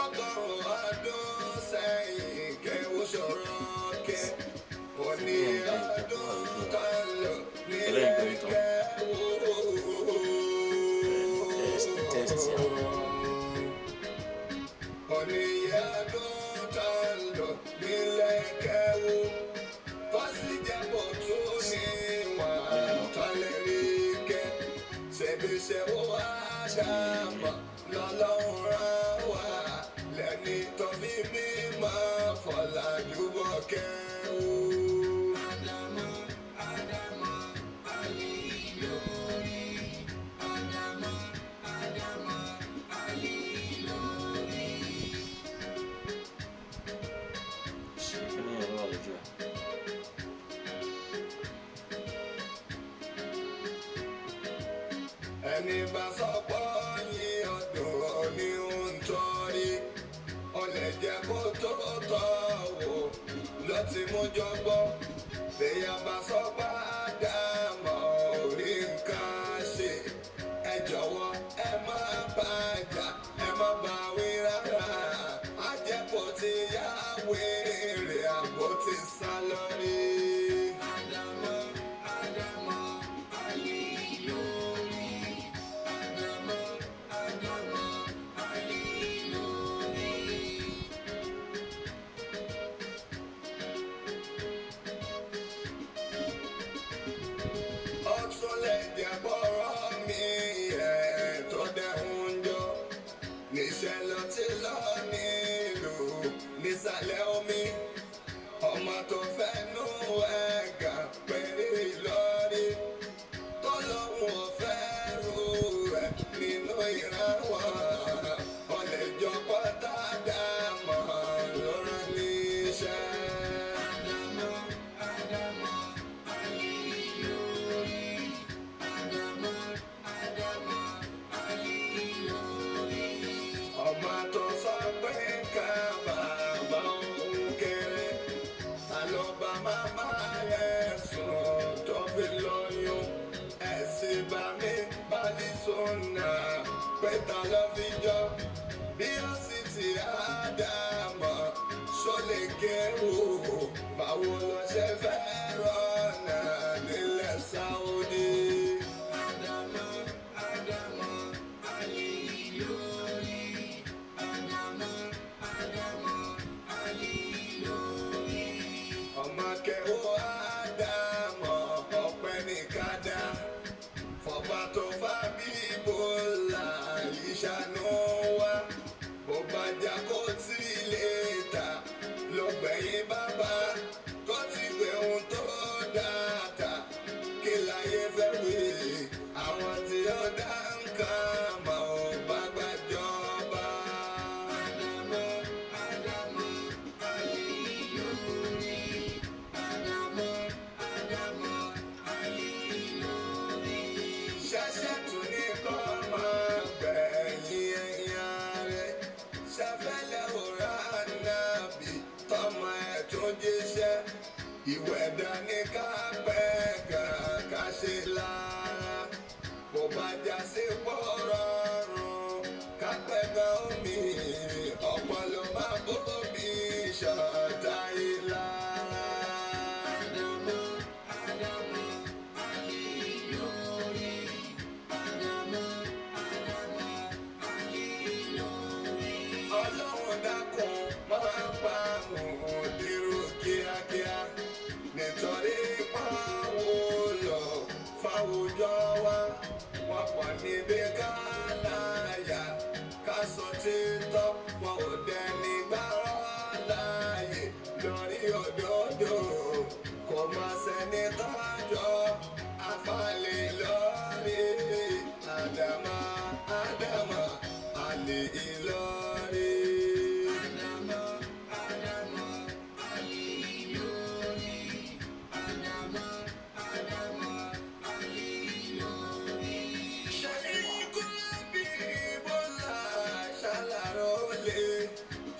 Lọ́gọ́rùn-ún ọdún sẹ́yìn kẹ́wọ́ ṣòro kẹ́. Òní ọdún tó ń lò nílẹ̀ kẹ́wọ́. Test àwọn Oníyẹ ọdún tó ń lò nílẹ̀ kẹ́wọ́. Tó sì jẹ́ bò tún ní wọ́n tó lè rí kẹ́. Ṣebí ṣe ó wá dàmọ̀ lọ́lọ́run rán wá. Lẹ́ni tó fi mímọ́ fọ̀làjú bọ̀ kẹ́wọ́. Ádámọ̀, Ádámọ̀, Àlì lórí. Ádámọ̀, Ádámọ̀, Àlì lórí. Ṣe kí ni ẹ̀rọ wà lójú ẹ̀. Ẹni bá sọ pé yín ọdún ní ń torí ó lè jẹ́ kó tó tọ́ wò ló ti mú jọgbọ́. Bẹ́yà bá sọ pé àdàmọ̀ orí nǹkan ṣe, ẹ jọ̀wọ́ ẹ má bàjá, ẹ má bà wí rárá. Àjẹpọ̀ ti yá wèrè, àbò ti sá lórí. Ádámọ̀, Ádámọ̀, Àlì lórí. Ádámọ̀, Ádámọ̀, Àlì lórí. Ó tún lè jẹ́ bọ́rọ̀ mi ẹ̀ tó dẹ̀ ń jọ. Níṣẹ́ ló ti lọ nílùú nísàlẹ̀ omi. Ọmọ tó fẹ́ nú ẹ̀gà péré lórí. Tó lóun ò fẹ́ rú ẹ̀ nínú ìran wọn. Ọ̀lẹ́jọ́ pátá dàmọ̀ ló rán níṣẹ́. Ádámọ̀, Ádámọ̀, Àlì lórí. Ádámọ̀, Ádámọ̀, Àlì lórí. Ọmọ tó sọ pé ká bàbá òun kéré, ta ló bá màmá rẹ̀ sùn tó fi lóyún? Ẹ̀sìn bá mi bá ní sọ̀nà pé ta ló fi jọ bí ó sì ti àdámọ̀ ṣó lè kéwù? Báwo ló ṣe fẹ́ rọ̀nà nílẹ̀ Sáúdí? Ádámọ̀, Ádámọ̀, Àlì lórí. Ádámọ̀, Ádámọ̀, Àlì lórí. Ọmọ kẹwọ́ ádámọ̀, ọpẹ́ ní kádà fọba tó fà bíbó là ìṣàánú wa. Bó bá jà kó tí lè ta lọ́gbẹ̀yìn bàbá tó ti gbé ohun tó dáa kí láyé fẹ́ wí. Àwọn tí ó dá nǹkan mọ̀ ò bá gbàjọba. Ádámọ̀, Ádámọ̀, Àlì lórí. Ádámọ̀, Ádámọ̀, Àlì lórí. Ṣẹ̀ṣẹ̀ tún ní kọ́ máa gbẹ̀yìn ẹ̀yà rẹ̀. Ṣẹfẹ́lẹ̀ òrà nàbì tọmọ ẹ̀ tún jíṣẹ́. Ìwẹ̀ dání ká pẹ́ gan ká ṣe lára. Bó bá já sí pọ̀ rọrùn ká pẹ́ gan omi. Ọ̀pọ̀ ló máa bóbi ṣọ̀tá ìlara. Ádámọ̀, Ádámọ̀, Àlì lórí. Ádámọ̀, Ádámọ̀, Àlì lórí. Ọlọ́run dákun máa pa òdìrú kíákíá nítorí pàwọ́ lọ fáwùjọ wa. Wọ́n pọ̀ níbi ká láyà ká sọ títọ́, wọn ò dẹni gbárọ́ láàyè lórí òdodo. Kò má sẹ́ni tọ́jọ́ afálẹ̀ lórí. Àdàmà, Àdàmà, àlè Ìlọrin. Ádámọ̀, Ádámọ̀, Àlì lórí. Ádámọ̀, Ádámọ̀, Àlì lórí. Ṣèkú Abíbọ́lá ṣàlàrọ́lẹ̀.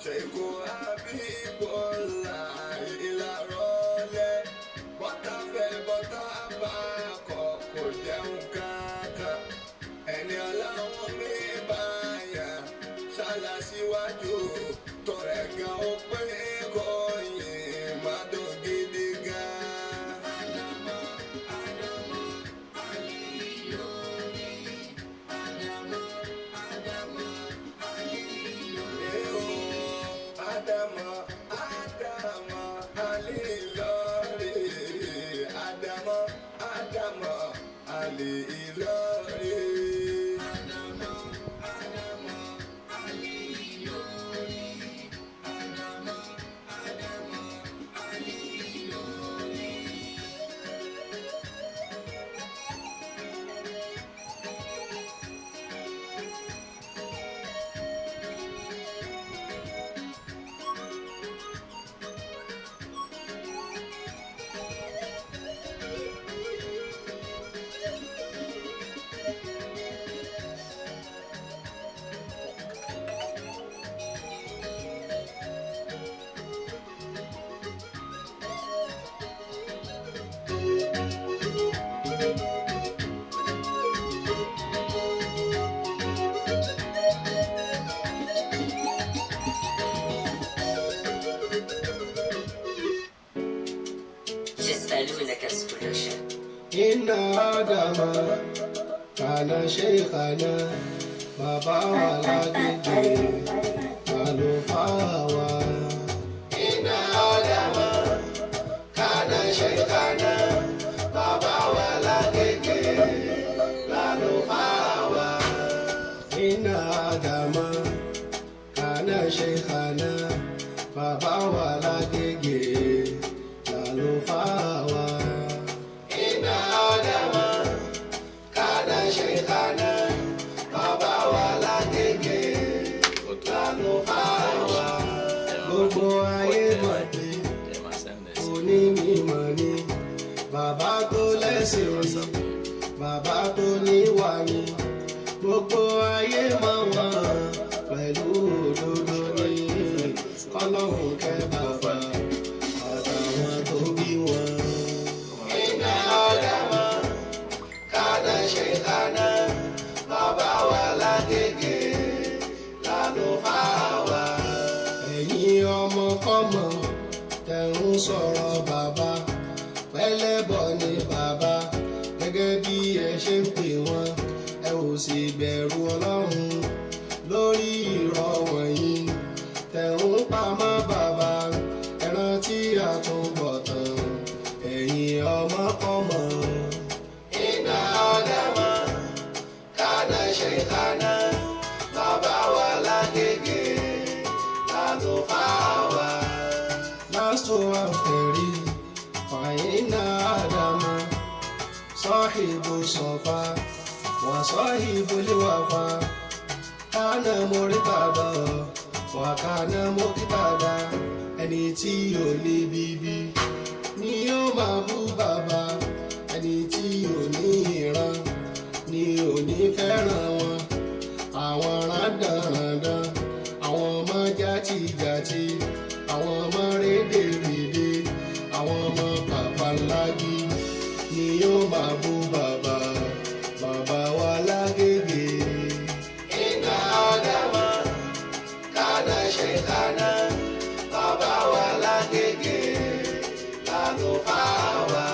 Ṣèkú Abíbọ́lá ìlàrọ́lẹ̀. Bọ́tà fẹ́ bọ́tà bá kọ̀ kò jẹun kankan. Ẹni ọlọ́run mi bá yàn. Lásìwájú tọrẹ gan ó pé kò yìn má dùn gidi gan. Ádámọ̀ Ádámọ̀ Alí Ìlọrí. Ádámọ̀ Ádámọ̀ Alí Ìlọrí. يسألونك production. Inna Adama kana sheikhana, bàbá wa lágége àlùfáà wa. Inna Adama kana sheikhana, bàbá wa lágége àlùfáà wa. Inna Adama kana sheikhana, bàbá wa lágége àlùfáà wa. Inna Adama kana sheikhana, bàbá wa lágége àlùfáà wa. Gbogbo ayé mọ̀ pé onímọ̀ ni bàbá tó lẹ́sìn ni, bàbá tó níwà ni, gbogbo ayé mọ̀ wọ́n pẹ̀lú òdodo ni. Kọ́lọ́hún kẹ́ bàbá àtàwọn tó bí wọn. Inna Adama kana sheikhana, bàbá wa lágége lálùfáà wa. Ẹ̀yin ọmọkọ́mọ tẹ̀ ń sọ̀rọ̀ bàbá, pẹ́lẹ́bọ̀ ni bàbá, gẹ́gẹ́ bí ẹ ṣe ń pè wọ́n, ẹ ò sì bẹ̀rù Ọlọ́run lórí irọ́ wọ̀nyí tẹ̀ ń pamọ́ bàbá. Ẹ rántí àtúbọ̀tán, ẹ̀yin ọmọkọ́mọ. Inna Adama kana sheikhana, bàbá wa lágége lálùfáà wa. Lásù àfẹ̀rí fàyínà Ádámà sọ́hìbù sọ̀fà wà sọ́hìbù líwàfà kánà mórítàdà wà kánà mọ́kítàdà. Ẹni tí ò ní bíbí ni yóò máa bú bàbá, ẹni tí ò ní ìran ni ò ní fẹ́ràn wọn. Àwọn rádaràdàn, àwọn ọmọ játijàti, àwọn ọmọ rédèrèdè, àwọn ọmọ pàpàlágì ni yóò máa bú bàbá, bàbá wa lágége. Inna Adama kana sheikhana, bàbá wa lágége lálùfáà wa.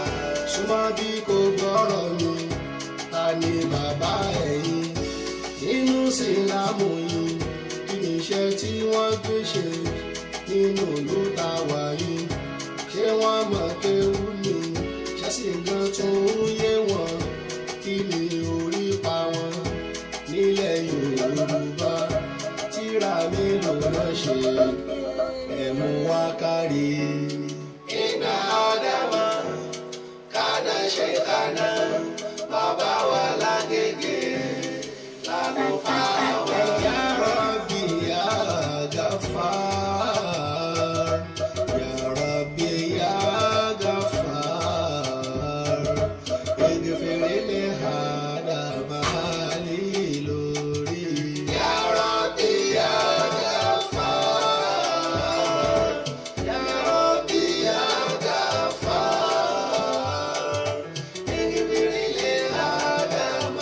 Súnmọ́ bí kò gbọ́rọ̀ mi, ta ni bàbá ẹ̀yin nínú sílámù yìí? Kí ni iṣẹ́ tí wọ́n gbé ṣe nínú ìlú tá a wà yìí? Ṣé wọ́n mọ̀ kéwú ni? Ṣẹ́sì gan tún ń yé wọn? Kí ni orí pa wọn nílẹ̀ Yorùbá? Tíra mélòó náà ṣe ẹ̀mú wá kárí. Inna Adama kana sheikhana, bàbá wa lágége lálùfáà wa. Ya Rabbi ya Ghaffar, Ya Rabbi ya Ghaffar, ighfir li Adama lilori. Ya Rabbi ya Ghaffar, Ya Rabbi ya Ghaffar, ighfir li Adama.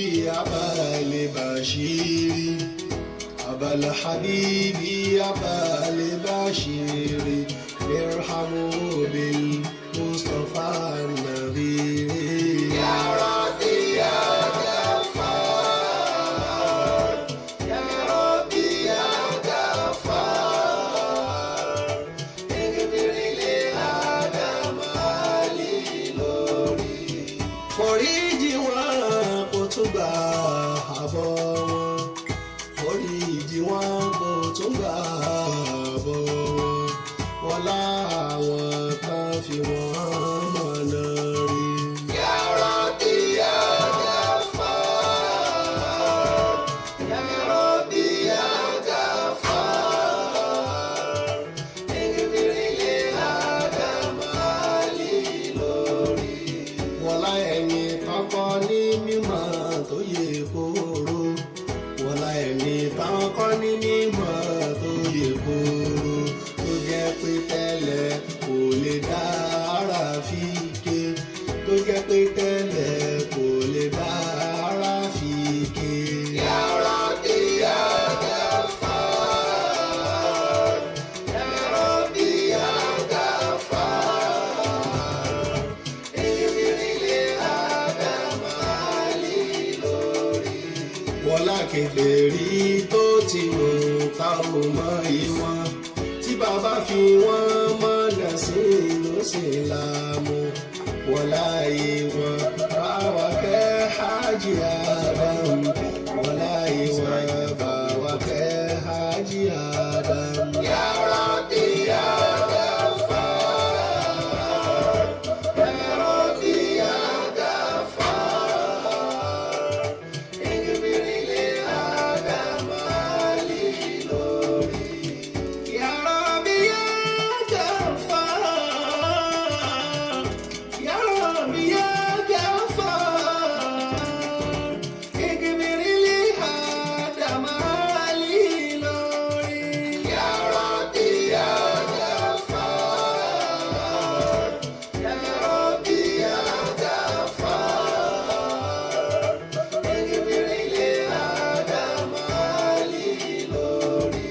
Habibi Abal Bashiri, Abal Habibi Abal Bashiri, irhamu bil Mustafa Nadiri. Ya Rabbi ya Ghaffar, Ya Rabbi ya Ghaffar, ighfir li Adam Ali lórí. Foríjì wọn kò tún gbà àbọ̀ wọn, foríjì wọn kò tún gbà àbọ̀ wọn, wọn láwọn kan fi wọn mọ̀nà rí. Ya Rabbi ya Ghaffar, Ya Rabbi ya Ghaffar, ighfir li Adam Ali lórí. Wọlá ẹni tọkọ ní mímọ̀ tó yẹ kóró, wọlá ẹni tọkọ ní mímọ̀ tó yẹ kóró, tó jẹ́ pé tẹ́lẹ̀ kò lè dá ara fi ké, tó jẹ́ pé tẹ́lẹ̀ kò lè dá ara fi ké. Ya Rabbi ya Ghaffar, Ya Rabbi ya Ghaffar, wọlá kèfèrí tó ti nù tá ò mọ ìwọ̀n tí bàbá fi wọ́n mọ̀nà sí ló sì láàmú, wọlá ìwọ̀n báwa kẹ́ Hajj Adam, wọlá ìwọ̀n báwa kẹ́ Hajj Adam. Ya Rabbi ya Ghaffar, Ya Rabbi ya Ghaffar, ighfir li Adam Ali lórí. Ya Rabbi ya Ghaffar, Ya Rabbi ya Ghaffar, ighfir li Adam Ali lórí. Ya Rabbi ya Ghaffar, Ya Rabbi ya Ghaffar, ighfir li Adam Ali lórí.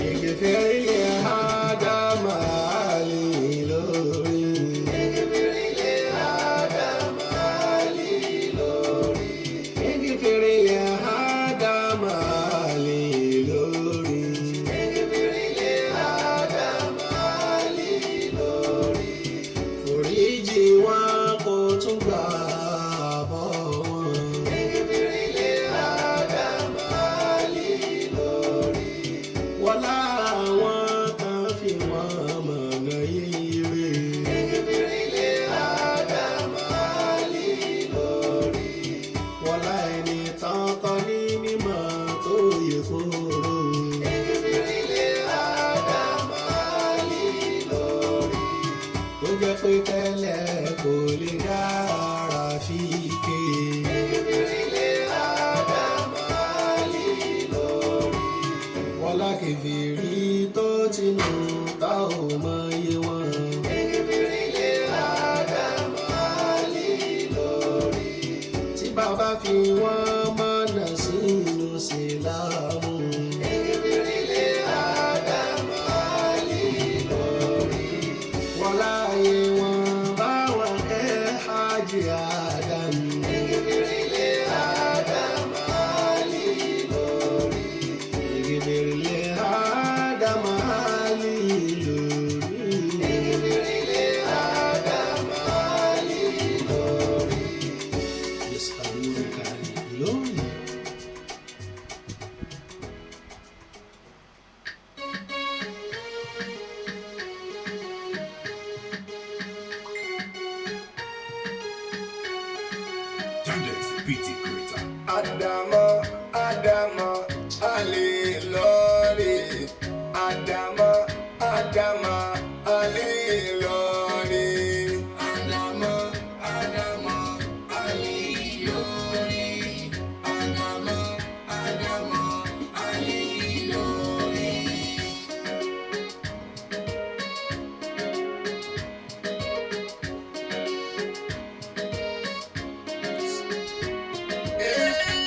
Ighfir li Adam Ali lórí. Ighfir li Adam Ali lórí. Ighfir li Adam Ali lórí. Ighfir li Adam Ali lórí. Foríjì wọn kò tún gbà bọ̀ wọn. Ighfir li Adam Ali lórí. Wọlá àwọn kan fi wọ́n mọ̀nà yíyí. Ighfir li Adam Ali lórí. Wọlá ẹni tán kọ́ ní mímọ̀ tó yẹ kóró. Ighfir li Adam Ali lórí. Tó jẹ́ pé tẹ́lẹ̀ kò lè dára fi ké. Ighfir li Adam Ali lórí. Wọlá kèfèrí tó ti nù tá ò mọ iye wọn. Ighfir li Adam Ali lórí. Tí bàbá fi wọ́n mọ̀nà sínú sílámù. Ighfir li Adam Ali lórí. Wọlá ayé wọn bá wọn kẹ́ Hajj Adam. Ighfir li Adam Ali lórí. Ighfir li Adam Ali lórí. Ighfir li Adam Ali lórí. Yas'alunaka 'anil Ilori. Yandex PT Creator. Adama, Adama, Ali lórí. Adama, Adama, Ali lórí. Adama, Adama, Ali lórí. Adama, Adama, Ali lórí. Eh,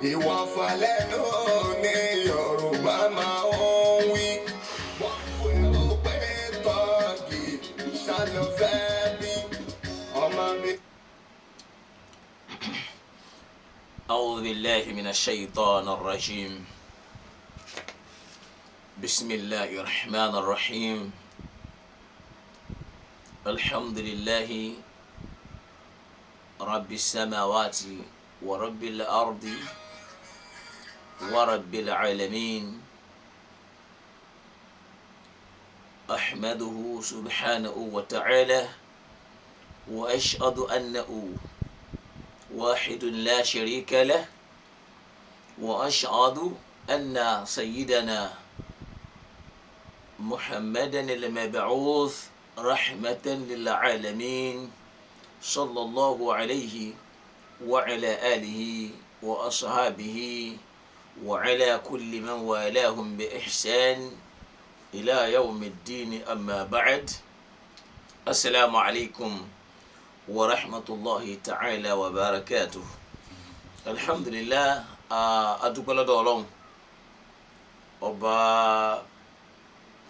Ìwọ̀fà lẹ́nu ní Yorùbá máa ń wí. Wọ́n pè ó pé tọ́ọ̀gì ṣàlùfẹ́ bí ọmọ mi. أعوذ بالله من الشيطان الرجيم. بسم الله الرحمن الرحيم. الحمد لله رب السماوات ورب الأرض ورب العالمين، أحمده سبحانه وتعالى، وأشهد أنه واحد لا شريك له، وأشهد أن سيدنا محمدا المبعوث رحمة للعالمين، صلى الله عليه وعلى آله وأصحابه وعلى كل من والاهم بإحسان إلى يوم الدين. أما بعد، السلام عليكم ورحمة الله تعالى وبركاته. الحمد لله. Adúpẹ́ lọ́dọ̀ Ọlọ́run ọba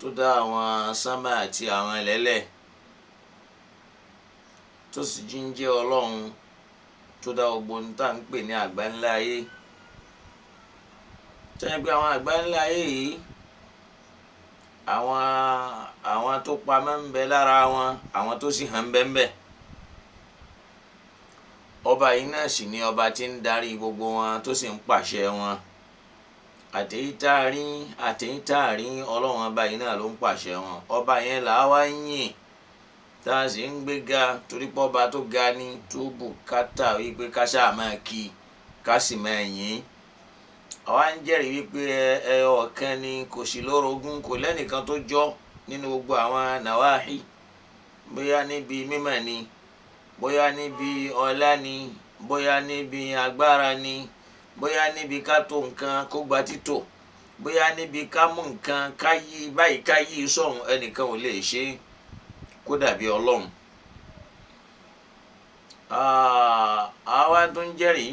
tó dá àwọn sánmà àti àwọn ẹlẹ́lẹ̀, tó sì jíǹjẹ́ Ọlọ́run tó dá gbogbo ohun tá à ń pè ní àgbáńlá ayé, tẹ́lẹ̀ pé àwọn àgbáńlá ayé yìí, àwọn tó pamọ́ ń bẹ lára wọn, àwọn tó sì hàn ń bẹ ń bẹ. Ọba yìí náà sì ni ọba tí ń darí gbogbo wọn, tó sì ń pàṣẹ wọn. Àtẹ̀yí tá a rí, àtẹ̀yí tá a rí, Ọlọ́run ọba yìí náà ló ń pàṣẹ wọn. Ọba yẹn là á wá ń yìn, tá a sì ń gbéga, torí pé ọba tó ga ni, tó bùkátà wípé ká ṣáà máa kí, ká sì máa yìn. Àwa ń jẹ́rìí wípé ẹ ọ̀kan ni, kò sí lórogún, kò lẹ́nìkan tó jọ nínú gbogbo àwọn nàwáhì, bóyá níbi mímọ̀ ni, bóyá níbi ọlá ni, bóyá níbi agbára ni, bóyá níbi ká tó nǹkan kó gba títò, bóyá níbi ká mú nǹkan ká yí báyìí ká yí sọ̀hún, ẹnìkan ò lè ṣe kó dàbí Ọlọ́run. Àwa tó ń jẹ́rìí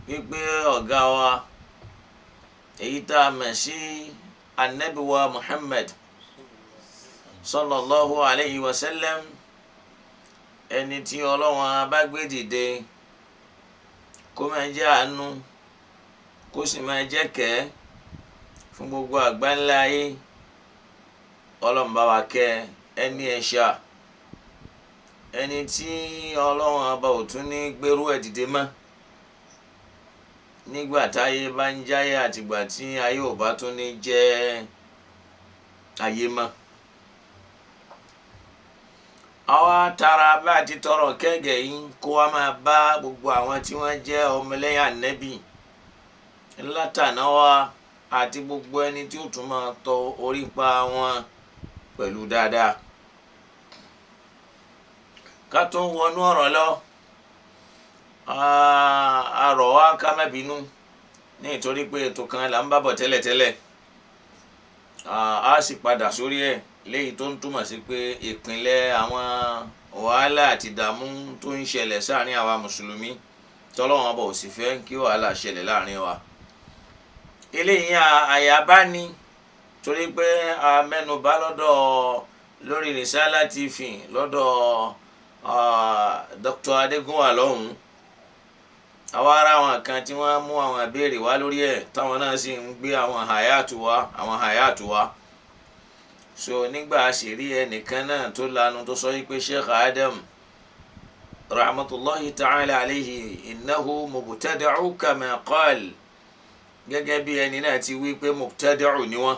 wípé ọ̀gá wa, èyí tá a mọ̀ sí Ànábì wa Muhammad sallallahu alayhi wa sallam, ẹni tí Ọlọ́run bá gbé dìde kó máa jẹ́ àánú, kó sì máa jẹ́ kẹ́ fún gbogbo àgbáńlá ayé. Ọlọ́run bá wa kẹ́ ẹni ẹ̀ṣà, ẹni tí Ọlọ́run ọba ò tún ní gbérú ẹ̀ dìde mọ́ nígbà táyé bá ń jáyé, àtìgbà tí ayé ò bá tún ní jẹ́ ayé mọ́. Àwa tara bá a ti tọrọ kẹ́gẹ̀ yìí, kó wa máa bá gbogbo àwọn tí wọ́n jẹ́ ọmọlẹ́yìn Ànábì látàná wa, àti gbogbo ẹni tí ó tún máa tọ orí pa wọn pẹ̀lú dáadáa. Ká tó wọnú ọ̀rọ̀ lọ, a rọ̀ wá ká má bínú, ní ìtorí pé ètò kan là ń bá bọ̀ tẹ́lẹ̀tẹ́lẹ̀, a sì padà sórí ẹ̀, léyìí tó ń túmọ̀ sí pé ìpínlẹ̀ àwọn wàhálà àti ìdààmú tó ń ṣẹlẹ̀ sáàrin àwa mùsùlùmí, tọ́lọ́wọ́n ọba ò sì fẹ́ kí wàhálà ṣẹlẹ̀ láàrin wa. Eléyìí àyàbá ni, torí pé a mẹ́nubà lọ́dọ̀ lórí Risala TV lọ́dọ̀ Dr. Adégúnwà lọ́hùn-ún. Àwa ará àwọn kan tí wọ́n mú àwọn ìbéèrè wá lórí ẹ̀, táwọn náà sì ń gbé àwọn hayatu wá, àwọn hayatu wá. So nígbà àṣírí ẹnìkan náà tó lanu tó sọ wípé Sheikh Adam rahmatulahi ta'ala alayhi innahu mubtada'u kama qal, gẹ́gẹ́ bí ẹni náà ti wí pé mubtada'u ni wọ́n.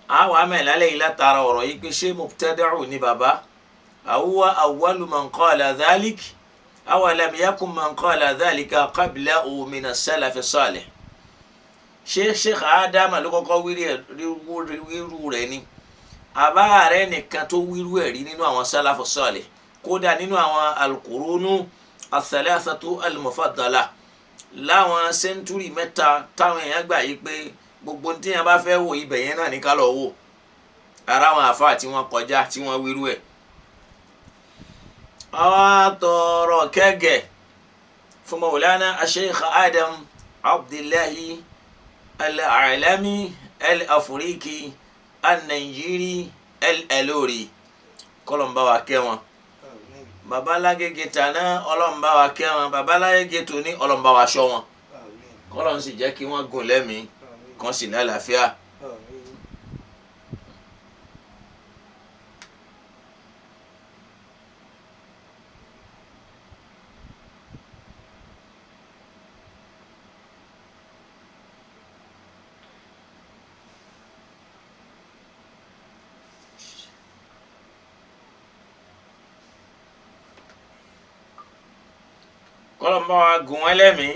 Àwọn amẹ̀lálẹ̀ yìí látara ọ̀rọ̀ yìí pé ṣé mubtada'u ni bàbá, àwùwá awwalu man qala dhalik aw lam yakun man qala dhalika qablahu min as-salaf as-salih. Ṣé Sheikh Ádámà ló kọ́kọ́ wíru rẹ̀ ni, àbá rẹ̀ nìkan tó wíru ẹ̀ rí nínú àwọn sálàfù salih, kódà nínú àwọn al-qurunu ath-thalathatu al-mufaddala, láwọn sẹ́ńtúrì mẹ́ta táwọn èèyàn gbà yí pé gbogbo tí yẹn bá fẹ́ wò ibẹ̀ yẹn náà ní ká lọ wò, ara àwọn àfa tí wọ́n kọjá tí wọ́n wíru ẹ̀. Àwa tọrọ kẹ́gẹ̀ Fún Maulana Sheikh Adam Abdullahi Al-Alami Al-Afriki Al-Nigeria Al-Alori, kọlọmba wa kẹ́ wọn. Babalágége tàná, ọlọ́mba wa kẹ́ wọn. Babalágége tòní, ọlọ́mba wa ṣọ́ wọn, kọlọ́n sì jẹ́ kí wọ́n gùn lẹ́mìí kan sì lálàáfíà. Kọlọ́n bá wa gùn wọ́n lẹ́mìí.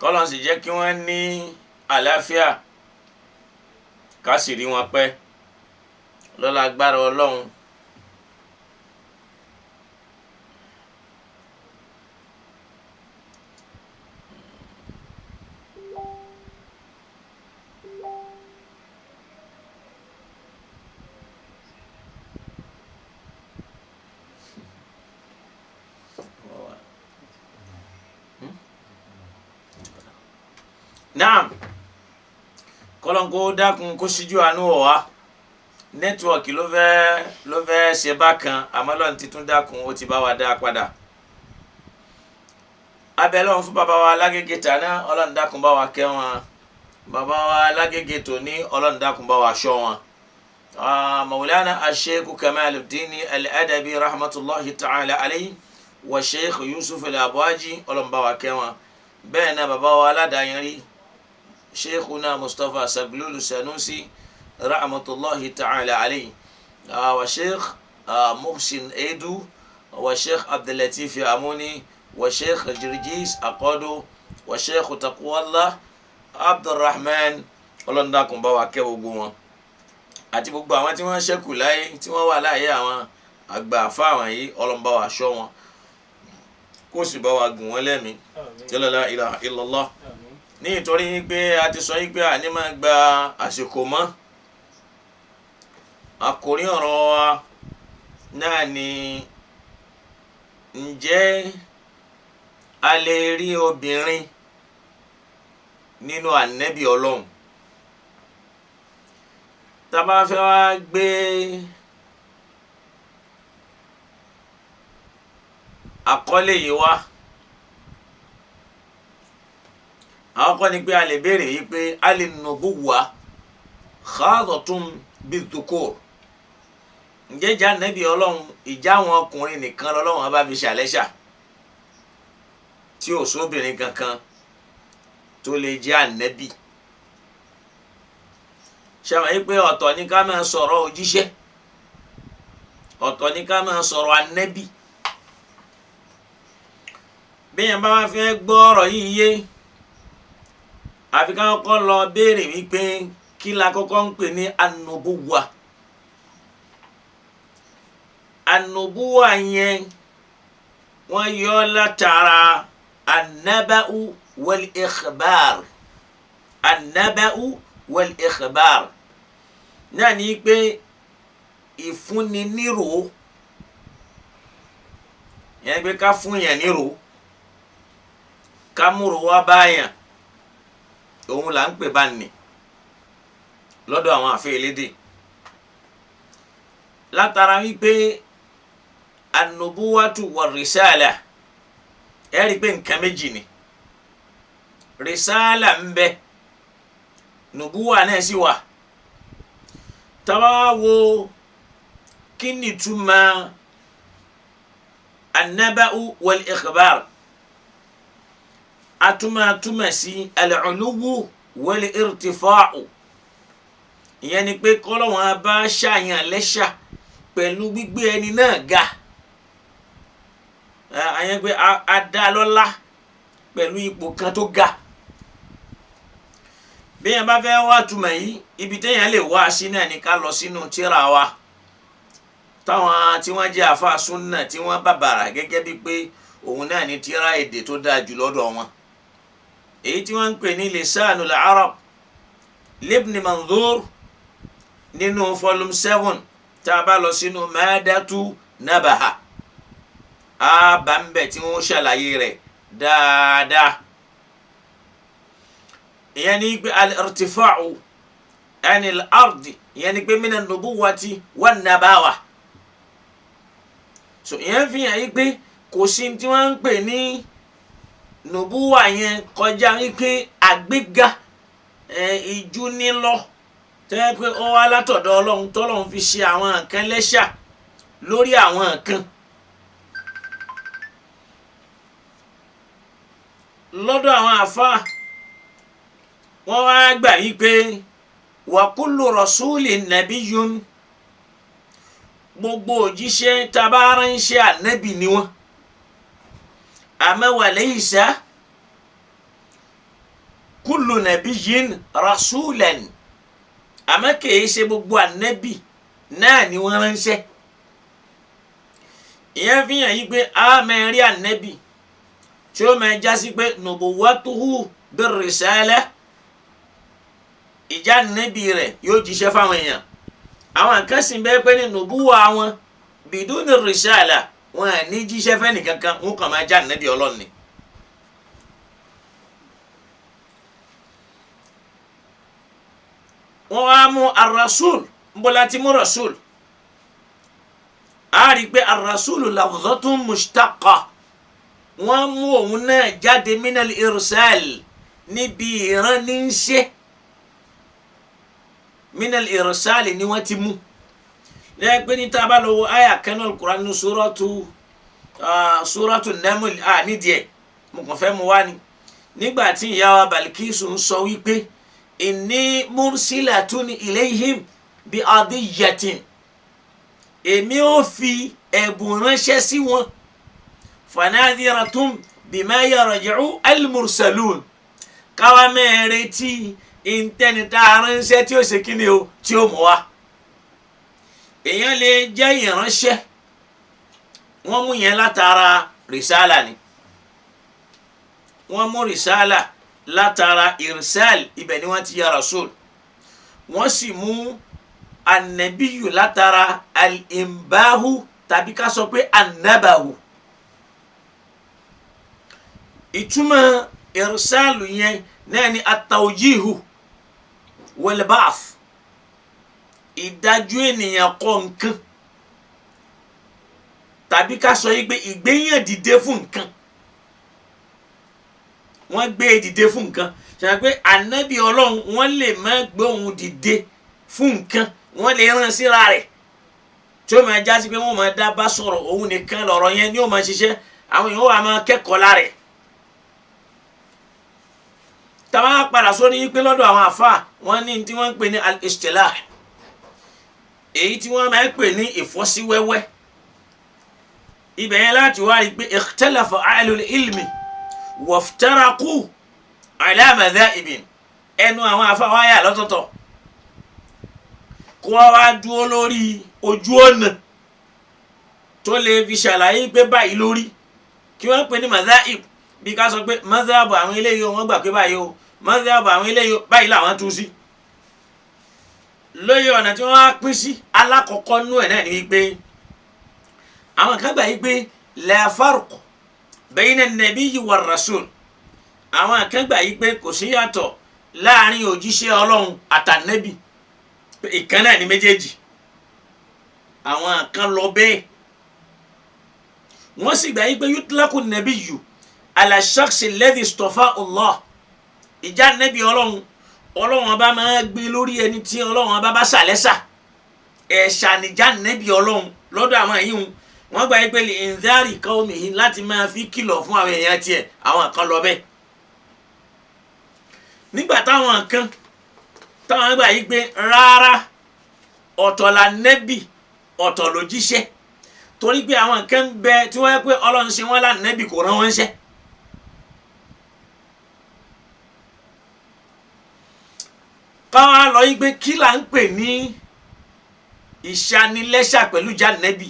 Kọ́lọ́n sì jẹ́ kí wọ́n ní àlàáfíà, ká sì rí wọn pẹ́ lọ́lá agbára Ọlọ́run. Naam, kọ́lọ́n kó dákun kó síjú àánú wọ̀ wá. Nẹ́tíwọ̀kì ló fẹ́ ṣe bákan, àmọ́ lọ́n ti tún dákun, ó ti bá wa dá a padà. Abẹ́ lọ́n fún bàbá wa Lágége tàná, Ọlọ́run dákun bá wa kẹ́ wọn. Bàbá wa Lágége tòní, Ọlọ́run dákun bá wa ṣọ́ wọn. Maulana Sheikh Kamaluddin Al-Adabi rahmatulahi ta'ala alayhi wa Sheikh Yusuf Al-Abuaji, Ọlọ́run bá wa kẹ́ wọn. Bẹ́ẹ̀ náà bàbá wa aládàáyẹrí Sheikhuna Mustapha Saglulu Sanusi rahmatulahi ta'ala alayhi wa Sheikh Muhsin Edu wa Sheikh Abdulatif Amuni wa Sheikh Jirjis Akodo wa Sheikh Taqwallah Abdulrahman, Ọlọ́run dákun bá wa kẹ́ gbogbo wọn àti gbogbo àwọn tí wọ́n ṣẹ́kù láyé, tí wọ́n wà láyé, àwọn àgbà àfáà yìí. Ọlọ́run bá wa ṣọ́ wọn, kó sì bá wa gùn wọ́n lẹ́mìí. La ilaha illallah. Ní ìtorí pé a ti sọ yí pé àní máa gba àsìkò mọ́, àkórí ọ̀rọ̀ wa náà ni: ǹjẹ́ a lè rí obìnrin nínú ànẹ́bì Ọlọ́run? Tá a bá fẹ́ wá gbé àkọlé yìí wá, àwọn kọ́ ni pé a lè béèrè yìí pé a lè nubuwa khadatun bidhukur, ǹjẹ́ ìjà nẹ́bí Ọlọ́run, ìjà àwọn ọkùnrin nìkan lọ́lọ́run bá fi ṣàlẹ́ṣà, tí ò sóbìnrin kankan tó lè jẹ́ ànẹ́bí? Ṣàwọn yìí pé ọ̀tọ̀ ní ká máa sọ̀rọ̀ òjíṣẹ́, ọ̀tọ̀ ní ká máa sọ̀rọ̀ ànẹ́bí. Bí yẹn bá wá fẹ́ gbọ́ ọ̀rọ̀ yìí yé, àfi ká kọ́kọ́ lọ béèrè wípé kí la kọ́kọ́ ń pè ní anubuwa. Anubuwa yẹn, wọ́n yọ látara anaba'u wal ikhbar. Anaba'u wal ikhbar náà ní pé ìfúnni nírò yẹn, pé ká fún yẹn nírò, ká múrò wá báyàn, òun là ń pè bá nì lọ́dọ̀ àwọn àfẹ́ elédè. Látara wípé anubuwatu wà rìsáàlà, ẹ rí i pé nǹkan méjì ni. Rìsáàlà ń bẹ, nubuwa náà sì wà. Tá bá wo kí ni túmọ̀ anaba'u wal ikhbar, atúmọ̀ túmọ̀ sí al-uluwu wal irtifa'u. Ìyẹn ni pé kọ́lọ́wọ́n bá ṣàyàn lẹ́ṣà pẹ̀lú gbígbé ẹni náà ga, àyẹn pé a dá lọ́lá pẹ̀lú ipò kan tó ga. Bí yẹn bá fẹ́ wá túmọ̀ yìí, ibi téèyàn lè wá sí náà ni ká lọ sínú tírà wa táwọn tí wọ́n jẹ́ àfa súnà tí wọ́n bàbàrà gẹ́gẹ́ bíi pé òun náà ni tírà èdè tó dáa jù lọ́dọ̀ wọn, èyí tí wọ́n ń pè ní lisanul arab. Libni Manzur nínú volume 7, tá a bá lọ sínú Madatu Nabaha, a bá ń bẹ̀ tí wọ́n ṣàlàyé rẹ̀ dáadáa. Ìyẹn ni pé al-irtifa'u anil ardi, ìyẹn ni pé mina nubuwati wan nabawa. So ìyẹn fi hàn yí pé kò sí tí wọ́n ń pè ní nubuwa yẹn kọjá wípé àgbéga ìjúnilọ tẹ́ pé ó wá látọ̀dọ̀ Ọlọ́run, tọ́lọ́run fi ṣe àwọn nǹkan lẹ́ṣà lórí àwọn nǹkan. Lọ́dọ̀ àwọn àfáà, wọ́n wá gbà wípé wa kullu rasulin nabiyyun, gbogbo òjíṣẹ́ tá bá ránṣẹ́ ànábì ni wọ́n. Àmọ́ wa laysa kullu nabiyyin rasulan, àmọ́ kìí ṣe gbogbo ànábì náà ni wọ́n ránṣẹ́. Ìyẹn fi hàn yí pé a máa rí ànábì tí ó máa jásí pé nubuwatuhu birrisala, ìjà ànábì rẹ̀ yóò jíṣẹ́ fáwọn èèyàn. Àwọn kan sì bẹ́ẹ̀ pé ní nubuwa wọn biduni risala, wọn à ní jíṣẹ́ fẹ́ni kankan, wọn kàn máa já ànábì Ọlọ́run ni. Wọ́n wá mú arrasul, nbọ́lá ti mú rasul, a rí i pé arrasulu lafzatun mushtaqa, wọ́n mú òun náà jáde minal irsal, níbi ìránníṣẹ́, minal irsal ni wọ́n ti mú. Lẹ́yìn pé ní tá a bá lọ wo àyà kan náà Al-Qur'an ní suratu Naml, nídìí ẹ̀ mo kàn fẹ́ mu wá ni. Nígbà tí ìyá wa Balkisu ń sọ wípé inni mursilatun ilayhim bi adiyatin, èmi ò fi ẹ̀bùn ránṣẹ́ sí wọn, fanadhiratun bima yarji'u al-mursalun, káwa mẹ́rin tí ìntẹ́ni tá a ránṣẹ́ tí ó ṣe kíni o tí ó mú wa. Èèyàn lè jẹ́ ìránṣẹ́, wọ́n mú yẹn látara rìsálà ni, wọ́n mú rìsálà látara irsal, ibẹ̀ ni wọ́n ti ya rasul. Wọ́n sì mú anabiyu látara al-imbahu, tàbí ká sọ pé anabahu. Ìtumọ̀ irsalu yẹn náà ni atawjihu wal-ba'th, ìdájú ènìyàn kọ nǹkan, tàbí ká sọ yìí pé ìgbéyàn dìde fún nǹkan, wọ́n gbé e dìde fún nǹkan. Ṣe pé ànábì Ọlọ́run wọ́n lè má gbé òun dìde fún nǹkan, wọ́n lè rán síra rẹ̀ tí ó máa jásí pé wọ́n máa dá bá sọ̀rọ̀, òun nìkan lọ̀rọ̀ yẹn ni ó máa ṣiṣẹ́, àwọn èèyàn wà máa kẹ́kọ̀ọ́ lára ẹ̀. Tàbá padà sórí pé lọ́dọ̀ àwọn àfáà wọ́n ní tí wọ́n ń pè ní al-istilah, èyí tí wọ́n máa ń pè ní ìfọ́síwẹ́wẹ́. Ibẹ̀ yẹn láti wá rí pé ikhtalafa ahlul ilmi waftaraqu ala madha'ibin, ẹnu àwọn àfáà wáyà lọ́tọ̀ọ̀tọ̀, kó wá dúró lórí ojú ọ̀nà tó lè fi ṣàlàyé pé báyìí lórí kí wọ́n pè ní madha'ib. Bí ká sọ pé madhab àwọn eléyìí wọ́n gbà pé báyìí o, madhab àwọn eléyìí báyìí làwọn tú sí. Lóye ọ̀nà tí wọ́n á pín sí, alákọ̀ọ́kọ́ nú ẹ̀ náà ni wípé àwọn kan gbà yí pé la farq bayna an-nabiyyi war-rasul, àwọn kan gbà yí pé kò sí yàtọ̀ láàrin òjíṣẹ́ Ọlọ́run àtànẹ́bì, ìkan náà ni méjèèjì. Àwọn kan lọ bẹ́ẹ̀, wọ́n sì gbà yí pé yutlaqu an-nabiyyu ala ash-shakhsi alladhi istafa Allah, ìjà nẹ́bì Ọlọ́run, Ọlọ́run ọba máa gbé lórí ẹni tí Ọlọ́run ọba bá ṣàlẹ́sà, ẹ̀ṣà nìjà nẹ́bì Ọlọ́run lọ́dọ̀ àwọn yìí. Wọ́n gbà yí pé inzari qawmihi, láti máa fi kìlọ̀ fún àwọn èèyàn tiẹ̀, àwọn kan lọ bẹ́ẹ̀. Nígbà táwọn kan táwọn gbà yí pé rárá, ọ̀tọ̀ la nẹ́bì, ọ̀tọ̀ ló jíṣẹ́, torí pé àwọn kan ń bẹ tí wọ́n yẹ pé Ọlọ́run ṣe wọ́n lá nẹ́bì kò rán wọn ṣẹ́. Káwọn lọ yí pé kí là ń pè ní ìṣanilẹ́ṣà pẹ̀lú jánẹ́bì.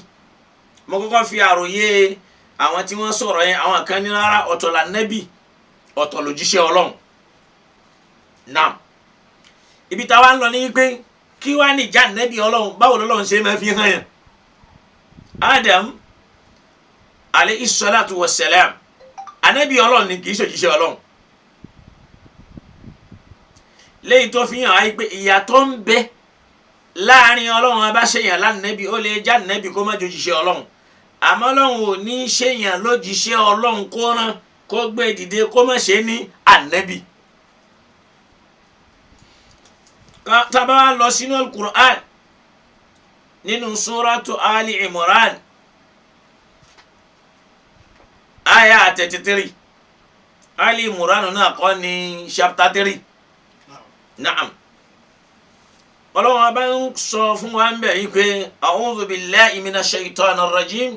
Mo kọ́kọ́ fi àròyé àwọn tí wọ́n sọ̀rọ̀ yẹn, àwọn kan ní rárá, ọ̀tọ̀ là nẹ́bì, ọ̀tọ̀ lòjíṣẹ́ Ọlọ́run. Naam, Ibi táwa ń lọ ní pé kí wá ní ìjà nẹ́bí ọlọ́run, báwo lọ́lọ́run ṣe máa fi hàn yàn. Adam alayhi salatu wa salam, anabi ọlọ́run ni, kì í ṣòjíṣẹ́ ọlọ́run. Léyìí tó fi hàn áyí pé ìyàtọ̀ ń bẹ láàrin ọlọ́run abá ṣèyàn lánàbí, ó lè já nẹ́bí kó má jòjíṣẹ́ ọlọ́run. Àmọ́ ọlọ́run ò ní ṣèyàn lójíṣẹ́ ọlọ́run kó rán kó gbé dìde kó má ṣe ní ànẹ́bí. Tá bá wá lọ sínú Al-Qur'an nínú Suratu Ali Imran aya 33, Ali Imran náà kọ́ ní chapter 3. Naam, ọlọ́run abá ń sọ fún wa ń bẹ̀ yí pé a'udhu billahi minash shaitanir rajim.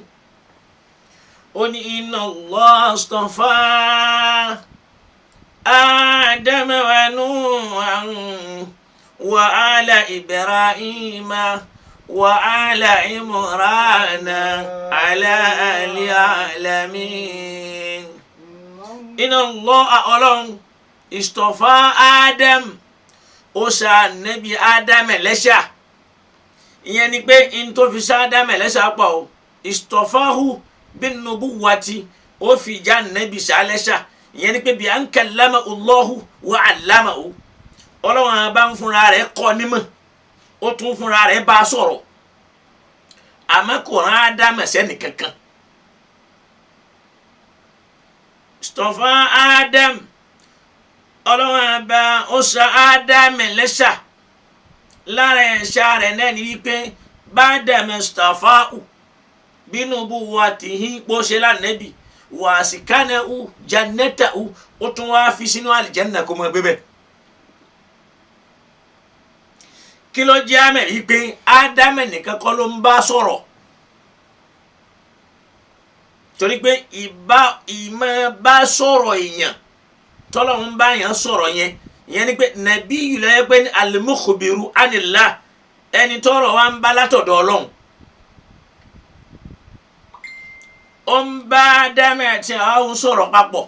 Ó ní inna Allah astafa Adama wa Nuhan wa ala Ibrahima wa ala Imrana ala ali alamin. Inna Allah, ọlọ́run, istafa Adam, ó ṣa nẹ́bí ádámẹ̀ lẹ́ṣà. Ìyẹn ni pé n tó fi ṣa ádámẹ̀ lẹ́ṣà pọ̀ o. Ìstọ̀fáhù bin-nubuwwati, ó fi já nẹ́bí ṣa lẹ́ṣà. Ìyẹn ni pé bí an kallama Allahu wa allamahu, ọlọ́run bá ń fúnra rẹ̀ kọ́ nímọ̀, ó tún fúnra rẹ̀ bá a sọ̀rọ̀, àmọ́ kò rán ádámẹ̀ sẹ́ni kankan. Ìstọ̀fá ádám, ọlọ́run bá ó sa ádámẹ̀ lẹ́ṣà. Lára ẹ̀ṣà rẹ̀ náà ni wípé bá dàmẹ́ stafáù bínú bú wa tì í pọ́ṣẹ́ lánàbì wà á sì kánà ú jannata ú, ó tún wá fi sínú àlìjánnà kó máa gbé bẹ́ẹ̀. Kí ló jẹ́ àmẹ́ wípé ádámẹ̀ nìkan kọ́ ló ń bá sọ̀rọ̀? Torí pé ìmọ̀ bá sọ̀rọ̀ èèyàn, tọ́lọ́run bá yàn sọ̀rọ̀ yẹn, ìyẹn ni pé nàbí yìí lọ́yẹ́ pé al-mukhbiru anillah, ẹni tọ́rọ̀ wa ń bá látọ̀dọ̀ ọlọ́run. Ó ń bá Ádámù àti àwọn sọ̀rọ̀ papọ̀,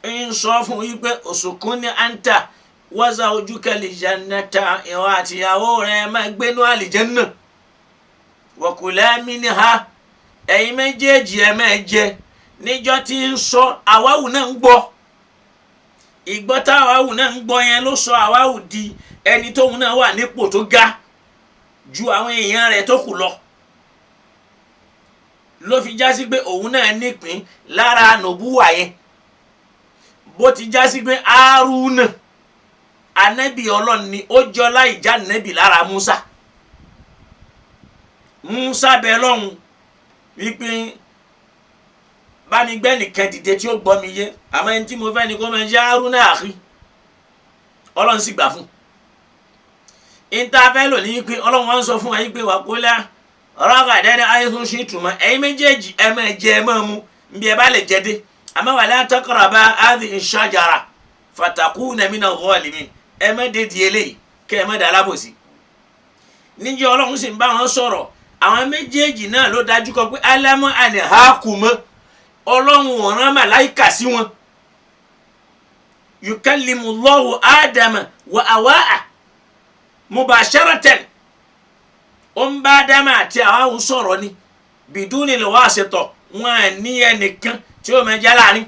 ń sọ fún yí pé usukun ni anta wa zawjuka al-jannata, ìwọ àtìyàwó rẹ máa gbénú àlìjánnà, wa kula minha, ẹ̀yin méjèèjì ẹ máa jẹ. Níjọ́ tí ń sọ, àwáwù náà ń gbọ́. Ìgbọ́ táwáwù náà ń gbọ́ yẹn ló sọ àwáwù di ẹni tóun náà wà nípò tó ga ju àwọn èèyàn rẹ̀ tó kù lọ. Ló fi já sí pé òun náà nípín lára nòbúwà yẹn. Bó ti já sí pé Hárúnà ànábì ọlọ́run ni, ó jọlá ìjà ànábì lára Musa. Musa bẹ lọ́hùn wípé bá mi gbẹ́ nìkan dìde tí ó gbọ́ mi yé, àmọ́ ẹni tí mo fẹ́ ni kó máa jẹ́ Hárúnà àkí. Ọlọ́run sì gbà fún un. Ìta fẹ́ lò ní pé ọlọ́run wá ń sọ fún wa yí pé wà kó lá rọ́gà dẹ́dẹ́ ayé tó ń ṣe ìtumọ̀, ẹ̀yin méjèèjì ẹ máa jẹ ẹ máa mu nbí ẹ bá lè jẹ dé, àmọ́ wala taqraba hadhihi shajara fatakuna mina zalimin, ẹ má dé di eléyìí kẹ́ ẹ má dà alábòsí. Níjẹ́ ọlọ́run sì ń bá wọn sọ̀rọ̀, àwọn méjèèjì náà ló dájú kọ pé alámọ́ àní hákùmọ́, ọlọ́run ò rán màláìkà sí wọn. Yukallimu Allahu Ádámà wa Hawaa mubasharatan, ó ń bá Ádámà àti Háwà sọ̀rọ̀ ni biduni wasita, wọn à ní ẹnìkan tí ó máa jẹ́ láàrin.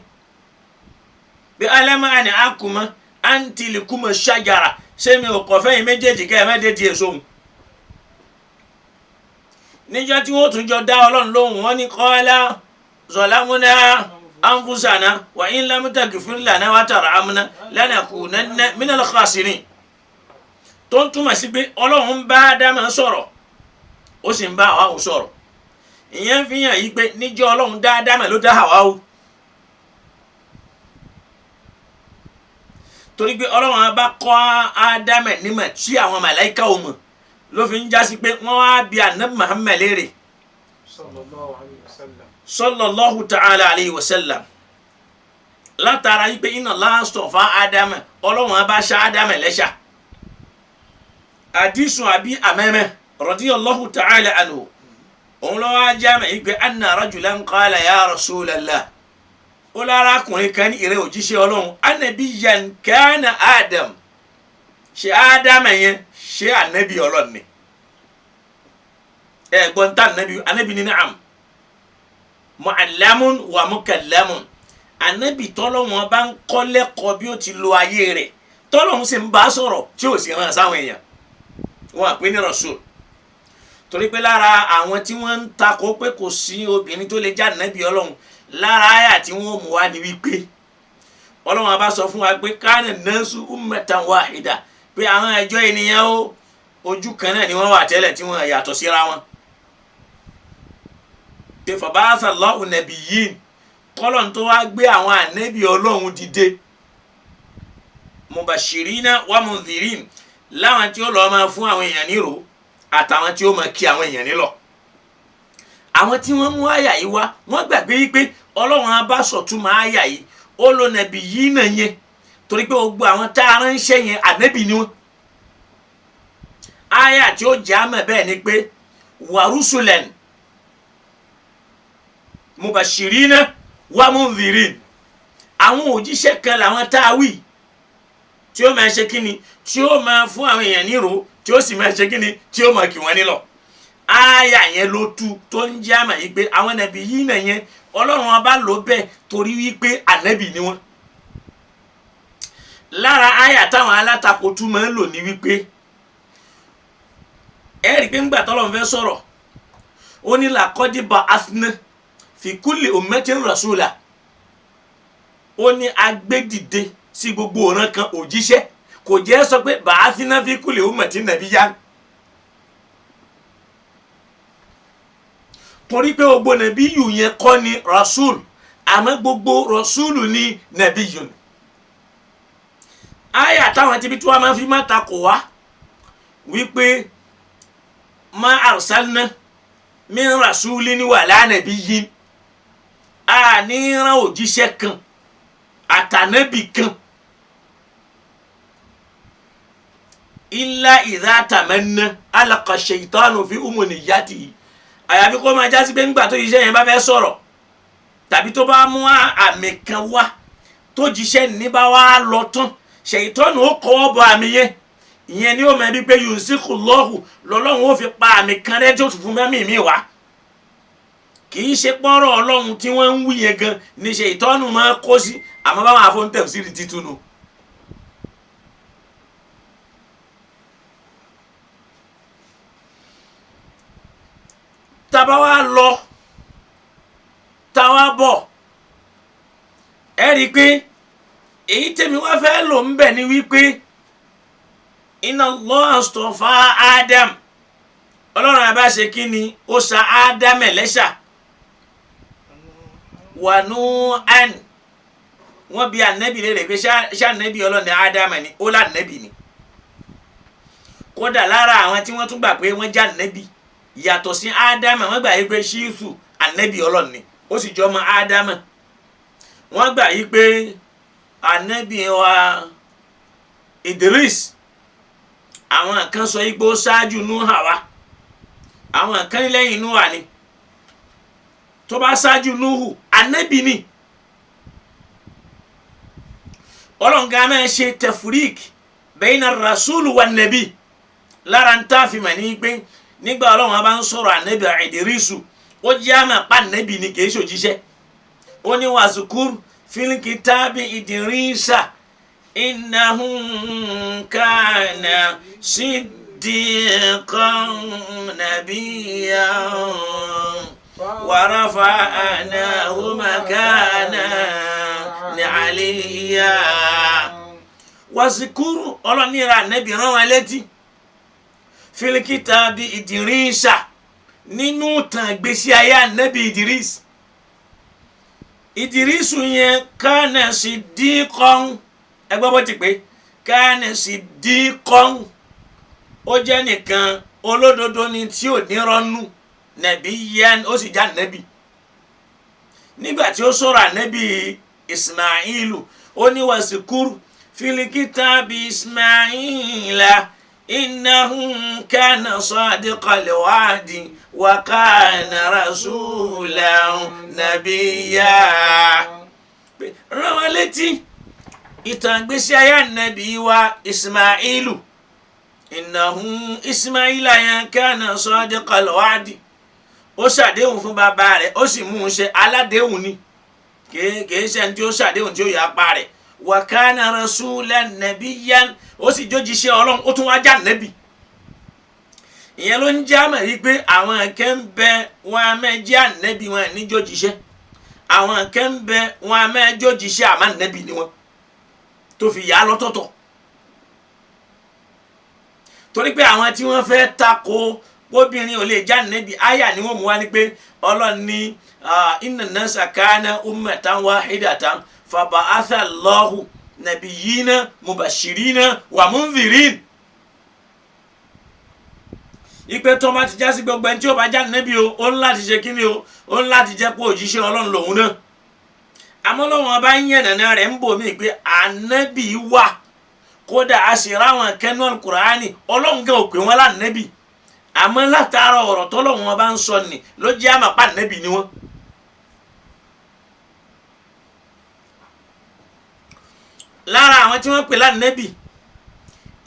Bí alámọ́ àní hákùmọ́ antilikuma shajara, ṣé mi ò kọ̀ fẹ́yìn méjèèjì kẹ́ ẹ má dé di èso òun? Níjọ́ tí wọ́n tún jọ dá ọlọ́run lóhùn, wọ́n ní qala zalamuna anfusana wa in lam taghfir lana wa tarhamna lanakunanna minal khasirin. Tó ń túmọ̀ sí pé ọlọ́run ń bá Ádámà sọ̀rọ̀, ó sì ń bá Háwà sọ̀rọ̀. Ìyẹn fi hàn yí pé níjọ́ ọlọ́run dá Ádámà ló dá Háwà o. Torí pé ọlọ́run bá kọ́ Ádámà nímọ̀ tí àwọn màláíkà ò mọ̀, ló fi ń jásí pé wọ́n wá bi ànábì Muhammad léèrè sallallahu ta'ala alayhi wa sallam, látara yí pé inna Allah astafa Ádámà, ọlọ́run bá ṣá Ádámà lẹ́ṣà. Àdìsùn àbí àmẹ́mẹ́ radiyallahu ta'ala anhu, òun lọ́wọ́ ajá mẹ́ yí pé anna rajulan qala ya rasulallah, ó lára ọkùnrin kan ní ìrẹ́ òjíṣẹ́ ọlọ́run, anabiyyan kana Adam, Ṣé Ádámà yẹn ṣé ànábì Ọlọ́run ni? Ẹ gbọ́n tá ànábì ní na'am mu'allamun wa mukallamun. Ànábì tọ́lọ́wọ́n bá ń kọ́ lẹ́kọ̀ọ́ bí ó ti lo ayé rẹ̀, tọ́lọ́hún sì ń bá sọ̀rọ̀ tí ò sì ràn sáwọn èèyàn, wọn àpé ní rasul. Torí pé lára àwọn tí wọ́n ń takò pé kò sí obìnrin tó lè já ànábì Ọlọ́run, lára àyà tí wọ́n mú wá ni wípé Ọlọ́run á bá sọ fún wa pé kana nasu ummatan wahida, pé àwọn ẹjọ́ ènìyàn ó ojú kan náà ni wọ́n wà tẹ́lẹ̀ tí wọ́n yàtọ̀ síra wọn. Pé faba'atha Allahu nabiyyin, kọ́lọ́n tó wá gbé àwọn ànábì Ọlọ́run dìde, mubashirina wa mundhirin, láwọn tí ó lọ́ọ́ máa fún àwọn èèyàn nírò àtàwọn tí ó máa kí àwọn èèyàn nílọ̀. Àwọn tí wọ́n mú àyà yìí wá, wọ́n gbàgbé yìí pé Ọlọ́run á bá sọ̀túnmọ̀ àyà yìí, ó lo nàbì yìí náà yẹn, torí pé gbogbo àwọn tá a ránṣẹ́ yẹn ànábì ni wọ́n. Àyà tí ó jẹ́ àmọ̀ bẹ́ẹ̀ ni pé warusulan mubashirina wa mundhirin, àwọn òjíṣẹ́ kan làwọn tá a wí tí ó máa ṣe kíni, tí ó máa fún àwọn èèyàn nírò, tí ó sì máa ṣe kíni, tí ó máa kì wọ́n nílọ̀. Àyà yẹn ló tú tó ń jẹ́ àmọ̀ yìí pé àwọn nàbì yìí náà yẹn Ọlọ́run ọba ló bẹ́ẹ̀ torí wípé ànábì ni wọ́n. Lára àyà táwọn alátakò tún máa ń lò ní wípé ẹ rí i pé ńgbà tọ́lọ́run fẹ́ sọ̀rọ̀, ó ní laqad ba'athna fi kulli ummatin rasula, ó ní agbẹ́dìde sí gbogbo ọ̀ràn kan òjíṣẹ́. Kò jẹ́ sọ pé ba'athna fi kulli ummatin nabiyyan, torí pé gbogbo nàbíyù yẹn kọ́ ni rasul, àmọ́ gbogbo rasulu ni nàbíyù. Àyà táwọn tibí tí wọ́n máa fi má takò wá wípé ma arsalna min rasulin wala nabiyyin, a ní rán òjíṣẹ́ kan àtànábì kan illa idha tamanna alqa shaytanu fi umuniyatihi. Àyàfi kó máa jásí pé ńgbà tó jíṣẹ́ yẹn bá fẹ́ sọ̀rọ̀ tàbí tó bá mú àmì kan wá tó jíṣẹ́ ní bá wá lọ tán, ṣèyítọ́nù ó kọ́wọ́ bọ àmì yẹn, ìyẹn ni ó mọ̀ ẹbí pé yunsiku lọ́hù lọ́lọ́hun ó fi pa àmì kan rẹ́ tí ó tún fún mẹ́mí mi wá. Kì í ṣe pọ́nrọ́ Ọlọ́run tí wọ́n ń wí yẹn gan ni ṣèyítọ́nù máa kó sí, àmọ́ báwọn afọ́ntẹ̀síri títún nu. Tàbá wa lọ táwa bọ̀, ẹ rí i pé èyí tèmi wá fẹ́ lò ń bẹ̀ ni wípé inna Allah astafa Adam, Ọlọ́run àbá ṣe kí ni ó sa Adam ẹlẹ́ṣà, wa Nuhan, wọ́n bi ànẹ́bì lè rè pé ṣé ànẹ́bì Ọlọ́run ni Adam ni, ó lànẹ́bì ni. Kódà lára àwọn tí wọ́n tún gbà pé wọ́n já ànẹ́bì yàtọ̀ sí Ádámà, wọ́n gbà yí pé Ṣífù ànẹ́bì Ọlọ́run ni, ó sì jọ ọmọ Ádámà. Wọ́n gbà yí pé ànẹ́bì wa Idris, àwọn kan sọ yí pé ó ṣáájú Núhà wá, àwọn kan lẹ́yìn Núhà ni. Tó bá ṣáájú Núhù, ànẹ́bì ni. Ọlọ́run gan máa ṣe tẹfurík bayna rasulu wa nàbí. Lára ń tá a fi mà ní pé nígbà Ọlọ́run bá ń sọ̀rọ̀ ànẹ́bì Ìdírísù, ó jẹ́ àmà pa ànẹ́bì ni kìí ṣòjíṣẹ́. Ó ní wàzùkúr fil kitabi Ìdírísà innahu kana siddiqan nabiyyan wa rafa'nahu makanan aliyya. Wàzùkúr, Ọlọ́run ní ra ànẹ́bì rán wa létí filikita bi Ìdírísà, nínú tàn gbèsè ayé ànábì Ìdírís. Ìdírísù yẹn kánà sí díkọ́n, ẹgbẹ́ bó ti pé kánà sí díkọ́n, ó jẹ́ nìkan olódodo ni tí ò ní rọ́nú, nàbí yẹn ó sì já nàbí. Nígbà tí ó sọ̀rọ̀ ànábì Ismailu, ó ní wàsíkúrú filikita bi Ismaila innahu kana sadiqal wa'di wa kana rasulan nabiyya. Rán wa létí Ìtàn ìgbésí ayé ànábì wa Ismailu, innahu Ismaila yẹn kana sadiqal wa'di, ó ṣàdéhùn fún bàbá rẹ̀, ó sì mú un ṣe. Aládéhùn ni, kìí ṣe ẹni tí ó ṣàdéhùn tí ó yà pa rẹ̀. Wa kana rasulan nabiyyan, ó sì jójíṣẹ́ Ọlọ́run, ó tún wá já nẹ́bì. Ìyẹn ló ń já mọ̀ wípé àwọn kẹ́ ń bẹ wọn a máa jẹ́ ànẹ́bì, wọn ní jójíṣẹ́. Àwọn kẹ́ ń bẹ wọn a máa jójíṣẹ́, àmọ́ ànẹ́bì ni wọn, tó fi yà á lọ́tọ̀ọ̀tọ̀. Torí pé àwọn tí wọ́n fẹ́ tako obìnrin ò lè já nẹ́bì, àyà ni wọ́n mú wá ní pé Ọlọ́run ní inna nasa kana ummatan wahidatan faba'atha Allahu nabiyyina mubashirina wa mundhirin. Ipe tó bá ti já sí gbogbo ẹni tí ó bá já nẹ́bì o, ó ń láti ṣe kíni o, ó ń láti jẹ́ pé òjíṣẹ́ Ọlọ́run lòun náà. Àmọ́ Ọlọ́run ọba ń yẹn nàná rẹ̀ ń bò mí pé ànábì wà, kódà a sì ráwọn kẹnu Al-Qur'ani, Ọlọ́run gan ò pè wọ́n lánàbì, àmọ́ látara ọ̀rọ̀ tọ́lọ́run ọba ń sọ ni ló jẹ́ àmàpá nẹ́bì ni wọ́n. Lára àwọn tí wọ́n pè lánàbì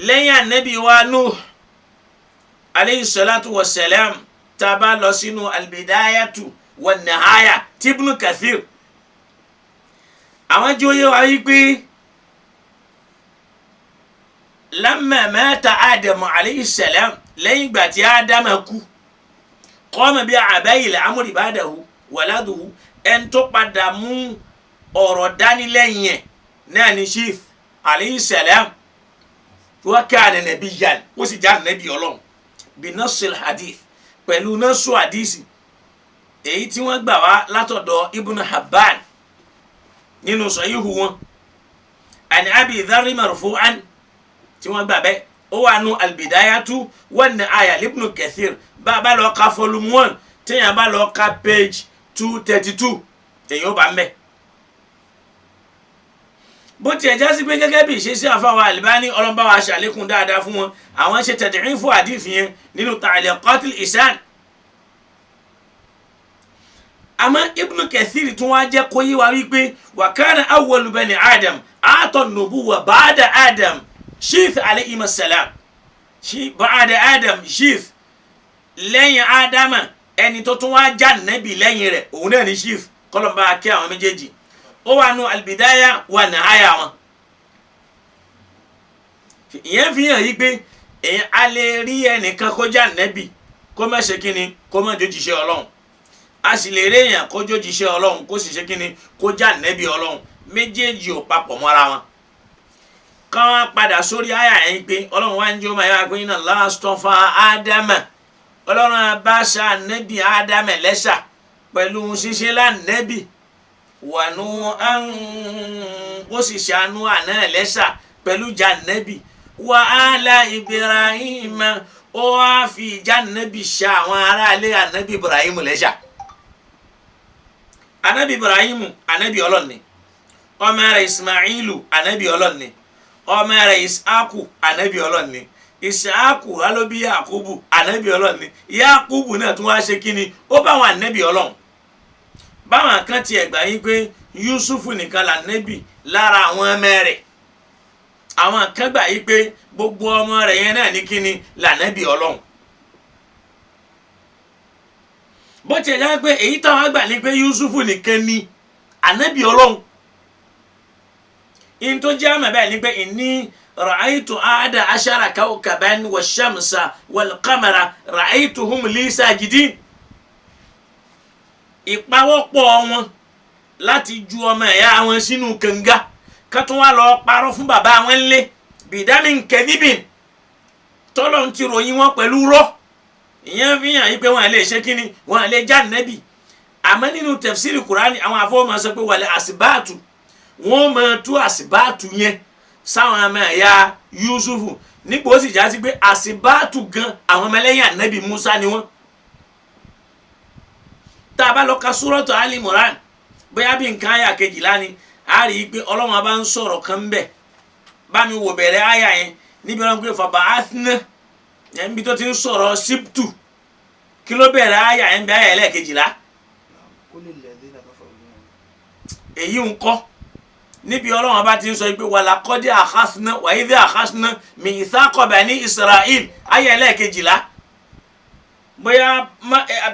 lẹ́yìn ànábì wa Nuh aleyhi salatu wa salam, tá a bá lọ sínú albidayatu wa nahaya tí Ibn Kathir, àwọn jẹ́ oyé wa wípé lamma mata Adamu aleyhi salam, lẹ́yìn ìgbà tí Ádámù kú, qama bí abayil amri ba'dahu waladuhu, ẹni tó padà mú ọ̀rọ̀ dání lẹ́yìn ẹ̀ náà ni Shith aleyhi salam, wa kana nabiyyan, ó sì já nàbí Ọlọ́run bi nassil hadith, pẹ̀lú nasu hadisi èyí tí wọ́n gbà wá látọ̀dọ̀ Ibn Habban nínú sahihu wọn, àni Abi Dharri marfu'an, tí wọ́n gbà bẹ́ẹ̀, ó wà nù albidayatu wan nihaya Ibn Kathir. Bá a bá lọ ka volume 1, téèyàn bá lọ ka page 232, èyàn ó bá ń bẹ̀. Bó tiẹ̀ já sí pé gẹ́gẹ́ bí ìṣesí àfàwọn Albani, ọlọ́mbà wa ṣàlékún dáadáa fún wọn, àwọn ṣe tad'if fún àdìfì yẹn nínú Ta'liqatil Ihsan. Àmọ́ Ibn Kathir tún wá jẹ́ kó yé wa wípé wa kana awwalu bani Adam a'ta an-nubuwwa ba'da Adam Shith alayhi salam, ba'da Adam Shith, lẹ́yìn Ádámà ẹni tó tún wá já nẹ́bì lẹ́yìn rẹ̀ òun náà ní Shith, kọ́lọ́mbà kí àwọn méjèèjì. Ó wà nù albidaya wà nahaya wọn. Ìyẹn fi hàn yí pé èyàn a lè rí ẹnìkan kó já nẹ́bì kó má ṣe kíni, kó má jójíṣẹ́ Ọlọ́run. A sì lè rí èèyàn kó jójíṣẹ́ Ọlọ́run kó sì ṣe kíni, kó já nẹ́bì Ọlọ́run. Méjèèjì ò papọ̀ mọ́ra wọn. Káwọn padà sórí àyà yẹn pé Ọlọ́run wá ń jẹ́ ọmọ ẹ̀yà pé inna Allaha astafa Ádámà, Ọlọ́run bá ṣa nẹ́bì Ádámà lẹ́ṣà pẹ̀lú ṣíṣe lánẹ́bì, wànú ó sì ṣàánú àná lẹ́ṣà pẹ̀lú jànẹ́bì, wà á la Ibrahim, ó wá fi jànẹ́bì ṣa àwọn aráalé ànábì Ibrahim lẹ́ṣà. Ànábì Ibrahim ànábì Ọlọ́run ni, ọmọ rẹ̀ Ismailu ànábì Ọlọ́run ni, ọmọ rẹ̀ Isaku ànábì Ọlọ́run ni, Isaku alóbi Yakubu ànábì Ọlọ́run ni, Yakubu náà tún wá ṣe kíni, ó bá àwọn ànábì Ọlọ́run. Báwọn kan tiẹ̀ gbà yín pé Yusufu nìkan là nẹ́bì lára àwọn ọmọ rẹ̀, àwọn kan gbà yín pé gbogbo ọmọ rẹ̀ yẹn náà ní kíni là nẹ́bì Ọlọ́run. Bó tiẹ̀ já pé èyí táwọn gbà ní pé Yusufu nìkan ni ànẹ́bì Ọlọ́run, in tó jẹ́ àmọ̀ bẹ́ẹ̀ ni pé inni ra'aytu ahada ashara kawkaban wa shamsa wal qamara ra'aytuhum li sajidin. Ìpawọ́pọ̀ wọn láti ju ọmọ ẹ̀yà wọn sínú kànga ká tún wá lọ parọ́ fún bàbá wọn lé bìdámì kẹ́díbìn, tọ́lọ̀ ń ti ròyìn wọn pẹ̀lú rọ́. Ìyẹn fi hàn yí pé wọn lè ṣe kínní, wọn lè já nẹ́bì. Àmọ́ nínú tẹ̀fsírì Kùránì àwọn afọ́wọ́mọ sọ pé wàlẹ̀ àsìbáàtù, wọ́n máa tú àsìbáàtù yẹn sáwọn ọmọ ẹ̀yà Yusufu, nígbà ó sì já sí pé àsìbáàtù gan àwọn ọmọlẹ́yìn ànẹ́bì Musa ni wọ́n. Tá a bá lọ ka súrọ́tù Ali Moran, bóyá bí nǹkan àyà kejìlá ni, a rí i pé Ọlọ́run bá ń sọ̀rọ̀ kan bẹ̀. Bá mi wò bẹ̀rẹ̀ àyà yẹn níbi wọn pé fàbà áthínà yẹn níbi tó ti ń sọ̀rọ̀ síptù, kí ló bẹ̀rẹ̀ àyà yẹn bí àyà ẹlẹ́ẹ̀kejìlá? Èyí ń kọ́ Níbi Ọlọ́run bá ti ń sọ pé wàlá kọ́dí àkásínà wàyídí àkásínà mi ìsákọ̀bà ní Israel ayé ẹlẹ́ẹ̀kejìlá bóyá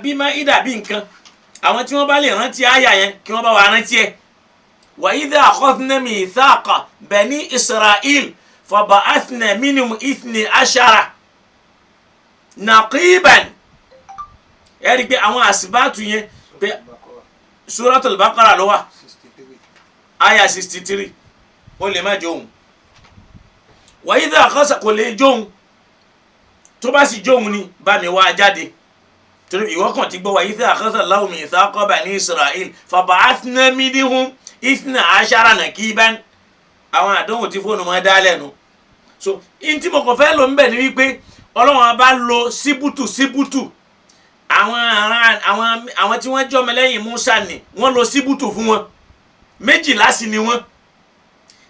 bí má ìdà bí nǹkan àwọn tí wọ́n bá lè rántí àyà yẹn kí wọ́n bá wà rántí ẹ̀. Wàyídí àkásínà mi ìsákọ̀bà ní Israel fàbàásínà mínú ìsìn àṣàrà nàkíbàn. Ẹ rí i pé àwọn àsìbáàtù yẹn pé Suratul Baqara ló wà aya 63 ó lè má jóun. Wàyí dà kọ́sà kò lè jóun, tó bá sì jóun ni bá mi wá jáde, torí ìwọ kàn ti gbọ́ wàyí dà kọ́sà Allahu mithaqa bani Isra'il faba'athna minhum ithna ashara naqiban. Àwọn àdánwò tí fóònù máa dá lẹ́nu. So n tí mo kàn fẹ́ lò ń bẹ̀ ni wípé Ọlọ́run bá lo síbùtù síbùtù àwọn tí wọ́n jọmọ lẹ́yìn Musa ni wọ́n lo síbùtù fún wọn, méjìlá sì ni wọ́n.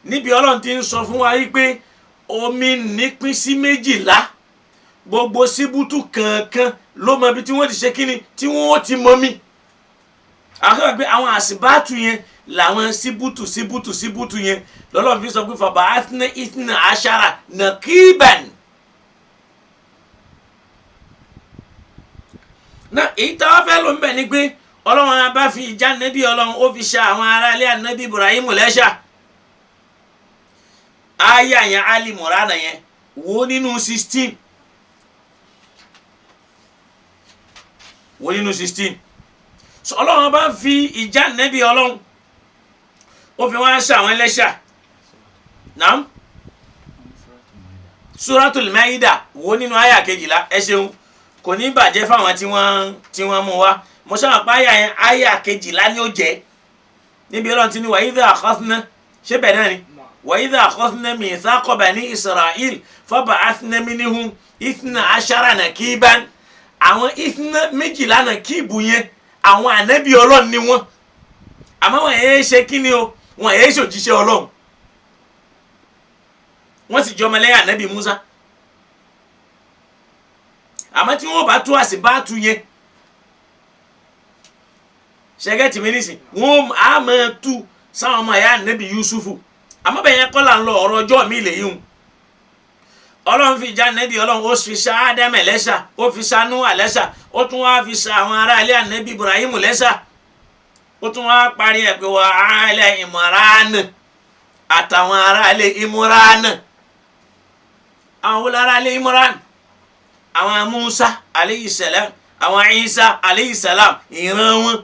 Níbi Ọlọ́run ti ń sọ fún wa wípé omi nípín sí méjìlá, gbogbo síbùtù kankan ló mọ ibi tí wọ́n ti ṣe kíni tí wọ́n ti mọ mi. Àkọ́kọ́ pé àwọn àsìbátù yẹn làwọn síbùtù síbùtù síbùtù yẹn lọ́lọ́run fi sọ pé fàbà áfínà ìfínà àṣàrà nàkíbàn. Náà èyí táwa fẹ́ ló ń bẹ̀ ni pé Ọlọ́run bá fi ìjà nẹ́bí Ọlọ́run ó fi ṣe àwọn aráalé ànábì Ibrahim lẹ́ṣà. Aya yẹn Ali Murana yẹn wo nínú 16, wo nínú 16. So Ọlọ́run bá fi ìjà nẹ́bí Ọlọ́run ó fi wọ́n ṣe àwọn ẹlẹ́ṣà. Naam, Suratul Maida wo nínú aya kejìlá. Ẹ ṣeun, kò ní bàjẹ́ fáwọn tí wọ́n mú wa. Mo sábà pa àyà yẹn, àyà kejìlá ni ó jẹ́ níbi Ọlọ́run ti ní wa idha akhadhna, ṣé bẹ́ẹ̀ náà ni wa idha akhadhna mithaqa bani Isra'il faba'athna minhum ithna ashara naqiban. Àwọn ithna méjìlá nàkíbù yẹn àwọn ànábì Ọlọ́run ni wọ́n, àmọ́ wọ́n yẹn ṣe kí ni o, wọ́n yẹn ṣe òjíṣẹ́ Ọlọ́run, wọ́n sì jọmọ lẹ́yìn ànábì Musa. Àmọ́ tí wọ́n bá tú àsìbáàtú yẹn ṣẹ́gẹ́tì mi nísìn wọ́n á máa tú sáwọn ọmọ ẹ̀yà nẹ́bí Yusufu. Àmọ́ bẹ́ẹ̀ yẹn kọ́ là ń lọ ọ̀rọ̀ ọjọ́ mi lè yíhun. Ọlọ́run fi já nẹ́bí Ọlọ́run ó fi ṣá Ádámẹ̀ lẹ́ṣà, ó fi ṣá Núhà lẹ́ṣà, ó tún wá fi ṣá àwọn ará ilé ànẹ́bí Ibrahim lẹ́ṣà, ó tún wá parí ẹ̀ pé wà á ilẹ̀ Ìmọ̀ránì àtàwọn ará ilé Ìmọ̀ránì. Àwọn wo lára ilé Ìmọ̀ránì? Àwọn Musa aleyhi salam, àwọn Isa aleyhi salam, ìran wọn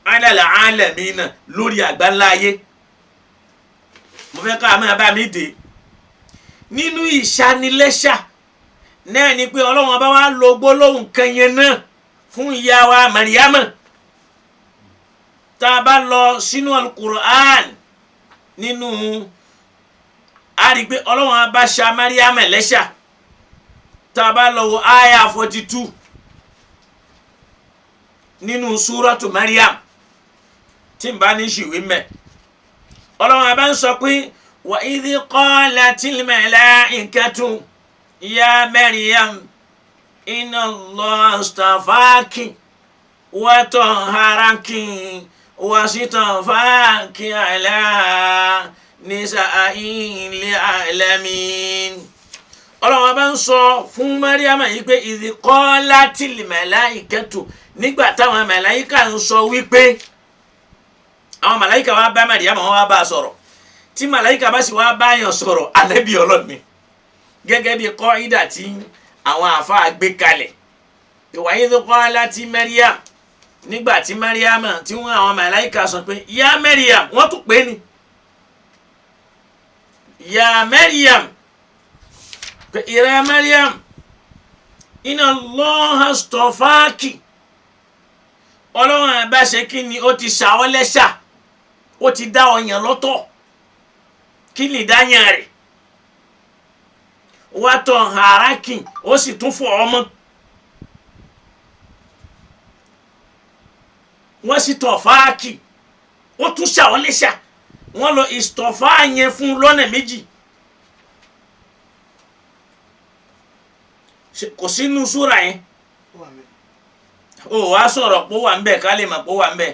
alẹ́lẹ̀ alẹ́mí náà lórí àgbáńlá ayé. Mo fẹ́ ká máa bá mi dé nínú ìṣanilẹ́ṣà náà ni pé Ọlọ́run bá wá lo gbólóhùn kan yẹn náà fún ìyá wa Màríyámà. Tá a bá lọ sínú Al-Qur'an nínú a rí i pé Ọlọ́run bá ṣa Màríyámà lẹ́ṣà. Tá a bá lọ wo àyà 42 nínú súrọ́tù Maryam tí n bá ní ṣìwé mẹ́, Ọlọ́run bá ń sọ pé wa idh qalatil malaikatu ya Maryam inna Allaha astafaki wa tahharaki wa istafaki ala nisa'il alamin. Ọlọ́run bá ń sọ fún Maryam yìí pé idh qalatil malaikatu, nígbà táwọn màláíkà ń sọ wípé àwọn màláíkà wá bá Màríyámà, wọn wá bá a sọ̀rọ̀. Tí màláíkà bá sì wá bá yàn sọ̀rọ̀, ànábì Ọlọ́run ni, gẹ́gẹ́ bí kọ́ídà tí àwọn àáfàá gbé kalẹ̀. Wa idh qalati Maryam, nígbà tí Màríyámà tí wọ́n àwọn màláíkà sọ pé ya Maryam, wọ́n tún pè é ní ya Maryam, pé ìrẹ́ Maryam, inna Allaha astafaki, Ọlọ́run àbá ṣe kí ni, ó ti ṣà ọ́ lẹ́ṣà, ó ti dá ọyàn lọ́tọ̀, kí ni ìdáyàn rẹ̀ wá tọ̀ hàrákì, ó sì tún fọ̀ ọmọ, wọ́n sì tọ̀ fáàkì, ó tún ṣà ọ́ lẹ́ṣà. Wọ́n lọ ìstọ̀fà yẹn fún lọ́nà méjì. Kò sínú súra yẹn, o wá sọ̀rọ̀ pé ó wà ń bẹ̀ ká lè mọ̀ pé ó wà ń bẹ̀.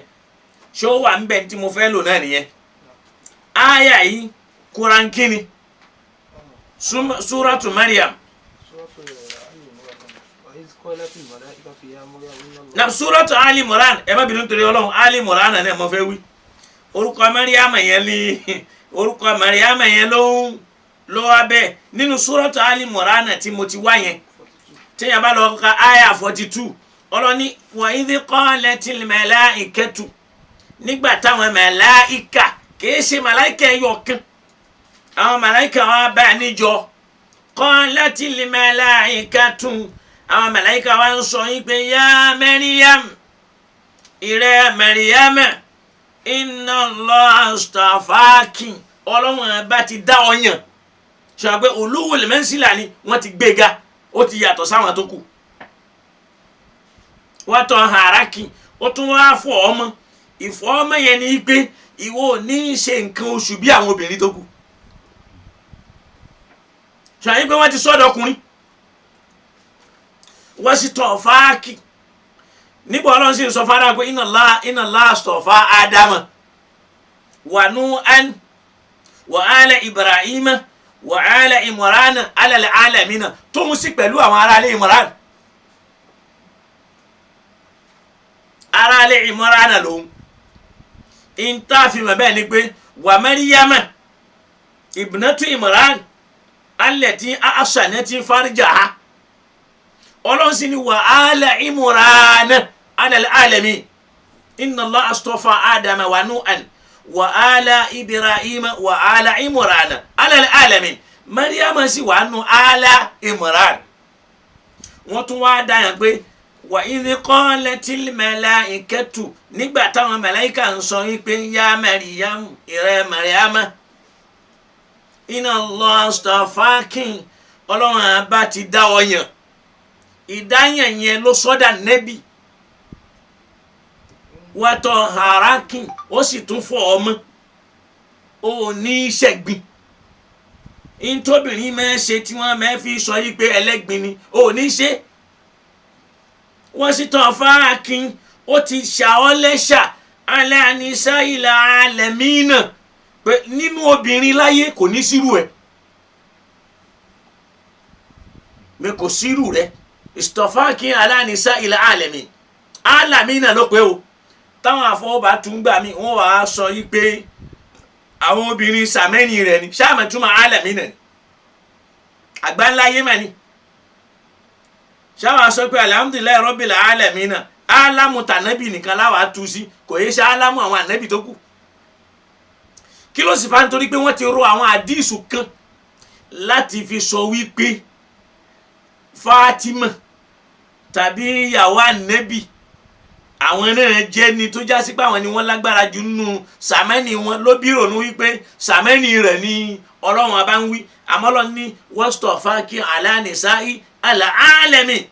Ṣé ó wà ń bẹ̀ tí mo fẹ́ lò náà nìyẹn. Aya yìí kurankini Suratu Maryam. Na Suratu Ali Imran, ẹ má bínú nítorí Ọlọ́run, Ali Imran náà mo fẹ́ wí. Orúkọ Maryam yẹn ni orúkọ Maryam yẹn ló ń lọ abẹ nínú Suratu Ali Imran tí mo ti wá yẹn. Téèyàn bá lọ ka aya 42, ọlọ́ni wa idh qalatil malaikatu, nígbà táwọn màláìka, kìí ṣe màláìka ẹyọ kan, àwọn màláìka wa bá níjọ, qalatil malaikatu, àwọn màláìka wa ń sọ yín pé ya Maryam, ìrẹ Maryam, inna Allaha astafaki, Ọlọ́run bá ti dá ọ yàn. Ṣàpẹ́ olúwo lẹ́mẹ́sìlá ni wọ́n ti gbéga, ó ti yàtọ̀ sáwọn tó kù. Wọ́n tọ́ haraki, ó tún wá fọ ọmọ. Ìfọ ọmọ yẹn ni pé ìwọ ò ní í ṣe nǹkan oṣù bí àwọn obìnrin tó kù. Ṣàyìn pé wọ́n ti sọ́dọ̀ ọkùnrin, wọ́n sì tọ̀ fáàkì. Nígbà Ọlọ́run sì ń sọ fara pé inna Allaha astafa Ádámà wa Nuhan wa ala Ibrahima wa ala Imrana ala alamina, tó ń sí pẹ̀lú àwọn aráalé Imran. Aráalé Imran lòun. Ìntàfihàn bẹ́ẹ̀ ni pé wà Maryama ibnatu Imran allati ahsanat farjaha, Ọlọ́run sì ni wà ala Imran ala alamin, inna Allaha astafa Adama wa Nuhan wa ala Ibrahima wa ala Imran ala alamin. Maryama sì wà nù ala Imran. Wọ́n tún wá dáyàn pé wà idh qalatil malaikatu, nígbà táwọn màláíkà ń sọ yín pé ya Maryam, ìrẹ Maryama, inna Allaha astafaki, Ọlọ́run àbá ti dá ọ yàn. Ìdáyàn yẹn ló sọ́dà nẹ́bì. Wàtọ̀ haraki, ó sì tún fọ ọmọ, ó ní ṣẹ̀gbin. Ntóbìnrin máa ń ṣe tí wọ́n máa fi sọ yí pé ẹlẹ́gbin ni, ó ní ṣe. Wọ́n sì tàn fáàkín, ó ti ṣà ọ́ lẹ́ṣà aláàníṣá ìlà alẹ́mínà, pé nínú obìnrin láyé kò ní sírù ẹ̀, pé kò sírù rẹ̀. Ìsọfáàkín aláàníṣá ìlà alẹ́mín, alàmínà ló pé o. Táwọn àfọwọ́bà tún gbà mí, wọ́n wàá sọ yí pé àwọn obìnrin sàmẹ́ni rẹ̀ ni sáàmẹ̀túmọ̀ alàmínà ni, àgbáńláyé mà ni. Sáwà sọ pé alhamdulillahi rabbil alamina, álámù tànẹ́bì nìkan láwàá tu sí, kò yé ṣe álámù àwọn ànẹ́bì tó kù. Kí ló sì fa? Nítorí pé wọ́n ti rọ àwọn àdíìsù kan láti fi sọ wípé Fatima tàbí ìyàwó ànẹ́bì àwọn náà jẹ́ ni tó já sí pé àwọn ni wọ́n lágbára jù nínú sàmẹ́nì wọn, ló bí rònú wípé sàmẹ́nì rẹ̀ ni Ọlọ́run abá ń wí. Àmọ́ Ọlọ́run ní wastafaki ala nisa'i ala alami,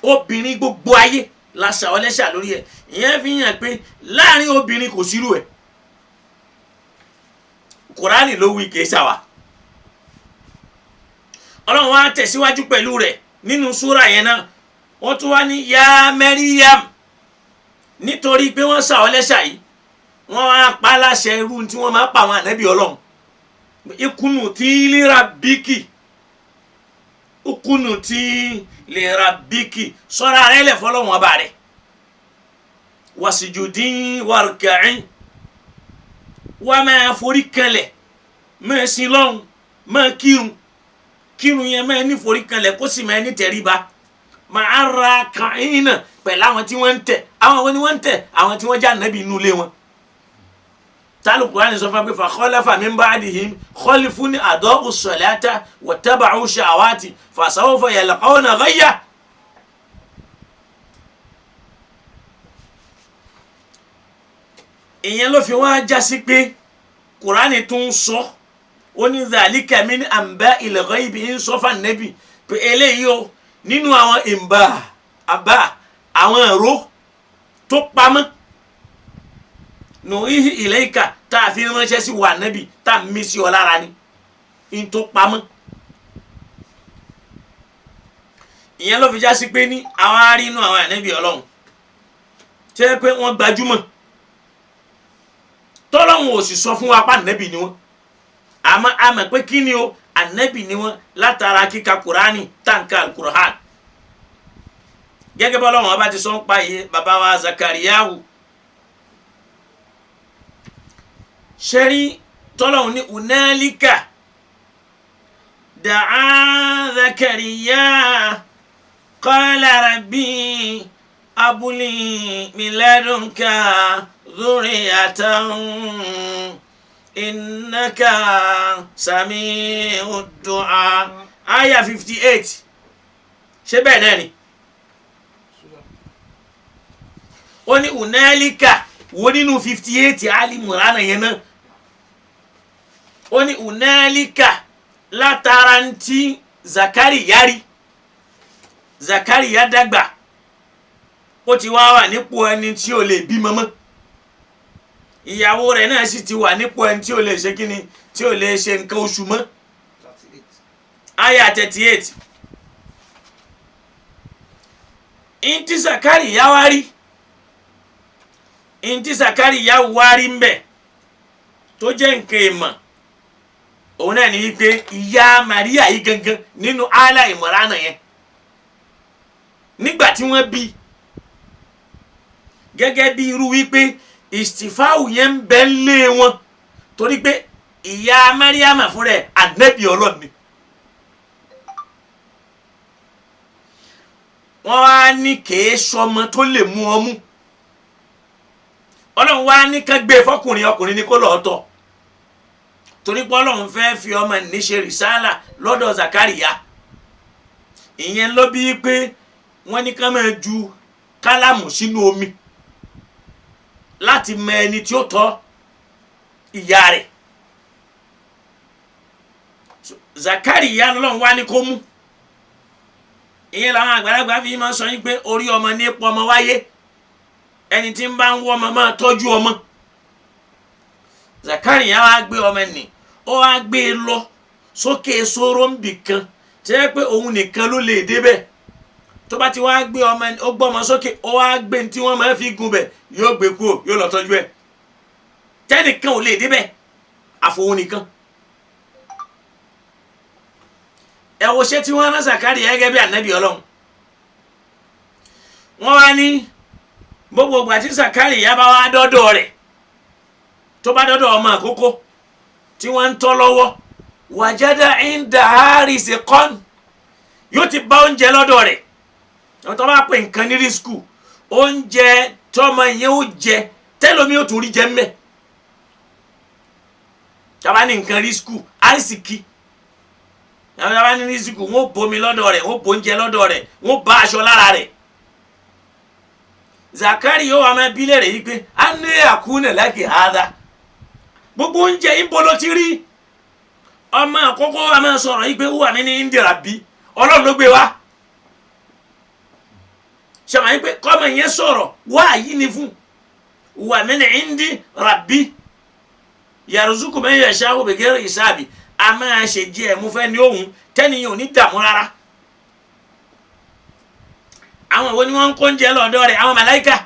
obìnrin gbogbo ayé la ṣàwọlẹ́ṣà lórí ẹ̀. Ìyẹn fi hàn pé láàrin obìnrin kò sírú ẹ̀. Kùránì ló wí, kìí ṣàwà. Ọlọ́run wá tẹ̀síwájú pẹ̀lú rẹ̀ nínú súrà yẹn náà. Wọ́n tún wá ní ya Maryam, nítorí pé wọ́n ṣàwọlẹ́ṣà yìí, wọ́n wá pa láṣẹ irú tí wọ́n máa pa àwọn ànábì Ọlọ́run. Ìkùnù tí lera bíkì, ìkùnù tí lera bíkì, sọ́ra rẹ̀ lẹ̀ fọlọ́wọ́n ọba rẹ̀. Wasijudin warka'in, wá máa forí kanlẹ̀, máa sin lọ́hùn, máa kírun. Kírun yẹn máa ní forí kanlẹ̀, kó sì máa ní tẹríba. Máa ra kàáyìn náà pẹ̀lú àwọn tí wọ́n ń tẹ̀. Àwọn wo ni wọ́n ń tẹ̀? Àwọn tí wọ́n já nàbì inú ilé wọn. Tálù Kùránì sọ fún mi pé fa khalafa min ba'dihim khalfun ada'u s-salata wattaba'u shahawati fasawfa yalqawna ghayya. Ìyẹn ló fi wá jásí pé Kùránì tún ń sọ, ó ní dhalika min amba'il ghaybi, ń sọ fún ànẹ́bì pé eléyìí o, nínú àwọn ìmbà àbá àwọn ẹ̀rọ tó pamọ́ nù ihi ilayka tá a fi ránṣẹ́ sí wa ànẹ́bì, tá a mí sí ọ lára ni ń tó pamọ́. Ìyẹn ló fi jásí pé ní àwọn arínú àwọn ànẹ́bì Ọlọ́run tẹ́ pé wọ́n gbajúmọ̀. Tọ́lọ́hun ò sì sọ fún wa pa ànábì ni wọ́n, àmọ́ àmọ́ pé kí ni o, ànábì ni wọ́n látara kíka Kùránì, táǹkà Kùránì. Gẹ́gẹ́ bọ́lá wọn bá ti sọ ń pa iye bàbá wa Zakariyahu ṣẹ́rí, tọ́lọ́hun ní unalika da'a Zakariya qala rabbi abuli min ladunka dhurriyatan innaka sami'ud du'a. Aya 58, ṣé bẹ́ẹ̀ náà ni? Ó ní unalika, wo nínú 58 alimurana yẹn náà, ó ní unalika látara ntí Zakariya rí. Zakariya dàgbà, ó ti wá wà nípò ẹni tí ò lè bímọ mọ́, ìyàwó rẹ̀ náà sì ti wà nípò ẹni tí ò lè ṣe kíni, tí ò lè ṣe nǹkan oṣù mọ́. Aya 38, ntí Zakariya wá rí, ntí Zakariya wá rí ń bẹ tó jẹ́ nǹkan ìmọ̀, òun náà ní wípé ìyá Maria yìí gangan nínú ala ìmọ̀ránà yẹn nígbà tí wọ́n bí, gẹ́gẹ́ bí irú wípé ìsìfáwù yẹn ń bẹ lé wọn, torí pé ìyá Mariama fúnra ẹ̀ ànábì Ọlọ́run ni. Wọ́n wá ní kèé sọmọ tó lè mú ọmú, Ọlọ́run wá ní ká gbé fọkùnrin, ọkùnrin ní kó lọ́ọ́ tọ̀, torí pé Ọlọ́run fẹ́ fi ọmọ níṣe rìsálà lọ́dọ̀ Zakariya. Ìyẹn ló bí pé wọ́n ní ká máa ju kálámù sínú omi láti mọ ẹni tí ó tọ́ ìyá rẹ̀. Zakariya lọ́lọ́run wá ní kó mú. Ìyẹn làwọn àgbàlagbà fi máa sọ yín pé orí ọmọ ní pọ̀ ọmọ wáyé, ẹni tí ń bá ń wọ́ ọmọ máa tọ́jú ọmọ. Zakariya wá gbé ọmọ nì, ó wá gbé e lọ sókè sóró nbì kan tí yẹ pé òun nìkan ló lè débẹ̀. Tó bá ti wá gbé ọmọ, ó gbọ́ ọmọ sókè, ó wá gbé ní tí wọ́n máa fi gun bẹ̀, yóò gbé kúrò, yóò lọ tọ́jú ẹ̀. Tẹ́nìkan ò lè débẹ̀ àfòun nìkan. Ẹ wo ṣé tí wọ́n rán Zakariya gẹ́gẹ́ bí ànábì Ọlọ́run. Wọ́n wá ní gbogbo ìgbà tí Zakariya bá wá dọ́dọ̀ rẹ̀, tó bá dọ́dọ̀ ọmọ àkókò tí wọ́n ń tọ́ lọ́wọ́, wàjádà ìndà àrísì kọ́n, yóò ti bá oúnjẹ lọ́dọ̀ rẹ̀. Àwọn tó bá pè nǹkan ní rísíkù, oúnjẹ tọmọ yẹn ó jẹ tẹlomi ó tún rí jẹ mbẹ. Tàbá ní nǹkan rísíkù, àrísìkí, tàbá ní rísíkù, wọ́n bomi lọ́dọ̀ rẹ̀, wọ́n bo oúnjẹ lọ́dọ̀ rẹ̀, wọ́n bá aṣọ lára rẹ̀. Zakari yóò wá máa bí lérè yìí pé a ní àkúnẹ̀ láti hàdá, gbogbo oúnjẹ yìí ń bolo ti rí. Ọmọ àkọ́kọ́ wa máa sọ̀rọ̀ yìí pé wúwà mí ní Indira bí Ọlọ́run ló gbé wa. Sọ̀rọ̀ yìí pé kọ́mọ yẹn sọ̀rọ̀ wá yìí ni fún wà mí ní Indira bí yàrá man yasha'u bighairi hisabi, a máa ṣe jẹ́ ẹ̀mú fẹ́ ní òun tẹ́niyàn ò ní dààmú rárá. Àwọn wo ni wọ́n ń kó oúnjẹ lọ́dọ̀ rẹ̀? Àwọn màláíkà.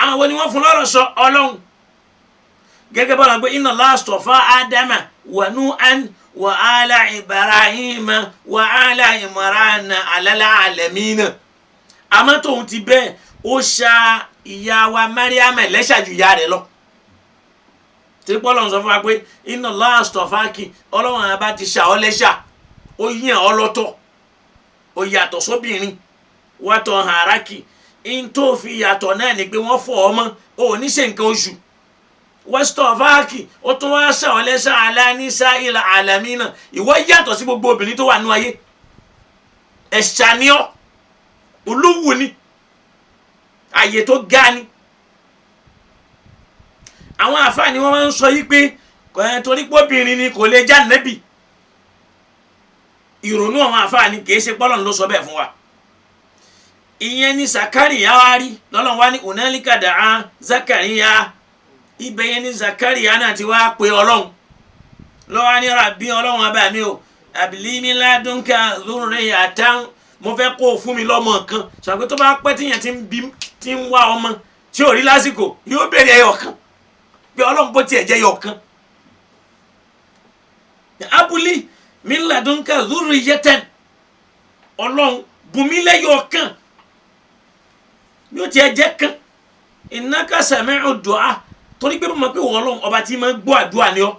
Àwọn wo ni wọ́n fún lọ́rọ̀ sọ? Ọlọ́run. Gẹ́gẹ́ bọ́lá pé inna Allaha astafa Ádámà wa Nuhan wa ala Ibrahima wa ala Imrana alal alamina. Àmọ́ tóun ti bẹ́ẹ̀, ó ṣa ìyá wa Mariama lẹ́ṣà ju ìyá rẹ̀ lọ. Tí Pọ́lọ́run sọ fún wa pé inna Allaha astafaki, Ọlọ́run àbá ti ṣà ọ́ lẹ́ṣà, ó yàn ọ́ lọ́tọ̀, ó yàtọ̀ sóbìnrin, wàtọ̀ hàrákì. In tó fi yàtọ̀ náà ni pé wọ́n fọ̀ ọmọ, ò ní ṣe nǹkan oṣù. Westọ̀fáàkì, ó tún wá ṣà ọ́ lẹ́ṣà aláníṣá ilà àlàmínà, ìwọ yàtọ̀ sí gbogbo obìnrin tó wà nú ayé. Ẹ̀ṣà ni ọ́, olówó ni, àyè tó ga ni. Àwọn àfáà ni wọ́n máa ń sọ yí pé torí pé obìnrin ni kò lè já nẹ́bì. Ìrònú àwọn àfáà ni, kìí ṣe pọ́lọ́n ló sọ bẹ́ẹ̀ fún wa. Ìyẹn ni Zakariya wá rí lọ́lọ́run wá ní unalika da'a Zakariya. Ibẹ̀ yẹn ni Zakariya náà ti wá pe Ọlọ́run lọ́wọ́ ní rabbi, Ọlọ́run abá mi o, abilimi ladunka dhurriyatan, mo fẹ́ kó o fún mi lọ́mọ kan. Ṣàpé tó bá pẹ́ tíyẹn ti ń bí, ti ń wá ọmọ tí ò rí lásìkò, yóò bèrè ẹyọ kan. Pé Ọlọ́run bó tiẹ̀ jẹ́ yọkan. Abúlé min ladunka zurriyatan, Ọlọ́run bùnmi lẹ́yọ̀kan yóò tiẹ̀ jẹ́ kan. Innaka sami'u du'a, torí pé mo mọ̀ pé wọ́n Ọlọ́run ọba tí máa ń gbọ́ àdúrà ni ọ́.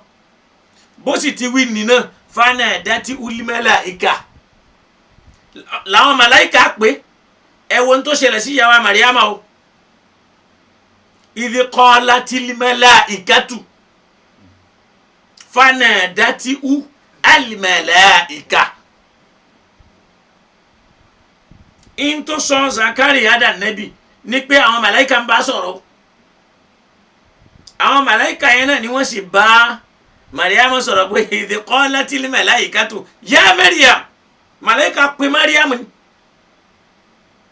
Bó sì ti wí nìna fanadati ul malaika, làwọn màláìka pé ẹ wo ohun tó ṣẹlẹ̀ sí ìyàwó Màríàmà o. Idh qalatil malaikatu fanadati al malaika. In tó sọ Zakariya dà nẹ́bì ni pé àwọn màláìka ń bá sọ̀rọ̀. Àwọn màláìka yẹn náà ni wọ́n sì bá Mariam sọ̀rọ̀ pé idh qalatil malaikatu ya Mariam. Màláìka pé Mariam ni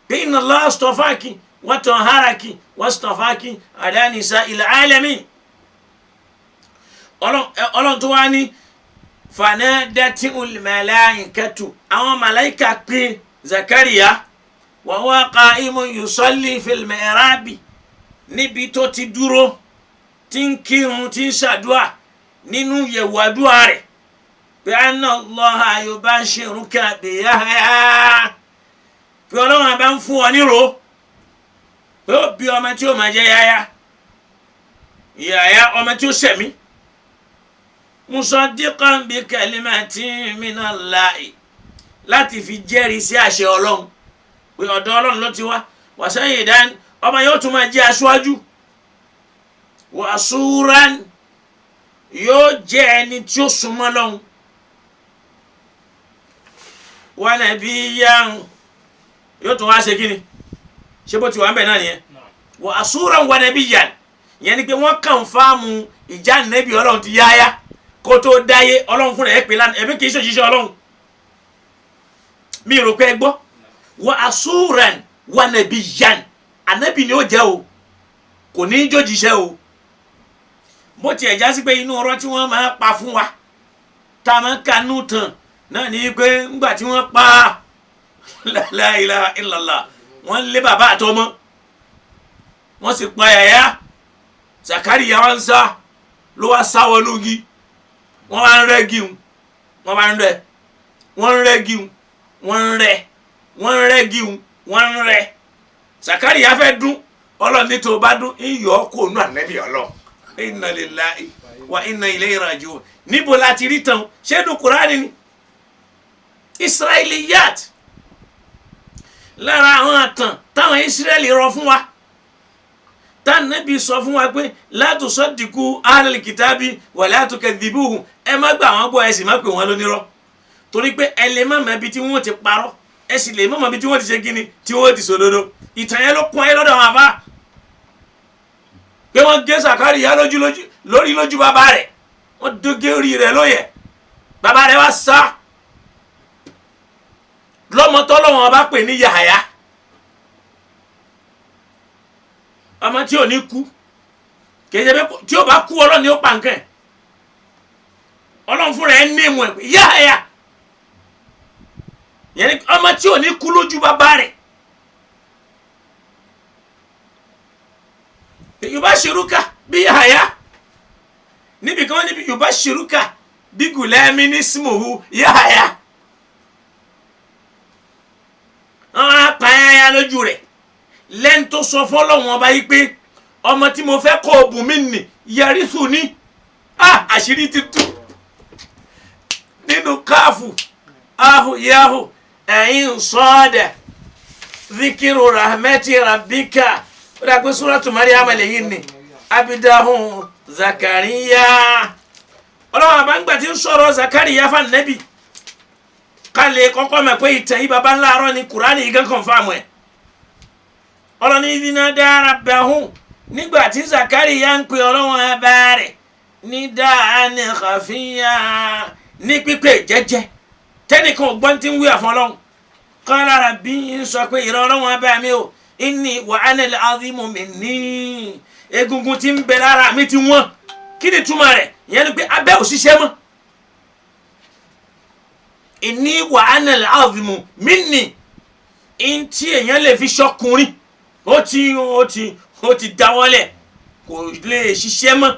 pé inna Allaha astafaki wa tahharaki wastafaki ala nisa'il alamin. Ọlọ́run tó wá ní fanadatil malaikatu, àwọn màláìka pé Zakariya wa huwa qa'imun yusalli fil mihrabi, níbi tó ti dúró tí ń kírun tí ń ṣàdúà nínú yẹ̀wò àdúrà rẹ̀ pé anna Allaha yubashiruka bi Yahya, pé Ọlọ́run àbá ń fún ọ nírò pé ó bí ọmọ tí ó máa jẹ́ Yahya, Yahya ọmọ tí ó sẹ̀mí, musaddiqan bi kalimatin minallahi, láti fi jẹ́rìí sí àṣẹ Ọlọ́run pé ọ̀dọ̀ Ọlọ́run ló ti wá. Wa sayyidan, ọmọ yóò tún máa jẹ́ aṣáájú. Wa asuran, yóò jẹ́ ẹni tí ó súnmọ́ lọ́hùn. Wa nabiyyan, yóò tún wá ṣe kí ni, ṣé bó ti wà ń bẹ̀ náà nìyẹn. Wa asuran wa nabiyyan, ìyẹn ni pé wọ́n kàn fáàmù ìjà nẹ́bí Ọlọ́run ti yáyá kó tó dáyé. Ọlọ́run fúnra ẹ̀ pé lánàá ẹ̀mí kì í ṣòṣìṣẹ́ Ọlọ́run, mi rò pé ẹ gbọ́. Wa asuran wa nabiyyan, ànábì ni ó jẹ́ o, kò ní í jójíṣẹ́ o. Bó tiẹ̀ já sí pé inú ọ̀rọ̀ tí wọ́n máa pa fún wa tá a máa kanú tàn náà ní pé ńgbà tí wọ́n pa la ilaha illallah, wọ́n lé bàbá àtọmọ, wọ́n sì pa yàyà. Zakariya wá ń sá, ló wá sá wọnú igi, wọ́n wá ń rẹ́ gíun, wọ́n wá ń rẹ́, wọ́n ń rẹ́ gíun, wọ́n ń rẹ́, wọ́n ń rẹ́ gíun, wọ́n ń rẹ́. Zakariya fẹ́ dún, Ọlọ́run ní tó o bá dún iyọ̀ kò nù ànẹ́bí Ọlọ́run. Inna lillahi wa inna ilayhi raji'un. Níbo la ti rí tán? Ṣé inú Kùránì ni? Israiliyat, lára àwọn àtàn táwọn Israẹli rọ fún wa, tánàbí sọ fún wa pé la tusaddiqu ahlal kitabi wa la tukadhibuhum, ẹ má gbà wọ́n gbọ́, ẹ sì má pè wọ́n lónírọ́, torí pé ẹ lè má mọ ibi tí wọ́n ti parọ́, ẹ sì lè má mọ ibi tí wọ́n ti ṣe kíni, tí wọ́n ti sòdodo. Ìtàn yẹn ló kún ayé lọ́dọ̀ àwọn àbá pé wọ́n gé Zakariya lójú lórí lójú bàbá rẹ̀, wọ́n dógé orí rẹ̀ lóye, bàbá rẹ̀ wá sá lọ́mọ tọ́lọ́wọ́n bá pè ní Yahaya, ọmọ tí ò ní kú, kì í ṣe pé tí ó bá kú Ọlọ́run ni ó pa nǹkan ẹ̀, Ọlọ́run fúnra ẹ̀ ní ìmọ̀ ẹ̀ pé Yahaya, yẹn ni ọmọ tí ò ní kú lójú bàbá rẹ̀. Yubashiruka bí Yahaya, níbi kan níbi yubashiruka bí gulami nismuhu Yahaya, wọn á pa Yahaya lójú rẹ̀ lẹ́ni tó sọ fọlọ́wọn ọba yìí pé ọmọ tí mo fẹ́ kọ́ ọ̀bùn mi nì yẹrísù ní àṣírí ti tú nínú káfù ahu yahu ẹ̀yin sọ́ọ̀dẹ̀ zikiru rahmeti rabbika. Ó dà pé súrátù Mariam lèyí ni abidahun Zakariya. Ọlọ́run àbáǹgbà tí ń sọ̀rọ̀ Zakariya fún Ànábì, ká lè kọ́kọ́ mọ̀ pé ìtàn yìí baba ńlá arọ́ ni Kùránì yìí gán kọ̀nfàmù ẹ̀. Ọlọ́ni ìdínà dára bẹ̀hùn, nígbà tí Zakariya ń pe Ọlọ́run ọba rẹ̀ ní dáhàní kàfíyà, ní pípé jẹ́jẹ́ tẹ́nìkan ògbọ́n tí ń wí àfọlọ́hún. Qala rabbi, ń sọ pé ìrọ̀ Ọlọ́run ọba mi o, inni wa ana al-azimu minni, egungun tí ń bẹ lára mi ti wọ́n. Kí ni túmọ̀ rẹ̀? Ìyẹn ni pé abẹ́ òṣìṣẹ́ mọ́. Inni wa ana al-azimu minni, ntí èèyàn lè fi ṣọkùnrin ó ti dáwọ́lẹ̀, kò lè ṣiṣẹ́ mọ́.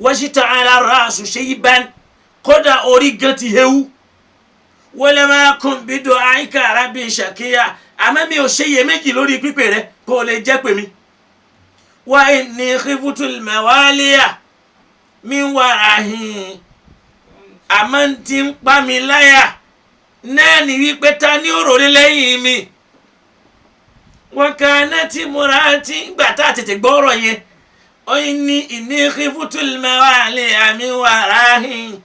Wọ́n ara ra'su shayban, kódà orí gan ti hewu. Wala ma kun bi du'aika rabbi shakiya, àmọ́ mi ò ṣe iyèméjì lórí pípè rẹ kó o lè jẹ́ pè mí. Wa inni khiftul mawaliya min warahi, àmọ́ ti ń pa mi láyà náà ní wípé ta ní òròlé lẹ́yìn mi. Wọn kà ná tí múra tí gbà tá a tètè gbọ́ ọ̀rọ̀ yẹn, ó ní inni khiftul mawaliya min warahi,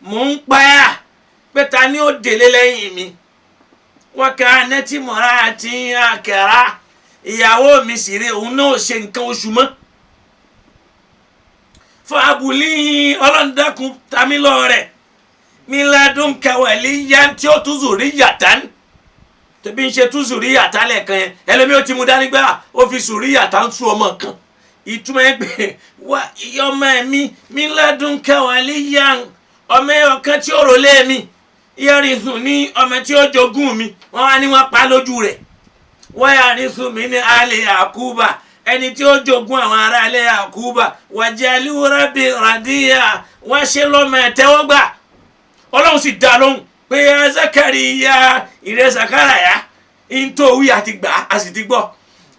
mò ń payà pé ta ni ó délé lẹ́yìn mi. Wọn kà ná tí múra tí àkàrà, ìyàwó mi sì rí òun náà ṣe nǹkan oṣù mọ́. Fún abúlé ọlọ́ndàkùn tamílọ́ rẹ̀ míládùn kẹwàlí yá tí ó tún zùrí yàtá tẹbi ń ṣe tún zùrí yàtá lẹ́ẹ̀kan yẹn, ẹlẹ́mi ó ti mú dání gbá ó fi zùrí yàtá ń tú ọmọ kan. Ìtumọ̀ ẹ pé wá ọmọ mi míládùn kẹwàlí yá ọmọ ẹ ọ̀kan tí ó rò lé mi yẹrìsùn ní ọmọ tí ó jogún mi, wọ́n wá ní wọ́n pa lójú rẹ̀. Wọ́n yàrìsùn mi ní alẹ́ àkúbà, ẹni tí ó jogún àwọn ará alẹ́ àkúbà. Wàjálù rábì ràdíyà, wọ́n ṣe lọ́mọ ẹ̀tẹ́wọ́gbà. Ọlọ́run sì dá lóhùn pé ya Zakariya, ìrẹ́ Zakaraya, ntòwí àti gbà á sì ti gbọ́.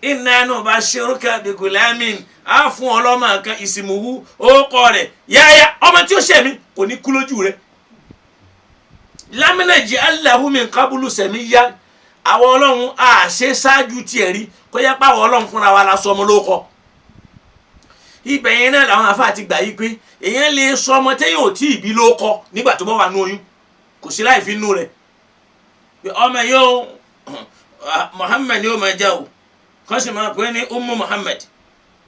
Inna nubashiruka bigulamin, á fún ọlọ́mọ kan ìsìmùwú ókọ rẹ̀ yáyá, ọmọ tí ó ṣẹ̀ mí kò ní kú lójú rẹ̀. Lámìnàjì Allahu min qablu samiyya, àwọn ọlọ́run á ṣe ṣáájú tiẹ̀ rí kó yẹ pàwọ́ ọlọ́run fúnra wa la sọ ọmọ lóko. Ibẹ̀ yẹn náà làwọn afa ti gbà yí pé èèyàn lè sọ ọmọ téèyàn ò tí ì bí lóko nígbà tó bá wà nú oyún, kò sí láì fi nú rẹ̀. Ọmọ yóò Muhammad yóò máa jẹ́ o, kàn sì máa pè é ní Ummu Muhammad,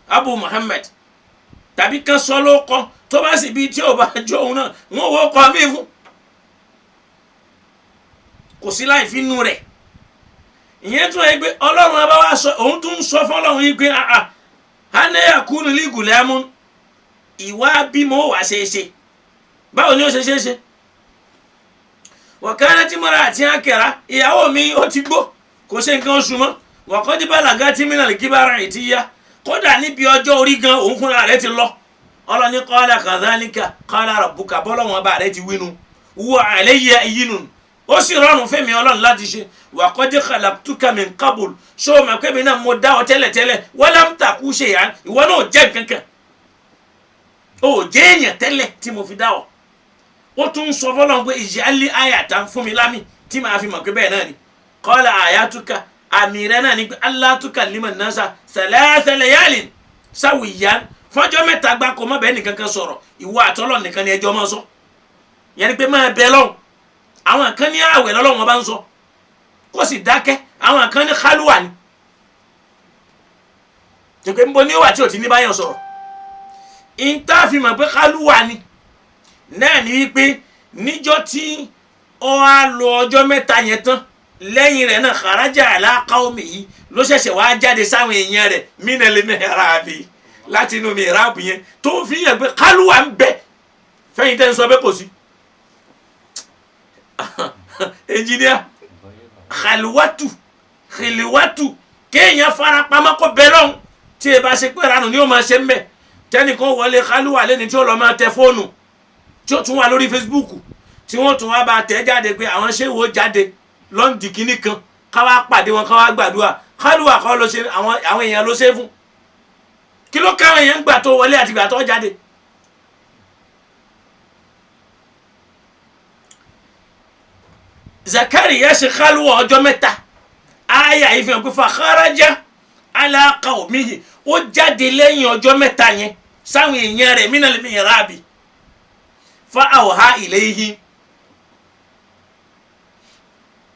Abu Muhammad, tàbí kan sọ lóko tó bá sì bí tí ò bá jọ òun náà wọ́n wọ́n kọ́ mí fún. Kò sí láì fi nú rẹ̀. Ìyẹn tún yẹ pé ọlọ́run abá wa sọ, òun tún sọ fọlọ́run yìí pé àà hane yakunu li gulamun, ìwà bímọ wà ṣeéṣe, báwo ni ó ṣe ṣeéṣe? Wọ̀kánná tí mọ́ra àti akẹ́ra, ìyàwó mi ó ti gbó kò ṣe nǹkan oṣù mọ́. Wọ̀kọ́ tí bàlágà tí mìíràn kí bá rìn ti yá, kódà níbi ọjọ́ orí gan òun fúnra rẹ̀ ti lọ. Ọlọ́ni qala kadhalika qala rabbuka, bọ́lọ́wọ́n bá rẹ̀ ti wínú wọ alayya yínú, ó sì rọrùn fẹ́mi ọlọ́run láti ṣe. Wa qad khalaqtuka min qabl, ṣó o mọ̀ pé mi náà mo dá ọ tẹ́lẹ̀tẹ́lẹ̀, walam taku shay'an, ìwọ náà jẹ́ nǹkankan, ó jẹ́ èèyàn tẹ́lẹ̀ tí mo fi dá ọ. Ó tún sọ fọlọ́run pé ij'al ayatan, fún mi lámì tí màá fi mọ̀ pé bẹ́ẹ̀ náà ni. Qala ayatuka, àmì rẹ náà ni pé alla tukallima nnasa thalatha layalin sawiyyan, fọjọ́ mẹ́ta gbáko má bẹ́ẹ̀ nìkankan sọ̀rọ̀, ìwọ àtọ́lọ́ nìkan ni ẹjọ́ máa sọ. Yẹn ni pé máa bẹ lọ́hùn. Àwọn kan ní àwẹ̀ lọ́lọ́wọ́n bá ń sọ kó sì dákẹ́, àwọn kan ní kálúwà ni tẹ̀pẹ́ ń bọ ní wà tí ò ti ní báyọ̀ sọ̀rọ̀. Ìntàfimọ̀ pé kálúwà ni náà ní wípé níjọ́ tí ó á lò ọjọ́ mẹ́ta yẹn tán lẹ́yìn rẹ̀ náà kharaja ala qawmihi, ló ṣẹ̀ṣẹ̀ wá jáde sáwọn èèyàn rẹ̀ minal mihrabi, láti inú mihrab yẹn tó fi hàn pé kálúwà ń bẹ fẹ́yìn tẹ́ ń sọ pé kò sí. Engineer, khaliwatu khiliwatu, kéèyàn farapamọ́ kó bẹ lọ́hùn tí e bá ṣe pé ranù ni ó máa ṣe ń bẹ. Tẹnìkan wọlé khaliwa lẹ́ni tí ó lọ máa tẹ fóònù, tí ó tún wà lórí Facebook, tí wọ́n tún wá bá tẹ̀ jáde pé àwọn ṣé wo jáde lọ́ndì kínní kan káwá pàdé wọn káwá gbàdúrà. Khaliwa kọ́ ló ṣe, àwọn èèyàn ló ṣe fún. Kí ló káwọn èèyàn gbà tó wọlé àti gbà tó jáde? Zakariya ṣe kálùwọ̀ ọjọ́ mẹ́ta, aya yìí fi hàn pé fakharaja ala qawmihi, ó jáde lẹ́yìn ọjọ́ mẹ́ta yẹn sáwọn èèyàn rẹ̀ minal mihrabi fa awha ilayhi,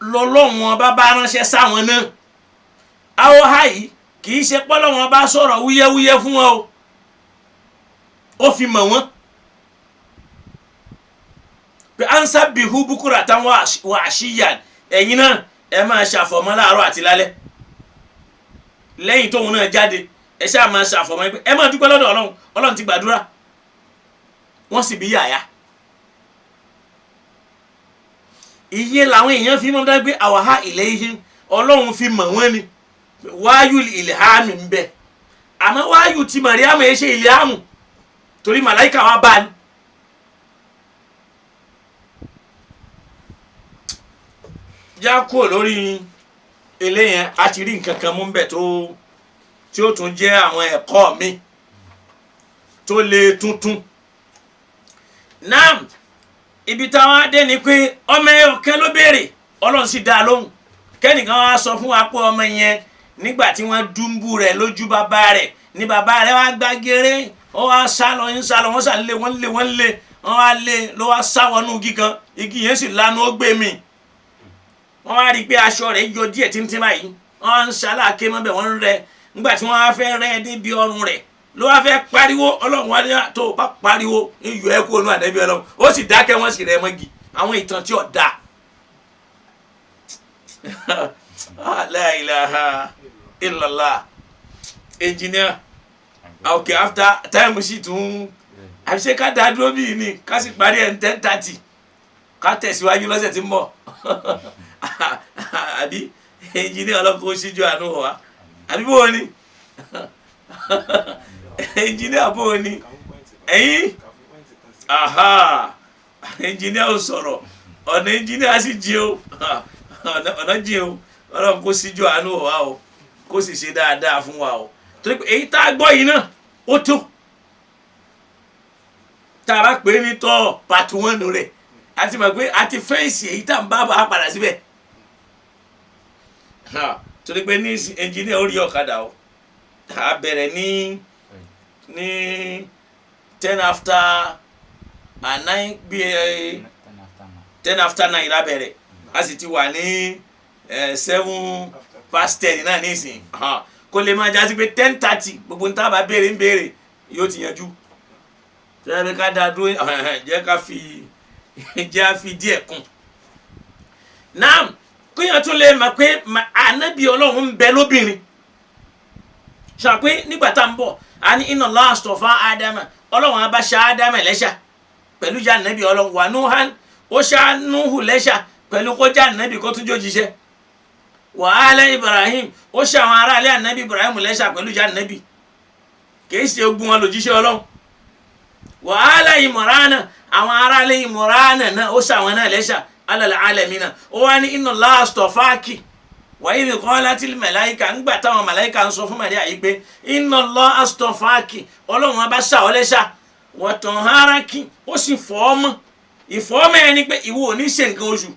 lọ́lọ́wọ́n bá bá ránṣẹ́ sáwọn náà. Awha yìí kì í ṣe pọ́lọ́wọ́n bá sọ̀rọ̀ wúyẹ́wúyẹ́ fún wọn o, ó fi mọ̀ wọ́n pé ansa bihu bukuratan wa ashiyan, ẹ̀yin náà ẹ máa ṣàfọ̀mọ́ láàárọ̀ àti lálẹ́. Lẹ́yìn tóun náà jáde ẹ ṣáà máa ṣàfọ̀mọ́ ẹ máa dúpẹ́ lọ́dọ̀ Ọlọ́run, Ọlọ́run ti gbàdúrà. Wọ́n sì bí yàyà. Iye làwọn èèyàn fi mọ́ dágbé àwàhá ilayhim, Ọlọ́run fi mọ̀ wọ́n ni wáyù ìlìhámì ń bẹ. Àmọ́ wáyù ti Màríàmù ẹ ṣe ìlìhámù, Torí màláìka wa bá ní. Já kúrò lórí eléyẹn, a ti rí nǹkan kan mú bẹ̀ tó tí ó tún jẹ́ àwọn ẹ̀kọ́ mi tó lè tuntun. Naam, ibi táwọn á dé ni pé ọmọ ẹ̀kẹ́ ló béèrè, Ọlọ́run sì dá a lóhùn. Kẹ́nìkan wá sọ fún wa pé ọmọ yẹn nígbà tí wọ́n dúnbù rẹ̀ lójú bàbá rẹ̀ ní bàbá rẹ̀ wá gbàgéré, ó wá sá lọ, ń sá lọ, wọ́n sá lé, wọ́n lé, wọ́n lé, wọ́n wá lé, ló wá sá wọnú igi kan, igi yẹn sì lanu, ó gbé mi. Wọ́n wá rí i pé aṣọ rẹ̀ yọ díẹ̀ tíntín báyìí, wọ́n wá ń ṣaláàké mọ́bẹ̀, wọ́n ń rẹ. Nígbà tí wọ́n wá fẹ́ rẹ́ débi ọrùn rẹ̀ ló wá fẹ́ pariwo, Ọlọ́run wá ní tó o bá pariwo iyọ̀ ẹ kú onú àdẹ́bí Ọlọ́run. Ó sì dákẹ́, wọ́n sì rẹ́ mọ́gi. Àwọn ìtàn tí ò dáa. La ilaha illallah. Engineer, okay, after time sì tún àbí ṣé ká dá dúró bíi ni ká sì parí ẹ̀ ní 10:30 ká tẹ̀síwájú lọ́sẹ̀ tí ń bọ̀, àbí engineer ọlọ́kọ̀ ó ṣíjú àánú wa, àbí bó o ní engineer, bó o ní ẹ̀yin, aha, engineer ò sọ̀rọ̀, ọ̀nà engineer sì jí o, ọ̀nà jí o. Ọlọ́run kó síjú àánú wa o, kó sì ṣe dáadáa fún wa o, torí pé èyí tá a gbọ́ yìí náà ó tó tá a bá pè é ní tọ́ part 1 rẹ̀, a ti mọ̀ pé a ti fẹ́ǹsì èyí tá a ń bá bá a padà síbẹ̀, torí pé ní engineer ó rí ọ̀kadà o. A bẹ̀rẹ̀ ní 9:10 bí 9:10 la bẹ̀rẹ̀, a sì ti wà ní 10:07 náà nísìnyí. Kó lè máa jásí pé 10:30 gbogbo ní tá a bá béèrè ń béèrè yóò ti yanjú. Jẹ́ ká dá dúró, jẹ́ ká fi jẹ́ á fi díẹ̀ kún. Naam, kéèyàn tún lè mọ̀ pé ànábì Ọlọ́run ń bẹ lóbìnrin. Ṣàpé nígbà tá à ń bọ̀ a ní inna Allah astafa Ádámà, Ọlọ́run á bá ṣa Ádámà lẹ́ṣà pẹ̀lú já ànábì Ọlọ́run, wà Núhán ó ṣa Núhù lẹ́ṣà pẹ̀lú kó já ànábì kó tún jó jíṣẹ́, wà á Ibrahim ó ṣe àwọn aráalé ànábì Ibrahim lẹ́ṣà pẹ̀lú já ànábì, kìí ṣe ogun wọn lòjíṣẹ́ Ọlọ́run, wà á Imrana àwọn aráalé Imrana náà ó ṣe àwọn náà lẹ́ṣà alal alamina. Ó wá ní inna Allah astafaki wa idh qalatil malaika, ńgbà táwọn màláìka ń sọ fún Màríà yìí pé inna Allah astafaki, Ọlọ́run á bá ṣà ọ́ lẹ́ṣà, wa tahharaki, ó sì fọ́ ọmọ. Ìfọ́ ọmọ yẹn ni pé ìwọ ò ní ṣe nǹkan oṣù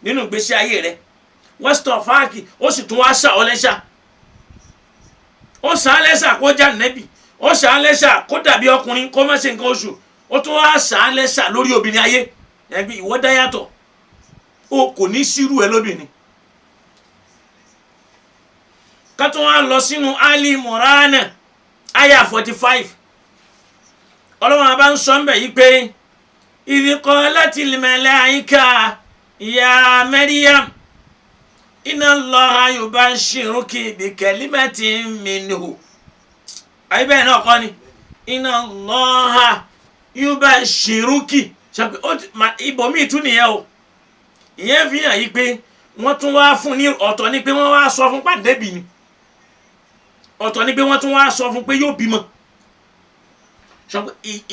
nínú ìgbésí ayé rẹ, wastafaki, ó sì tún wá ṣà ọ́ lẹ́ṣà, ó ṣà á lẹ́ṣà kó já nẹ́bì, ó ṣà á lẹ́ṣà kó dàbí ọkùnrin kó má ṣe nǹkan oṣù, ó tún wá ṣà á lẹ́ṣà lórí obìnrin ayé ẹbí ìwọ dá yàtọ̀, o kò ní sírú ẹ lóbìnrin. Ká tún wá lọ sínú Ali Imran aya 45, Ọlọ́run àbá ń sọ ń bẹ̀ yí pé idh qalatil malaika ya Maryam inna Allaha yubashiruki bi kalimatin minhu. Àyè bẹ́ẹ̀ náà kọ́ ni inna Allaha yubashiruki, ṣàpè ibòmíì tún nìyẹn o. Ìyẹn fi hàn yí pé wọ́n tún wá fún ní ọ̀tọ̀ ni pé wọ́n wá sọ fún pàdébì ni, ọ̀tọ̀ ni pé wọ́n tún wá sọ fún pé yóò bímọ.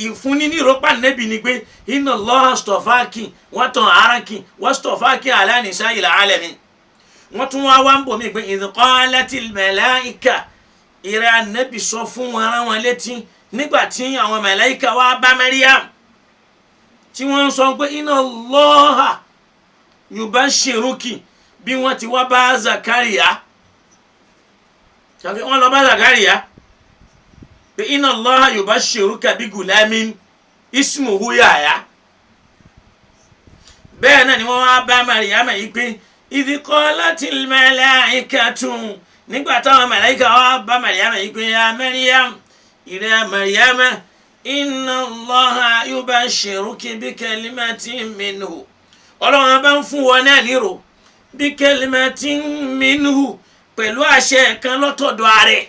Ìfúnni ní ìrọ́pà nẹ́bì ni pé inna Allaha astafaki wa tahharaki wastafaki ala nisa'il alamin. Wọ́n tún wá wá ń bò mí pé idh qalatil malaika, ìrẹ́ ànẹ́bì sọ fún wọn rán wọn létí nígbà tí àwọn màláíkà wá bá Maryam tí wọ́n ń sọ pé inna Allaha yubashiruki, bí wọ́n ti wá bá Zakariya, wọ́n lọ bá Zakariya pé inna Allaha yubashiruka bi gulamin ismuhu Yahya. Bẹ́ẹ̀ náà ni wọ́n wá bá Maryam yìí pé idh qalatil malaikatu, nígbà táwọn màláíkà wá bá Maryam yìí pé ya Maryam, ìrẹ́ Maryam, inna Allaha yubashiruki bi kalimatin minhu, Ọlọ́run bá ń fún wọn náà nírò bí kalimatin minhu, pẹ̀lú àṣẹ kan lọ́tọ̀dọ̀ ààrẹ.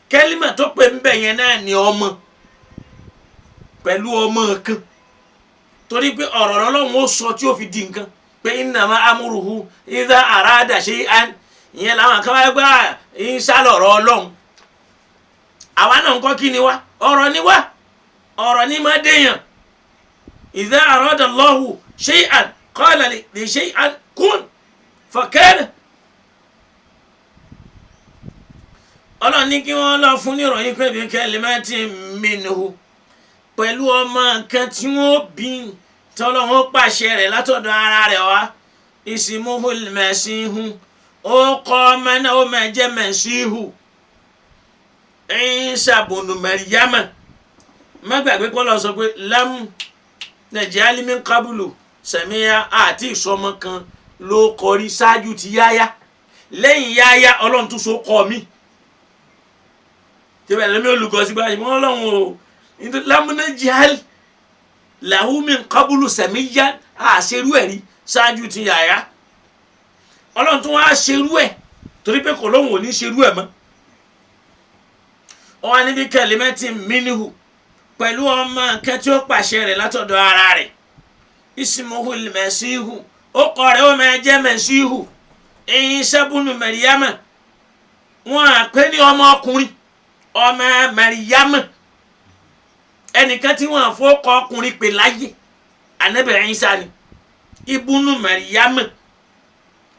Kẹ́límà tó pè ń bẹ̀ yẹn náà ni ọmọ, pẹ̀lú ọmọ kan, torí pé ọ̀rọ̀ Ọlọ́run ó sọ tí ó fi di nǹkan pé innama amruhu idha arada shay'an, ìyẹn làwọn kan wáyé gbá ń sálọ̀rọ̀ Ọlọ́run. Àwa náà ń kọ́ kí ni wá, ọ̀rọ̀ ni wá. Ọ̀rọ̀ ní máa déyàn. Idha arada Allahu shay'an qala li shay'an kun fakana. Ọlọ́run ní kí wọ́n lọ fún ní ìròyìn pé bí kalimatin minhu, pẹ̀lú ọmọ kan tí wọ́n bí tọ́lọ́hún pàṣẹ rẹ̀ látọ̀dọ̀ ara rẹ̀ wá. Ismuhul masihu, ó kọ́ ọmọ náà ó máa jẹ́ masihu. Isa bunu Maryama. Má gbàgbé kọ́ lọ sọ pé lam naj'al min qablu samiya, àti ìsọmọ kan ló kọrí ṣáájú ti yáyá. Lẹ́yìn yáyá Ọlọ́run tún so kọ́ mi. Tẹ́lẹ̀ lẹ́mí olùkọ́ sí báyìí mọ́ Ọlọ́run o. Lam naj'al lahu min qablu samiya, àṣerú ẹ̀ rí ṣáájú ti yáyá. Ọlọ́run tún wá ṣerú ẹ̀ torí pé kò lóhùn ò ní ṣerú ẹ̀ mọ́. Wọ́n wá níbi kalimatin minhu, pẹ̀lú ọmọ kan tí ó pàṣẹ rẹ̀ látọ̀dọ̀ ara rẹ̀. Ismuhul masihu, ó kọ́ rẹ̀ ó máa jẹ́ masihu. Isa bunu Maryama, wọ́n á pè ní ọmọ ọkùnrin, ọmọ Maryama, ẹnìkan tí wọ́n fọ́ kọ́ ọkùnrin pè láyé, Ànábì Isa ni ibunu Maryama.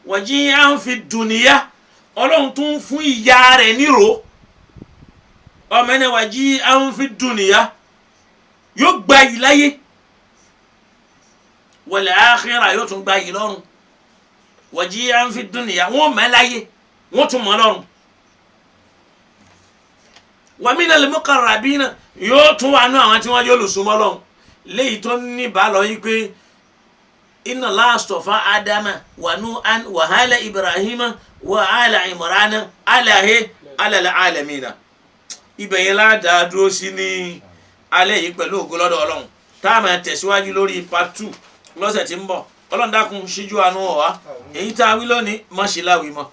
Wajihan fi dunya, Ọlọ́run tún fún ìyá rẹ̀ nírò. Ọmọ ẹni wajihan fi dunya, yóò gba yìí láyé, wal akhirah yóò tún gba yìí lọ́run. Wajihan fi dunya, wọ́n mọ̀ láyé, wọ́n tún mọ̀ lọ́run. Wa minal muqarrabina, yóò tún wà nú àwọn tí wọ́n yóò lù súnmọ́ lọ́run. Léyìí tó ní bá lọ yìí pé inna Allaha astafa Adama wa Nuhan wa ala Ibrahima wa ala Imrana alahe ala alamina. Ibẹ̀ yẹn ládàá dúró sí ní alẹ́ yìí pẹ̀lú ògo lọ́dọ̀ Ọlọ́run, tá a máa tẹ̀síwájú lórí part 2 lọ́sẹ̀ tí ń bọ̀. Ọlọ́run dákun ṣíjú àánú wò wá. Èyí tá a wí lónìí mọ̀ sí láwìí mọ́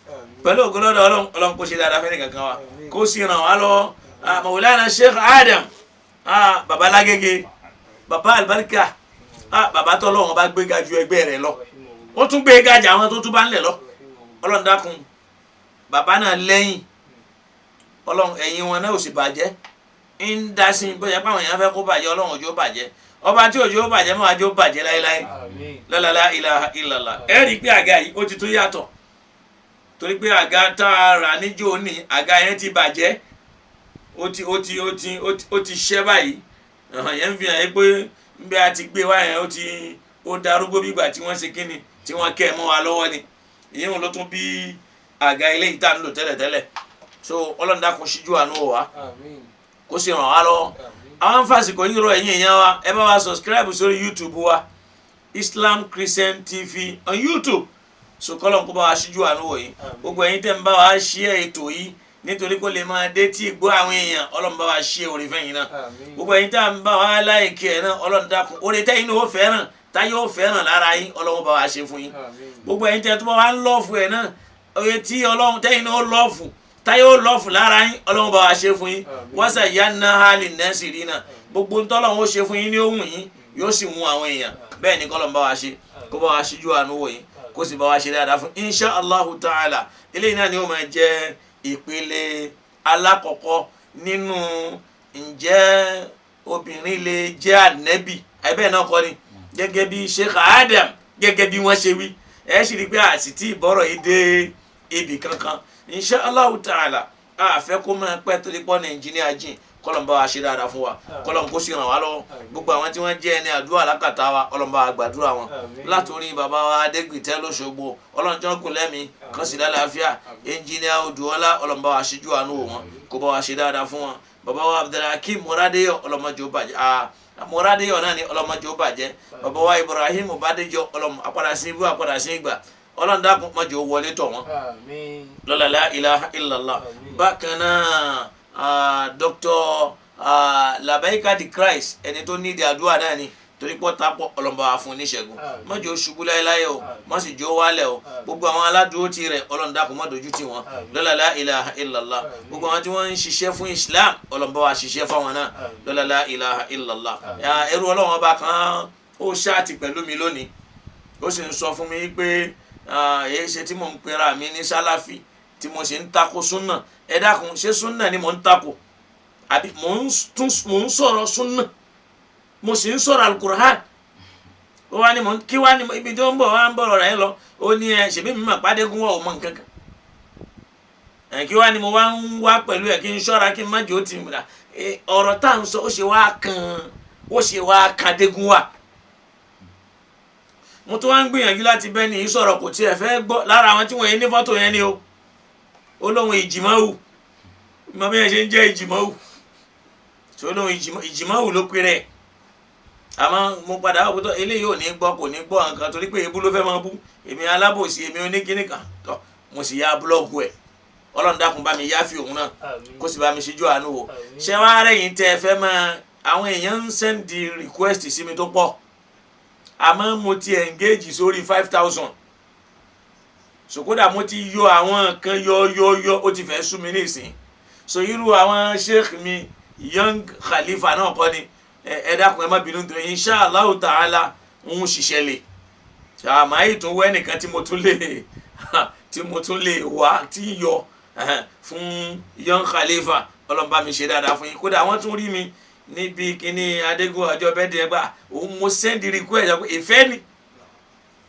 pẹ̀lú ògo lọ́dọ̀ Ọlọ́run. Ọlọ́run kó ṣe dáadáa fẹ́ni kankan wa, kó sì ràn wá lọ́wọ́. Mawlana Sheikh Adam, baba Lágége, baba alibarika, baba tọ́lọ́run bá gbéga ju ẹgbẹ́ rẹ̀ lọ, ó tún gbéga jà àwọn tó tún bá ń lẹ̀ lọ. Ọlọ́run dákun, baba náà lẹ́yìn Ọlọ́run, ẹ̀yìn wọn náà ò sì bàjẹ́. Ń dá sí i bóyá pàwọn èèyàn fẹ́ kó bàjẹ́, Ọlọ́run òjò bàjẹ́. Ọba tí òjò bàjẹ́ mọ́ àjò bàjẹ́ láéláé. Lálálá ilaha illallah. Ẹ rí i pé àga yìí ó ti tún yàtọ̀, torí pé àga tá a rà níjó ní àga yẹn ti bàjẹ́, ó ti ṣẹ́ báyìí. Yẹn ń fi hàn yín pé bí a ti gbé wá yẹn ó darúgbó bígbà tí wọ́n ṣe kíni tí wọ́n kẹ́ ẹ mọ́ wa lọ́wọ́ ni. Ìyẹn ló tún bí àga ilé yìí tá a ń lò tẹ́lẹ̀tẹ́lẹ̀. So Ọlọ́run dákun ṣíjú àánú wò wá, kó sì ràn wá lọ́wọ́. Àwọn fàsìkò yìí rọ ẹ̀yin èèyàn wa, ẹ bá wa subscribe sórí YouTube wa, Islam Christian TV on YouTube. So kọ́lọ́n kó bá wa ṣíjú àánú wò yìí. Gbogbo ẹ̀yin tẹ́ ń bá wa share ètò yìí nítorí kó lè máa dé tí gbọ́ àwọn èèyàn, Ọlọ́run bá wa share orí fẹ́yìn náà. Gbogbo ẹ̀yin tẹ́ ń bá wa like ẹ̀ náà, Ọlọ́run dákun orí tẹ́yìn náà ó fẹ́ràn, táyé ó fẹ́ràn lára yín, Ọlọ́run bá wa ṣe fún yín. Gbogbo ẹ̀yin tẹ́ tó bá wa ń lọ́ọ̀fù ẹ̀ náà, oye tí Ọlọ́run tẹ́yìn náà ó lọ́ọ̀fù, táyé ó lọ́ọ̀fù lára yín, Ọlọ́run bá wa ṣe fún yín. Wọ́sà yá ná hali nẹ́ẹ̀sì rí náà, gbogbo ń tọ́lọ́run ó ṣe fún yín ní ohun yín yóò sì mú àwọn èèyàn. Bẹ́ẹ̀ ni kọ́lọ́n bá wa ṣe, kó bá wa ṣíjú àánú wò yín, kó sì bá wa ṣe dáadáa fún insha allahu ta'ala. Eléyìí náà ni ó máa jẹ́ ìpele alákọ̀ọ́kọ́ nínú ǹjẹ́ obìnrin lè jẹ́ ànẹ́bì ẹ̀bẹ̀ náà kọ́ ni, gẹ́gẹ́ bí Sheikh Adam gẹ́gẹ́ bí wọ́n ṣe wí. Ẹ̀ sì rí pé àsìtì ìbọ̀rọ̀ yìí dé ibì kankan insha allahu ta'ala. A fẹ́ kó máa pẹ́ torí pọ́ Nàìjíríà jìn. Kọ́lọ́n bá wa ṣe dáadáa fún wa, kọ́lọ́n kó sì ràn wá lọ́wọ́. Gbogbo àwọn tí wọ́n jẹ́ ẹni àdúrà lákàtà wa, Ọlọ́run bá wa gbàdúrà wọn. Látòrí bàbá wa Adégbìtẹ́ lóṣogbo, Ọlọ́run jọ́ kù lẹ́mí kan sì lálàáfíà. Ẹnjìníà Odùọlá, Ọlọ́run bá wa ṣíjú àánú wò wọn, kó bá wa ṣe dáadáa fún wọn. Bàbá wa Abdulhakeem Moradeyo, ọlọ́mọdé ó bàjẹ́. Moradeyo náà ni ọlọ́mọdé ó bàjẹ́. Bàbá wa Ibrahim Bádéjọ, ọlọ́mọ apàdà sí ibú apàdà sí ìgbà, Ọlọ́run dákun má jẹ́ ó wọlé tọ̀ wọ́n. Lọ́la la ilaha illallah. Bákan náà Dr. Labaika the Christ, ẹni tó nídìí àdúrà náà ni, torí pọ́ tapọ̀, ọlọ́mọba wa fún níṣẹ́gun, má jẹ́ ó ṣubú láéláé o, má sì jẹ́ ó wálẹ̀ o. Gbogbo àwọn aládùúró ti rẹ̀, Ọlọ́run dákun má dojú tì wọ́n. Lọ́la la ilaha illallah. Gbogbo àwọn tí wọ́n ń ṣiṣẹ́ fún Islam, ọlọ́mọba wa ṣiṣẹ́ fáwọn náà. Lọ́la la ilaha illallah. Ẹrú Ọlọ́run ọba kan ó ṣáàtì pẹ̀lú mi lónìí, ó sì ń sọ fún mi pé èyí ṣe tí mò ń pera mi ní sálàfì tí mo sì ń takò súnà. Ẹ dákun, ṣé súnà ni mò ń takò àbí mò ń sọ̀rọ̀ súnà? Mo sì ń sọ̀rọ̀ alukur'an. Ó wá ní mo kí wá ní ibi tó ń bọ̀ wá ń bọ̀ ọ̀rọ̀ yẹn lọ. Ó ní ẹ ṣèbí mi mà pàdégún wà ó mọ nǹkan kan. Ẹ kí wá ní mo wá ń wá pẹ̀lú ẹ kí n ṣọ́ra kí n má jò ó ti mìíràn. Ọ̀rọ̀ tá à ń sọ ó ṣe wá kan ó ṣe wá kan dégún wà. Mo tún wá ń gbìyànjú láti bẹ́ ní sọ̀rọ̀, kò tiẹ̀ fẹ́ gbọ́. Lára àwọn tí wọ́n yẹn ní fọ́tò yẹn ni o. Ó lóun ìjìmọ̀wù, mọ bí yẹn ṣe ń jẹ́ ìjìmọ̀wù, tí ó lóun ìjìmọ̀wù ló pe rẹ̀. Àmọ́ mo padà wà pẹ́tọ́ eléyìí ò ní gbọ́, kò ní gbọ́ nǹkan torí pé ebú ló fẹ́ máa bú èmi, alábòsí èmi oníkíní kan tọ́. Mo sì ya búlọ́ọ̀kù ẹ̀. Ọlọ́run dákun bá mi yáfi òun náà, kó sì bá mi ṣíjú àánú wò. Ṣé wàá rẹ̀ yín tẹ́ ẹ fẹ́ máa, àwọn èèyàn ń send request sí mi tó pọ̀, àmọ́ mo ti engage sórí 5,000. So kódà mo ti yọ àwọn kan yọ yọ yọ, ó ti fẹ́ sú mi nísìn. So irú àwọn sheikh mi young khalifa náà kọ́ ni. Ẹ dákun, ẹ má bínú, nítorí inshallah ta'ala ń ṣiṣẹ́ lè àmọ́ àyè tún wẹ́ nìkan tí mo tún lè wá tí yọ fún young khalifa. Ọlọ́run bá mi ṣe dáadáa fún yín. Kódà wọ́n tún rí mi níbi kíní adégún ọjọ́ bẹ́ẹ̀ dẹ́ gbà òun, mo send request pé ìfẹ́ ni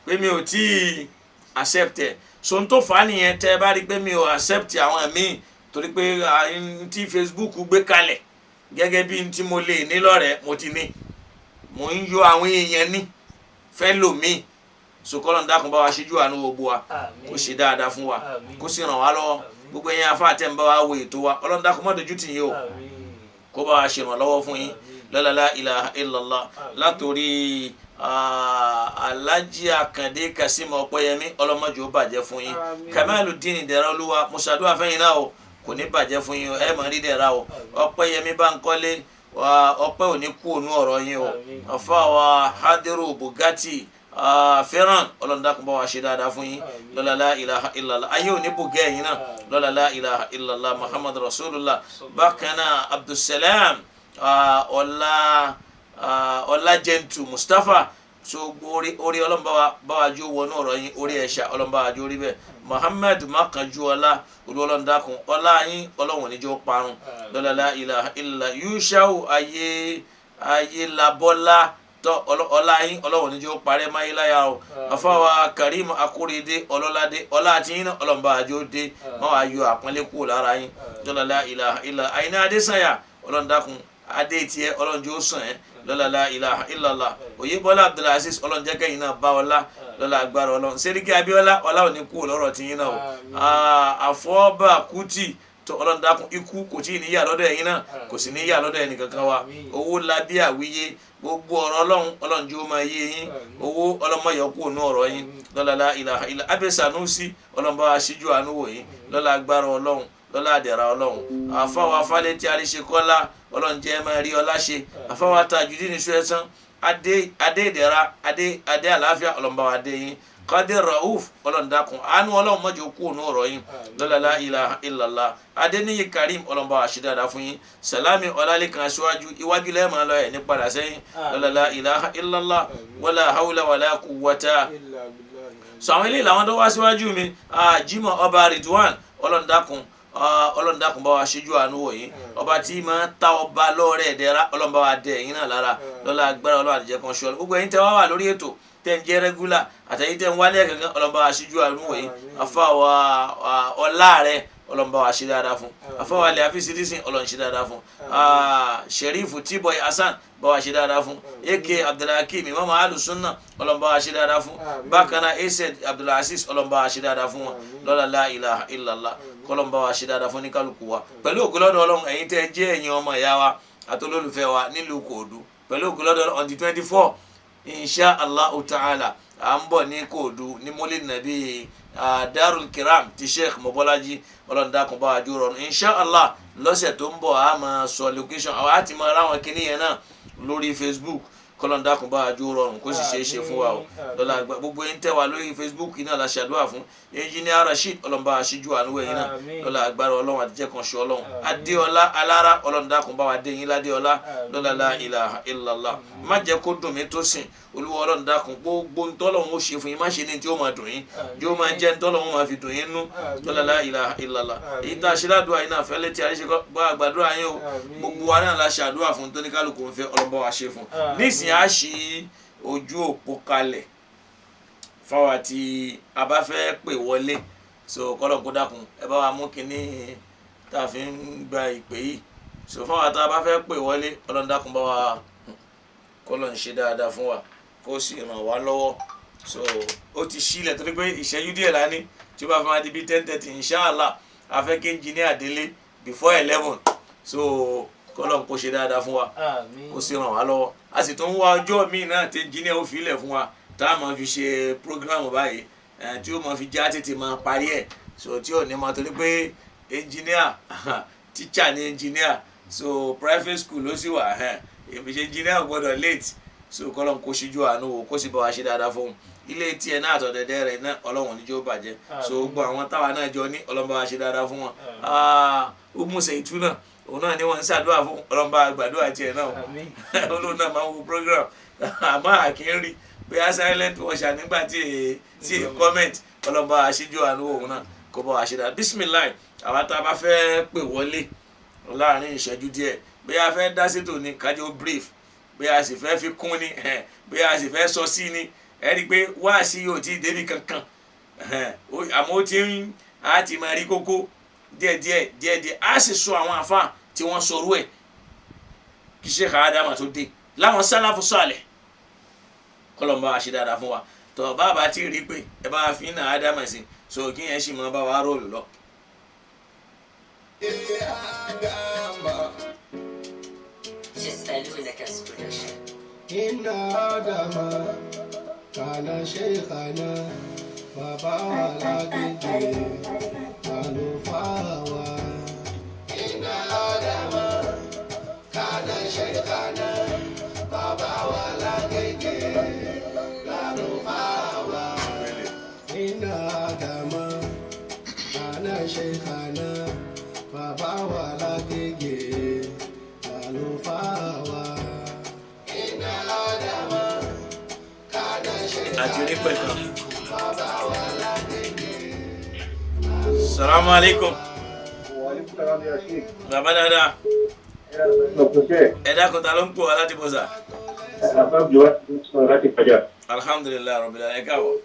pé mi ò tí ì accept ẹ̀. So n tó fà á nìyẹn tẹ́ ẹ bá rí i pé mi ò accept àwọn míì, torí pé n tí Facebook gbé kalẹ̀ gẹ́gẹ́ bí n tí mo lè ní lọ́rẹ̀ẹ́, mo ti ní, mo ń yọ àwọn èèyàn ní fẹ́ lò míì. So kọ́lọ́n dákun bá wa ṣíjú àánú gbogbo wa, kó ṣe dáadáa fún wa, kó sì ràn wá lọ́wọ́. Gbogbo ẹ̀yin afá tẹ́ ń bá wa wo ètò wa, Ọlọ́run dákun má dojú tì yín o, kó bá wa ṣèrànlọ́wọ́ fún yín. Lọ́lá ilaha illallah. Látòrí Alhaji Akande Kasim Ọpẹ́yẹmí, ọlọ́mọdé ó bàjẹ́ fún yín. Kamaludin Dẹ̀ra Olúwa, mo ṣàdúrà fẹ́yìn náà o, kò ní bàjẹ́ fún yín o, ẹ mọ̀ rí dẹ̀ra o. Ọpẹ́yẹmí Bánkọ́lé, ọpẹ́ ò ní kú ònú ọ̀rọ̀ yín o. Ọ̀fà wa Hadiru Bugatti fẹ́ràn, Ọlọ́run dákun bá wa ṣe dáadáa fún yín. Lọ́la la ilaha illallah. Ayé ò ní bùgẹ́ ẹ̀yin náà. Lọ́la la ilaha illallah Muhammad Rasulullah. Bákan náà, Abdulsalam ọlá Ọlájẹntù Mustapha, so orí orí Ọlọ́run bá wa jó wọnú ọ̀rọ̀ yín, orí ẹ̀ṣà Ọlọ́run bá wa jó rí bẹ́ẹ̀. Muhammad Makanjuọlá olú, Ọlọ́run dákun, ọlá yín Ọlọ́run ò ní jó parun. Lọ́la la ilaha illallah. Yushau ayé ayé labọ́lá tọ́, ọlá yín Ọlọ́run ní jó parẹ́ máyé láyà o. Afáwa Karim Akóredé ọlọ́ládé, ọlá àti yín náà Ọlọ́run bá wa jó dé, má wàá yọ àpọ́nlé kúrò lára yín. Lọ́la la ilaha illallah. Àyìnà Adésànyà, Ọlọ́run dákun, adé tiẹ̀ Ọlọ́run jó sàn ẹ́. Lọ́la la ilaha illallah. Oyèbọ́lá Abdulaziz, Ọlọ́run jẹ́ kẹ́yìn náà bá ọlá lọ́la agbára Ọlọ́run. Sẹ́ríkì Abíọ́lá, ọlá ò ní kúrò lọ́rọ̀ tiyín náà o. Àfọ́bà Kútì tó, Ọlọ́run dákun, ikú kò tí ì níyà lọ́dọ̀ ẹ̀yin náà, kò sì níyà lọ́dọ̀ ẹnì kankan wa. Owó labí àwíyé, gbogbo ọ̀rọ̀ Ọlọ́run, Ọlọ́run jó máa yé yín. Owó ọlọ́mọyọ̀ kú ònú ọ̀rọ̀ yín. Lọ́la la ilaha illa. Abẹ́ Sanusi, Ọlọ́run bá wa ṣíjú àánú wò yín. Lọ́la agbára Ọlọ́run, lọ́la àdẹ̀rà Ọlọ́run. Àfáwọn afálẹ́ tí a lè ṣe kọ́lá, Ọlọ́run jẹ́ máa rí ọlá ṣe. Àfáwọn Tajudeen Ṣóẹ̀sán, adé adé ìdẹ̀ra, adé adé àlàáfíà, Ọlọ́run bá wa dé yín. Qadir Rauf, Ọlọ́run dákun, àánú Ọlọ́run má jẹ́ ó kú ònú ọ̀rọ̀ yín. Lọ́la la ilaha illallah. Adéníyì Karim, Ọlọ́run bá wa ṣe dáadáa fún yín. Salami Ọlálẹ́kan aṣáájú, iwájú lẹ́ẹ̀mọ́ lọ ẹ̀ ní padà sẹ́yìn. Lọ́la la ilaha illallah, wala hawla wala quwwata. Sọ àwọn eléyìí làwọn tó wá síwájú mi. Jimoh Ọba Ridwan, Ọlọ́run dákun, Ọlọ́run dákun bá wa ṣíjú àánú wò yín. Ọba tí máa ta ọba lọ́rẹ̀ ẹ̀dẹ́ra, Ọlọ́run bá wa dẹ ẹ̀yin náà lára. Lọ́la agbára Ọlọ́run àdìjẹ́ kan ṣọlọ. Gbogbo ẹ̀yin tẹ́ wá wà lórí ètò, tẹ́ ń jẹ́ regular, àtẹ̀yin tẹ́ ń wálé kankan, Ọlọ́run bá wa ṣíjú àánú wò yín. Afa wa ọlá rẹ, Ọlọ́run bá wa ṣe dáadáa fún. Afa wa lè àfi sídìsìn, Ọlọ́run ṣe dáadáa fún. Sherifu T-Boy Hasan, bá wa ṣe dáadáa fún. Ak Abdulhakeem Imam Alusunna, Ọlọ́run bá wa ṣe dáadáa fún. Bákan náà, Ased Abdulaziz, Ọlọ́run bá wa ṣe dáadáa fún wọn. Lọ́la la ilaha illallah. Kọ́lọ́n bá wa ṣe dáadáa fún ní kálukú wa pẹ̀lú ògo lọ́dọ̀ Ọlọ́run. Ẹ̀yin tẹ́ jẹ́ ẹ̀yin ọmọ ìyá wa àtolólùfẹ́ wa nílùú Kòòdú, pẹ̀lú ògo lọ́dọ̀ Ọlọ́run, on the 24, insha Allah ta'ala, à ń bọ̀ ní Kòòdú ní Mọ́lẹ̀ Nàbí Darul Kiram ti Sheikh Mobolaji. Ọlọ́run dákun bá wa jó rọrùn. Insha Allah, lọ́sẹ̀ tó ń bọ̀, a máa sọ location àwọn àti máa ráwọn kinní yẹn náà lórí Facebook. Kọ́lọ́n dákun bá wa jó rọrùn, kó sì ṣeé ṣe fún wa o. Lọ́la àgbà gbogbo yín tẹ́ wa lórí Facebook náà la ṣàdúrà fún. Engineer Rasheed, Ọlọ́run bá wa ṣíjú àánú ẹ̀yin náà. Lọ́la agbára Ọlọ́run àtijọ́ kan ṣe Ọlọ́run. Adéọlá Alára, Ọlọ́run dákun bá wa dé yín ládéọlá. Lọ́la la ilaha illallah. Má jẹ́ kó dùn mí tó sìn. Olúwa Ọlọ́run dákun, gbogbo ntọ́lọ́run ó ṣe fún yín, má ṣe ní tí ó máa dùn yín, yóò máa jẹ́ ntọ́lọ́run máa fi dùn yín nú. Tọ́lá la ilaha illallah. Èyí tá a ṣe ládùúgbò yìí náà fẹ́lẹ́ tí a ṣe gbọ́ àgbàdúrà yín o. Gbogbo wa náà la ṣe àdúrà fún tóníkálukú ń fẹ́, ọlọ́bọ̀ wa ṣe fún. Nísìnyí a ṣí ojú òpó kalẹ̀ fáwa tí a bá fẹ́ pè wọlé. So kọ́lọ̀ kó dákun, ẹ bá wa mú kinní tá a fi ń gba ìpè yìí. So fáwa tá a bá fẹ́ pè wọlé, Ọlọ́run dákun bá wa kọ́lọ̀ ń ṣe dáadáa fún wa, kó sì ràn wá lọ́wọ́. So ó ti sílẹ̀ torí pé ìṣẹ́jú díẹ̀ la ní tí ó bá fi máa di bí 10:30, inshallah a fẹ́ kí engineer délé before 11. So kọ́lọ̀ kó ṣe dáadáa fún wa, kó sì ràn wá lọ́wọ́. A sì tún wá ọjọ́ míì náà tí engineer ó filẹ̀ fún wa tá a máa fi ṣe program báyìí, tí ó máa fi já tètè máa parí ẹ̀. So tí ò ní máa torí pé engineer teacher ni engineer, so private school ló sì wà, èmi ṣe engineer gbọ́dọ̀ late. So kọ́lọ́n kó ṣíjú àánú wò, kó sì bá wa ṣe dáadáa fún un. Ilé tiẹ̀ náà àtọ̀dẹ̀dẹ̀ rẹ̀ náà, Ọlọ́run níjó bàjẹ́. So gbogbo àwọn táwa náà jọ ní, Ọlọ́run bá wa ṣe dáadáa fún wọn. Ó mú ṣètú náà, òun náà ni wọ́n ń ṣàdúrà fún, Ọlọ́run bá gbàdúrà tiẹ̀ náà. Olóhùn náà máa ń wo program, àmọ́ àkínrí bóyá silent watcher nígbà tí è comment. Ọlọ́run bá wa ṣíjú àánú òun náà, kó bá wa ṣe dáadáa. Bismillah. Àwa tá a bá fẹ́ pè wọlé láàrin ìṣẹ́jú díẹ̀, bóyá a fẹ́ dá sétò ní kájọ brief, bóyá a sì fẹ́ fi kún ni, bóyá a sì fẹ́ sọ sí ni, ẹ rí i pé wáàsí yóò tí ì débi kankan, àmọ́ ó ti ń a ti máa rí kókó díẹ̀díẹ̀ díẹ̀díẹ̀. A sì sọ àwọn àfa tí wọ́n sọrú ẹ̀ kí Sheikh Adama tó dé láwọn sálàfù sàlẹ̀. Kọlọ̀mbà wa ṣe dáadáa fún wa. Tọ́ bàbá tí rí pé ẹ bá fi náà Adama sí, so kí yẹn sì máa bá wa róòlù lọ. Inna Adama kana shaykhana, bàbá wa lágége àlùfáà wa. Inna Adama kana shaykhana, bàbá wa lágége àlùfáà wa. Inna Adama kana shaykhana, bàbá wa lágége àlùfáà wa. Inna Adama kana shaykhana. Àti onípẹ̀ kan. Salamu alaikum. Bàbá dáadáa. Ẹ dákun, ta ló ń pò wá láti bọ̀ sà? Alhamdulilayi rabbil alamin, ẹ káàbọ̀.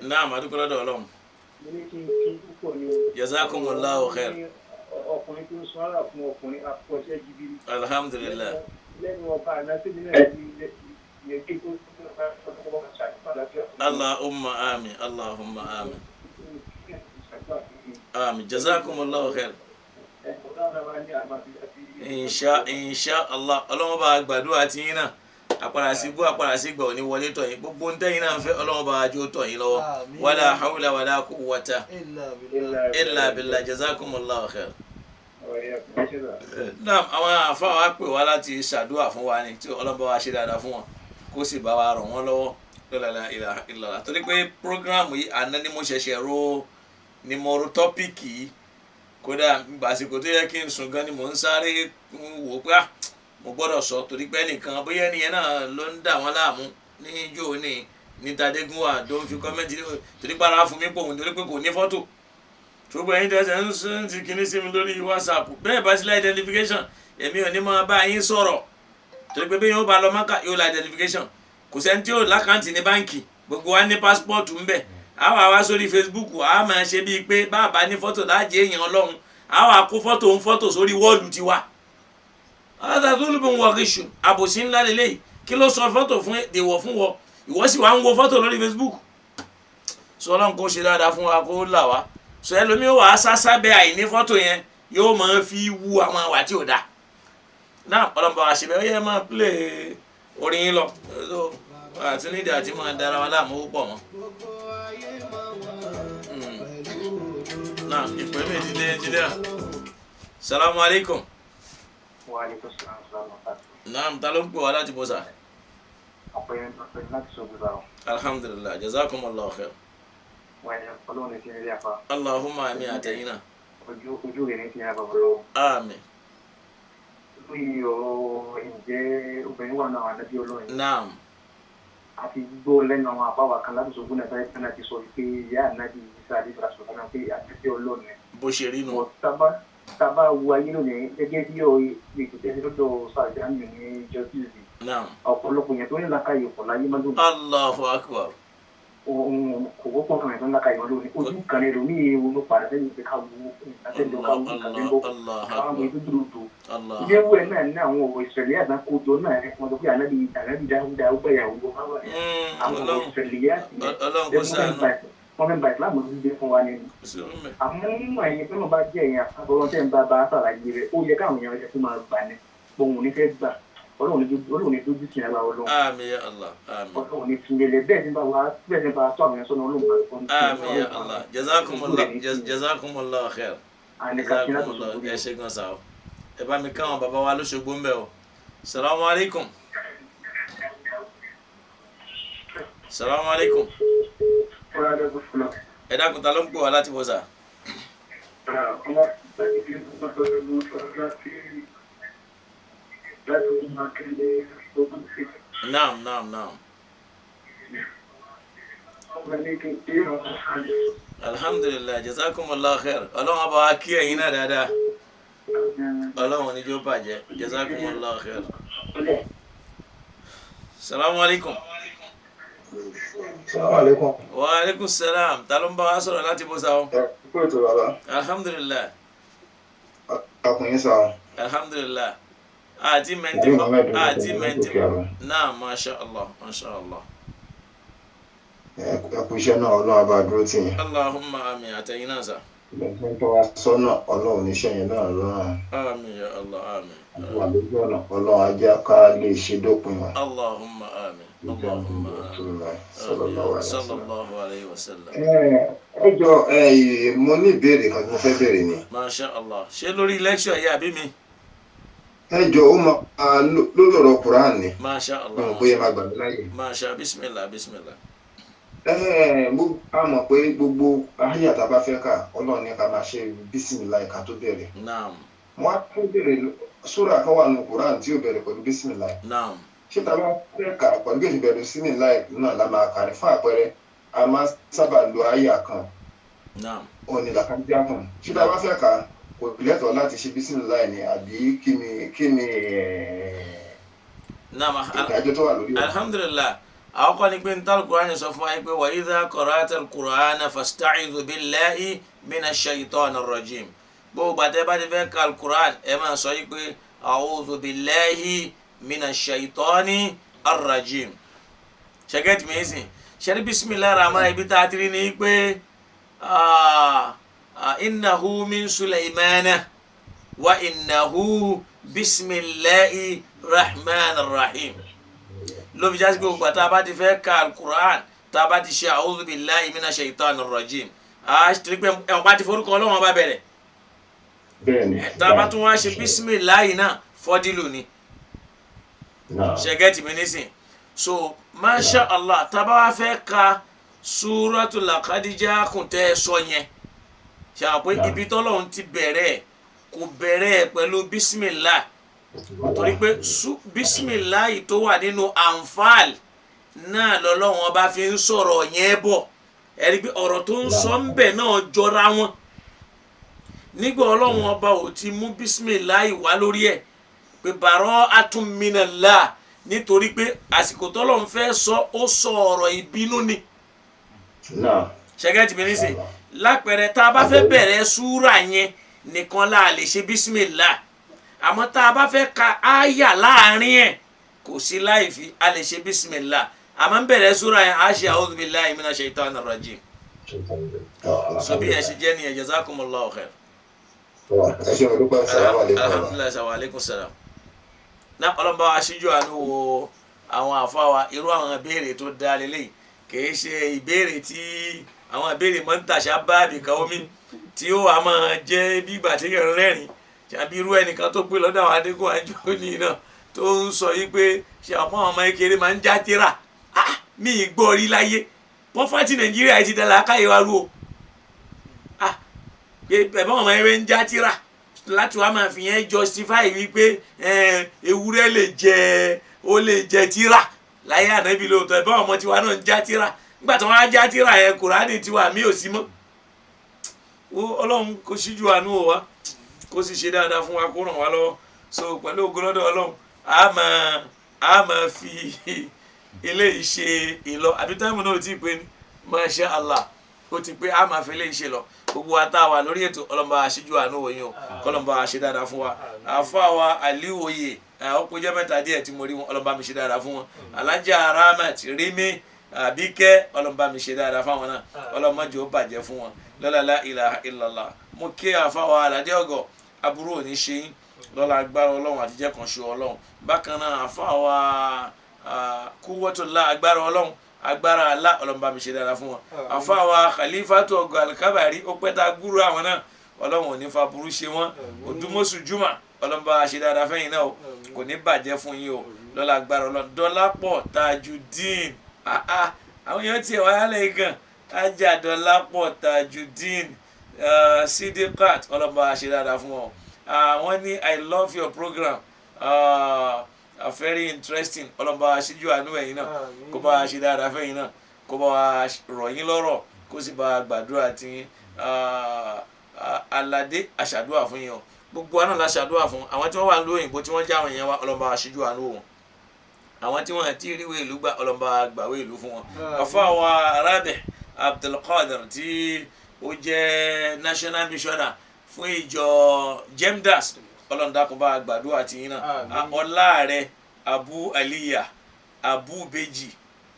Naam, adúgbò lọ́dọ̀ Ọlọ́run. Jazakumullahu khair. Ọkùnrin tó ń sọ ara fún ọkùnrin akọ́ṣẹ́ jìbìrì. Alhamdulilayi. Lẹ́nu ọba àná sí ní Allahumma amin, Allahumma amin. Amin. Jazakumullahu khair. Insha Allah, Ọlọ́run bá gbàdúrà tí yín náà. Àpàrà sí gbó, àpàrà sí gbà òní wọlé tọ̀ yín. Gbogbo ń tẹ́yìn náà ń fẹ́, Ọlọ́run bá jó tọ̀ yín lọ́wọ́. Wala hawla wala quwwata illa billah. Jazakumullahu khair. Naam, àwọn àfa wa pè wá láti ṣàdúrà fún wa ni, tí Ọlọ́run bá wa ṣe dáadáa fún wọn, kó sì bá wa ràn wọ́n lọ́wọ́. La ilaha illallah. Torí pé programu yìí àná ni mo ṣẹ̀ṣẹ̀ ro ni mo ro tọ́pìkì yìí. Kódà àsìkò tó yẹ kí n sùn gan ni mò ń sáré wò pé mo gbọ́dọ̀ sọ, torí pé ẹnìkan bóyá ẹnìyẹn náà ló ń dà wọ́n láàmú ní ijó ní níta Adégúnwà tó ń fi kọ́mẹ́ntì, torí pé ara fún mi pòun, torí pé kò ní fọ́tò. Ṣùgbọ́n ẹ̀yin tẹ̀sẹ̀ ń sún ti kíní sí mi lórí WhatsApp, bẹ́ẹ̀ bá sílẹ̀ identification, èmi ò ní máa bá yín sọ̀rọ̀, torí pé bí yóò bá lọ Mákà yóò la identification. Kò sẹ́ni tí yóò lákàntì ní báǹkì, gbogbo wa ní pásítọ̀tù ń bẹ̀. A wà wá sórí Facebook, a máa ṣe bíi pé bàbá ní fọ́tò láàjẹ́ èèyàn Ọlọ́run, a wà kó fọ́tò ń fọ́tò sórí wọ́ọ̀lù tiwa. Alátàtúlùbọ̀n wọ̀ kíṣù àbòsí ńlá lélẹ́yìí. Kí ló sọ fọ́tò fún èèwọ̀ fún wọ, ìwọ sì wá ń wo fọ́tò lórí Facebook. Sọ Ọlọ́run kó ṣe dáadáa fún wa, kó là wá. Sọ ẹlòmíì wà á sásá bẹ àìní fọ́tò yẹn, yóò máa fi wú àwọn àwà tí ò dáa náà. Ọlọ́run bá wa ṣe bẹ́ẹ̀, ó yẹ máa play orin yín lọ àti nídìí àti máa dára wa láàmú púpọ̀ mọ́. Náà ìpè mi ti dé engineer. Salamu alaikum. Wa alaikum salam wa rahmatullahi. Naam, ta ló ń pè wá láti bọ́sà? Ọ̀pẹ̀ láti sọ gbogbo àwọn. Alhamdulillah, jazakumullahu khair. Ọlọ́run ní ti rí apá. Allahumma àmín àtẹ̀yìn náà. Ojú rẹ̀ ní ti rí apá lọ́wọ́. Àmín. Lórí ọ̀rọ̀ ǹjẹ́ obìnrin wà náà ànábì Ọlọ́run. Naam. Àti gbọ́ lẹ́nu àwọn àbáwá kan láti sọ̀gbọ́n náà báyìí náà ti sọ pé ìyá ànábì Ìsá àdìsá sọ̀rọ̀ náà pé ànábì Ọlọ́run ni. Bó ṣe rí nu. Bọ̀ tábà wo ayé lónìí gẹ́gẹ́ bí ètò tẹ́sí lọ́dọ̀ sàjáàmì ní jọ́síìsì. Naam. Ọ̀pọ̀lọpọ̀ yẹn tó ní làákàyè pọ̀ láyé má lónìí. Allahu akbar. Ohun kò wọ́pọ̀ fún ẹ̀ tó ń làákàyè wọn lónìí. Ojú kan ní ẹlòmíì ronú padà sẹ́yìn pé ká wo ìtàsẹ́jọ ká wo ìtàsẹ́jọ Allah ká wo akbar. ìdúdúró tó. Allah. Ilé ìwé náà ní àwọn ọ̀rọ̀ ìṣẹ̀lẹ̀ àgbákòjọ náà ẹ̀ wọ́n sọ pé ànábì ànábì dáhùdá ó gbẹ̀yàwó àwọn ọ̀rọ̀ Ọlọ́run ìṣẹ̀lẹ̀ yá sí Ọlọ́run kó ṣàánú. wọ́n fẹ́ ba ìsìlámù ti dé fún wa nínú. Àmọ́ nínú ẹ̀yin tó náà bá jẹ́ ẹ̀yin àfọwọ́n tẹ́ ń bá bá ṣàlàyé rẹ̀ ó yẹ káwọn èèyàn rẹ̀ tó máa gbà ní òun ò ní fẹ́ gbà Ọlọ́run ní dójú tì lára Ọlọ́run. Àmín ya Allah. Àmín. Ọlọ́run ní tìǹbẹ̀lẹ̀ bẹ́ẹ̀ ní bá wa bẹ́ẹ̀ ní bá tó àwọn èèyàn sọ́nà Ọlọ́run bá tó ní Àmín ya Allah. Jazakumullah jazakumullah khair. Jazakumullah ẹ ṣe gan sa o. Ẹ bá mi káwọn bàbá wa lóṣogbo ń bẹ̀ o. Salamu alaikum. Salamu alaikum. Ẹ dákun, ta ló ń pè wá láti bọ̀ sà? Naam naam naam. Alhamdulillah, jazakumullah khair. Ọlọ́run ọba wa kí ẹ̀yin náà dáadáa. Ọlọ́run ní jó bàjẹ́. Jazakumullah khair. Salamu alaikum. Salamu alaikum. Wa alaikum salam. Ta ló ń bá wa sọ̀rọ̀ láti bọ̀ sà o? Ẹ kú ètò bàbá. Alhamdulillah. Ọkùnrin sá o. Alhamdulillah. Àti mẹ́ntì Ìdí Mohammed ló àti ń mẹ́ntì. sọ̀rọ̀ láti òkè àrùn. Naam, masha Allah, masha Allah. Ẹ kú iṣẹ́ náà, Ọlọ́run á bá dúró tì yín. Allahumma àmín àtẹ̀yìn náà sà. Ìgbà tó ń tọ́ wa sọ́nà Ọlọ́run níṣẹ́ yẹn náà lọ́rùn. Àmín ya Allah, àmín. Wà lójú ọ̀nà Ọlọ́run á jẹ́ ká lè ṣe dópin wa. Allahumma àmín. Allahumma àmín. Sallallahu alaihi wasallam. Sallallahu alayhi wa sallam. Ẹ jọ ẹ, mo ní ìbéèrè kan tí mo fẹ́ béèrè ni. Masha Allah. Ṣé lórí lecture yìí àbí mi? Ẹ jọ ó máa lórí ọ̀rọ̀ Quran ni. Masha Mo Allah. mọ̀ bóyá máa gbà mí láyè. Masha bismillah bismillah. Ẹ a mọ̀ pé gbogbo àyà tá a bá fẹ́ kà Ọlọ́run ní ká máa ṣe bísímìláì ká tó bẹ̀rẹ̀. Naam. Mo á fẹ́ bẹ̀rẹ̀ súrà kan wà nù Quran tí ò bẹ̀rẹ̀ pẹ̀lú bísímìláì. Naam. Ṣé tá a bá fẹ́ kà pẹ̀lú bí ó ṣe bẹ̀rẹ̀ bísímìláì náà la máa kà ní? Fún àpẹẹrẹ, a máa sábà lo àyà kan Naam. òní làkàndíà kan. Ṣé tá a bá fẹ́ kà kò lẹ́tọ̀ọ́ láti ṣe bísímìláì ni àbí kí ni Naam. ìdájọ́ tó wà lórí ẹ̀? Alhamdulillah. Àkọ́kọ́ ni pé n tal Qur'an sọ fún wa pé wa idha qara'ta al-Qur'ana fasta'idhu billahi minash shaytanir rajim. Gbogbo àtẹ bá ti fẹ́ ka al-Qur'an ẹ máa sọ yìí pé a'udhu billahi minash shaytanir rajim. Ṣẹ́gẹ́tì mi sìn. Ṣẹ́rí bismillahir rahmanir ibi tá a ti rí ni pé innahu min Sulaymana wa innahu bismillahir rahmanir rahim. Ló fi jásí pé gbogbo tá a bá ti fẹ́ ka alukur'an tá a bá ti ṣe a'udhu billahi minash shaitanir rajim, a ṣe torí pé ẹ̀wọ̀n bá ti forúkọ Ọlọ́run bá bẹ̀rẹ̀. Bẹ́ẹ̀ni. Tá a bá tún wá ṣe bísímìláì náà fọ́dílù ni. Naam. Ṣẹgẹ́tì mi nísìn. So masha Allah, tá a bá wá fẹ́ ka suratul laqad ja'akum tẹ́ ẹ sọ yẹn, ṣe àwọn pé ibi tọ́lọ́run ti bẹ̀rẹ̀ ẹ̀ kò bẹ̀rẹ̀ ẹ̀ pẹ̀lú bísímìláì, torí pé bísímìláì tó wà nínú ànfààl náà lọ́lọ́run ọba fi ń sọ̀rọ̀ yẹn bọ̀. Ẹ rí i pé ọ̀rọ̀ tó ń sọ ń bẹ̀ náà jọra wọn. Nígbà Ọlọ́run ọba ò ti mú bísímìláì wá lórí ẹ̀ pé bàrọ́ atúnmínàlá, nítorí pé àsìkò tọ́lọ́run fẹ́ sọ ó sọ ọ̀rọ̀ ìbínú ni. Naam. Ṣẹ́gẹ́tì mi nísìn. Lápẹẹrẹ, tá a bá fẹ́ bẹ̀rẹ̀ súrà yẹn nìkan la lè ṣe bísímìlá, àmọ́ tá a bá fẹ́ ka áyà láàrin ẹ̀ kò sí láì fi, a lè ṣe bísímìlá, àmọ́ ń bẹ̀rẹ̀ súrà yẹn a ṣe a'udhu billahi minash shaitanir rajim. So bí ẹ ṣe jẹ́ nìyẹn. Jazakumullahu khair. Ẹ ṣe mo dúpẹ́. Salamu alaikum. Alhamdulilayi wa aleykum salam. Náà ọlọ́mọba aṣíjú àánú wo àwọn àfáwa irú àwọn ìbéèrè tó dáa lélẹ́yìí. Kìí ṣe ìbéèrè tí àwọn ìbéèrè mọ́ ń tàṣà bá àbíkan omi tí ó wà máa jẹ́ bí ìgbà tí yẹn ń rẹ́rìn, tàbí irú ẹnìkan tó pé lọ́dọ̀ àwọn adégún àjọ ní náà tó ń sọ yìí pé ṣe àwọn ọmọ kékeré máa ń já tíra. Ah, mi ì gbọ́ rí láyé. Pọ́fàtì Nàìjíríà ti dá làákàyè wa rú o. Ah, pé ẹ̀bọ́n ọmọ ẹ̀rẹ́ ń já tíra. Láti wá máa fi yẹn justify wípé ewúrẹ́ lè jẹ, ó lè jẹ tíra láyé ànábì lóòótọ́. Ẹ̀ báwọn ọmọ tiwa náà ń já tíra nígbà tí wọ́n á já tíra yẹn, Kùránì tiwa mi ò sí mọ́. Ọlọ́run kò síjú àánú wa, kó sì ṣe dáadáa fún wa, kó ràn wá lọ́wọ́. So pẹ̀lú ògo lọ́dọ̀ Ọlọ́run, a máa fi eléyìí ṣe ìlọ, àbí time náà ò tí ì pé ní? Masha Allah, ó ti pé. A máa fi eléyìí ṣe lọ. Gbogbo wa tá a wà lórí ètò, ọlọ́mọba aṣíjú àánú wòye o, kọ́lọ́mọba ṣe dáadáa fún wa. Àfa wa Àlíwòye, ó kó jẹ́ mẹ́ta díẹ̀ tí mo rí wọn, ọlọ́mọba mi ṣe dáadáa fún wọn. Alájà Rahmat Rimi Àbíkẹ́, ọlọ́mọba mi ṣe dáadáa fáwọn náà, ọlọ́mọdé ó bàjẹ́ fún wọn lọ́la la ilaha illallah. Mo kí àfa wa Aládé Ọgọ̀, aburú ò ní ṣe yín lọ́la agbára Ọlọ́run àtijọ́ kan ṣe Ọlọ́run. Bákan náà, àfa wa Kúwọ́tòlá, agbára Ọlọ́run, agbára alá, ọlọ́mọba mi ṣe dáadáa fún wọn. Àfa wa Khalifatu Ọgọ Alikabari, ó pẹ́ ta gúrú àwọn náà, Ọlọ́run ò ní fa burú ṣe wọ́n. Òdùmọ̀sù Juma, ọlọ́mọba ṣe dáadáa fẹ́yìn náà o, kò ní bàjẹ́ fún yín o lọ́la agbára Ọlọ́run. Dọ́lápọ̀ Tajudeen, àwọn èèyàn tiẹ̀ wáyà lẹ́yìn gan, ajá Dọ́lápọ̀ Tajudeen, Sidikat, ọlọ́mọba ṣe dáadáa fún wọn. Wọ́n ní, "I love your program, very interesting." Ọlọ́mọba ṣíjú àánú ẹ̀yin náà, kó bá ṣe dáadáa fẹ́yìn náà, kó bá rọ̀ yín lọ́rọ̀, kó sì bá gbàdúrà tí aládé àṣàdúrà fún yín o. Gbogbo wa náà la ṣàdúrà fún àwọn tí wọ́n wà lóyìnbó tí wọ́n já àwọn èèyàn wa, ọlọ́mọba ṣíjú àánú wọn. Àwọn tí wọ́n ti ríwèé ìlú gbà, ọlọ́mọba gbàwé ìlú fún wọn. Àfọ àwọn Arábẹ̀ Abdulkadir tí ó jẹ́ national missioner fún ìjọ Jemdas, ọlọ́ndàkùn bá gbàdúrà tí yín náà. Ọlá rẹ Abu Aliya, Abu Beji,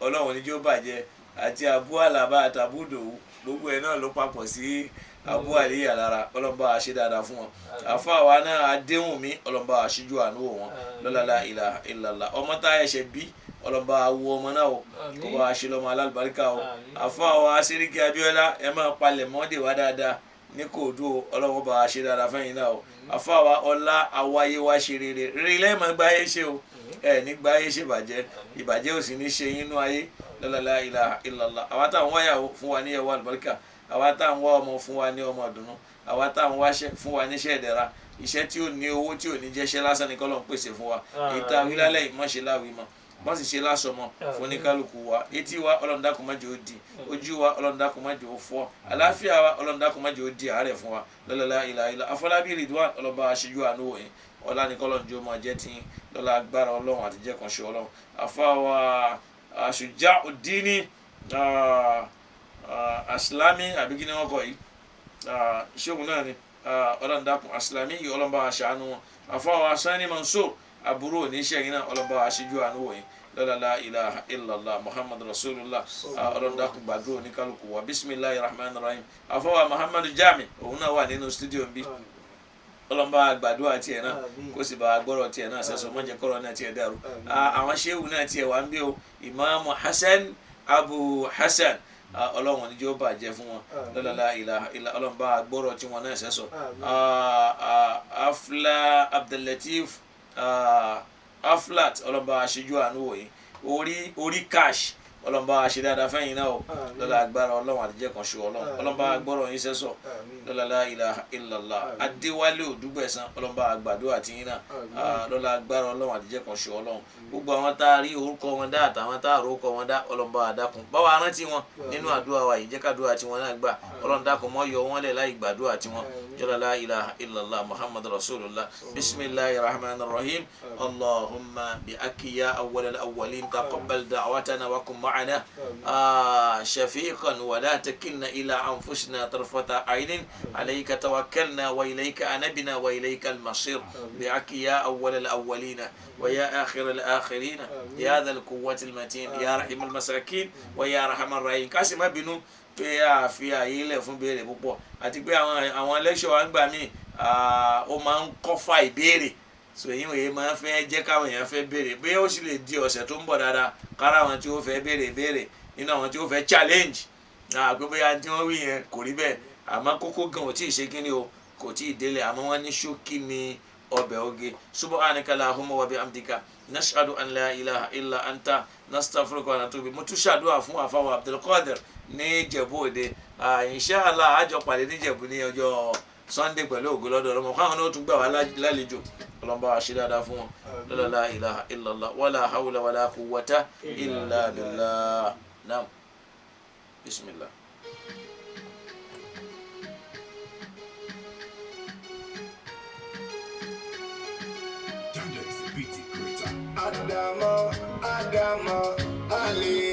Ọlọ́run níjó bàjẹ́, àti Abu Alaba àti Abu Dòwú, gbogbo ẹ̀ náà ló papọ̀ sí Abu Aliya lára. Ọlọ́run bá ṣe dáadáa fún wọn. Àfa àwa náà Adéhùnmí, ọlọ́run bá ṣíjú àánú wò wọn lọ́lá ilaha illallah. Ọmọ tá a ẹ̀ṣẹ̀ bí, ọlọ́run bá wo ọmọ náà o, kó bá ṣe lọ́mọ alálùbáríkà o. Àfa àwa Sẹ́ríkì Abíọ́lá, ẹ máa palẹ̀ mọ́dé wá dáadáa ní kóòdù o, Ọlọ́run bá ṣe dáadáa fẹ́yìn náà o. Àfa àwa ọlá awáyé wá ṣe rere rere lẹ́ẹ̀mọ́ gbáyé ṣe o, ẹ ní gbáyé ṣe bàjẹ́, ìbàjẹ́ ò sì ní ṣe yín nú ayé lọ́lá ilaha illallah. Àwa táwọn wáyàwó, fún wa níyàwó àlùbáríkà. Àwa táwọn wá ọmọ, fún wa ní ọmọ ọdùnnú. Àwa táwọn wáṣẹ́, fún wa níṣẹ́ ìdẹ̀ra, iṣẹ́ tí ò ní owó, tí ò ní jẹ́ṣẹ́ lásán ní kọ́lọ́ ń pèsè fún wa. Ìta wílálẹ̀ ìmọ̀ṣẹ́ láwìí mọ́, wọ́n sì ṣe lásọmọ fún oníkálukú wa. Etí wa, Ọlọ́run dákun má jẹ́ ó di. Ojú wa, Ọlọ́run dákun má jẹ́ ó fọ́. Àlàáfíà wa, Ọlọ́run dákun má jẹ́ ó di àárẹ̀ fún wa lọ́lọ́lá ìlà ìlà. Afọlábí Ridwan, ọlọ́ba aṣíjú àánú wòye, ọlá ní kọ́lọ́n jẹ́ ó máa jẹ́ tí lọ́lá agbára Ọlọ́run àtijẹ́ kan ṣe Ọlọ́run. Àfọwà Àṣùjá Òdínní Asilami, àbí kí ni wọ́n kọ yìí? Ṣéun náà ni. Ọlọ́run dákun, Asilami yìí, Ọlọ́run bá wa ṣàánú wọn. Àfọwà Sani Mansur, àbúrò oníṣẹ́ yìí náà, ọlọ́ba aṣíjú àánú wòye lọ́la la ilaha illallah Muhammad rasulullah. Ọlọ́run dákun gbàdúrà oníkálukú wa. Bisimilahi rahman rahim. Àfọwà Muhammadu Jami, òun náà wà nínú studio ń bí. Ọlọ́mọba gbàdúrà tiẹ̀ náà, kó sì bá gbọ́rọ̀ tiẹ̀ náà sẹ́sọ, mọ́jẹ́ kọ́rọ̀ náà tiẹ̀ dàrú. Àwọn ṣéwù náà tiẹ̀ wà ń bí o, Ìmáàmù Hasan Abu Hasan, Ọlọ́run oníjó bàjẹ́ fún wọn lọ́la la ilaha illa. Ọlọ́mọba gbọ́rọ̀ tí wọn náà sẹ́sọ. Afla Abdullatif Aflat, ọlọ́mọba aṣojú àánú wòye orí orí cash, ọlọ́mọba ṣe dáadáa fẹ́yìn náà o lọ́la agbára Ọlọ́run àtijọ́ kan ṣe Ọlọ́run. Ọlọ́mọba gbọ́rọ̀ yín sẹ́sọ̀ lọ́la la ilaha illallah. Adéwálé Òdúgbẹ̀sán, ọlọ́mọba àgbàdo àti yín náà lọ́la agbára Ọlọ́run àtijọ́ kan ṣe Ọlọ́run. Gbogbo àwọn tá a rí orúkọ wọn dá àtàwọn tá a rí orúkọ wọn dá, ọlọ́mọba àdákun báwa rántí wọn nínú àdúrà wa yìí, jẹ́ kádùrà tiwọn náà gbà. Ọlọ́run dákun mọ́ yọ wọn lẹ̀ láì gbàdúrà tiwọn jọlá la ilaha illallah Muhammad rasulullah. Bismillahir rahmanir rahim. Allahumma bi akiya awwal al-awwalin taqabbal da'watana wa kun ma'ana شفيقا ولا تكلنا إلى أنفسنا طرفة عين. عليك توكلنا وإليك أنبنا وإليك المصير. بعك يا أول الأولين ويا آخر الآخرين، يا ذا القوة المتين، يا رحم المساكين ويا رحم الراحمين. Ká sì má bínú pé a fi àyè lẹ̀ fún béèrè púpọ̀, àti pé àwọn lẹ́ṣọ̀ wa ń gbà míì, ó máa ń kọ́fà ìbéèrè, so èyí wòye máa ń fẹ́ jẹ́ káwọn èèyàn fẹ́ béèrè. Bóyá ó sì lè di ọ̀sẹ̀ tó ń bọ̀ dáadáa, kára àwọn tí ó fẹ́ béèrè béèrè nínú àwọn tí ó fẹ́ challenge pé bóyá tí wọ́n wí yẹn kò rí bẹ́ẹ̀. Àmọ́ kókó gan ò tí ì ṣe kíni o, kò tí ì délé, àmọ́ wọ́n ní ṣókí ni ọbẹ̀ oge. Subhanaka lahumma wa bihamdika, nashhadu an la ilaha illa anta, nastaghfiruka wa natubu. Mo tún ṣàdúrà fún àfàwọ̀ Abdulkadir ní Ìjẹ̀bú Òde. Inshallah, àjọ pàdé ní Ìjẹ̀bú ní ọjọ́ Sunday pẹ̀lú ògo lọ́dọ̀ ọlọ́mọ káwọn náà tún gbà wá lálejò. Ọlọ́mọba wa ṣe dáadáa fún wọn. La ilaha illallah wala hawla wala quwwata illa billah. Naam, bismillah. Yandex BT Creator. Ádámọ̀, Ádámọ̀, Ali.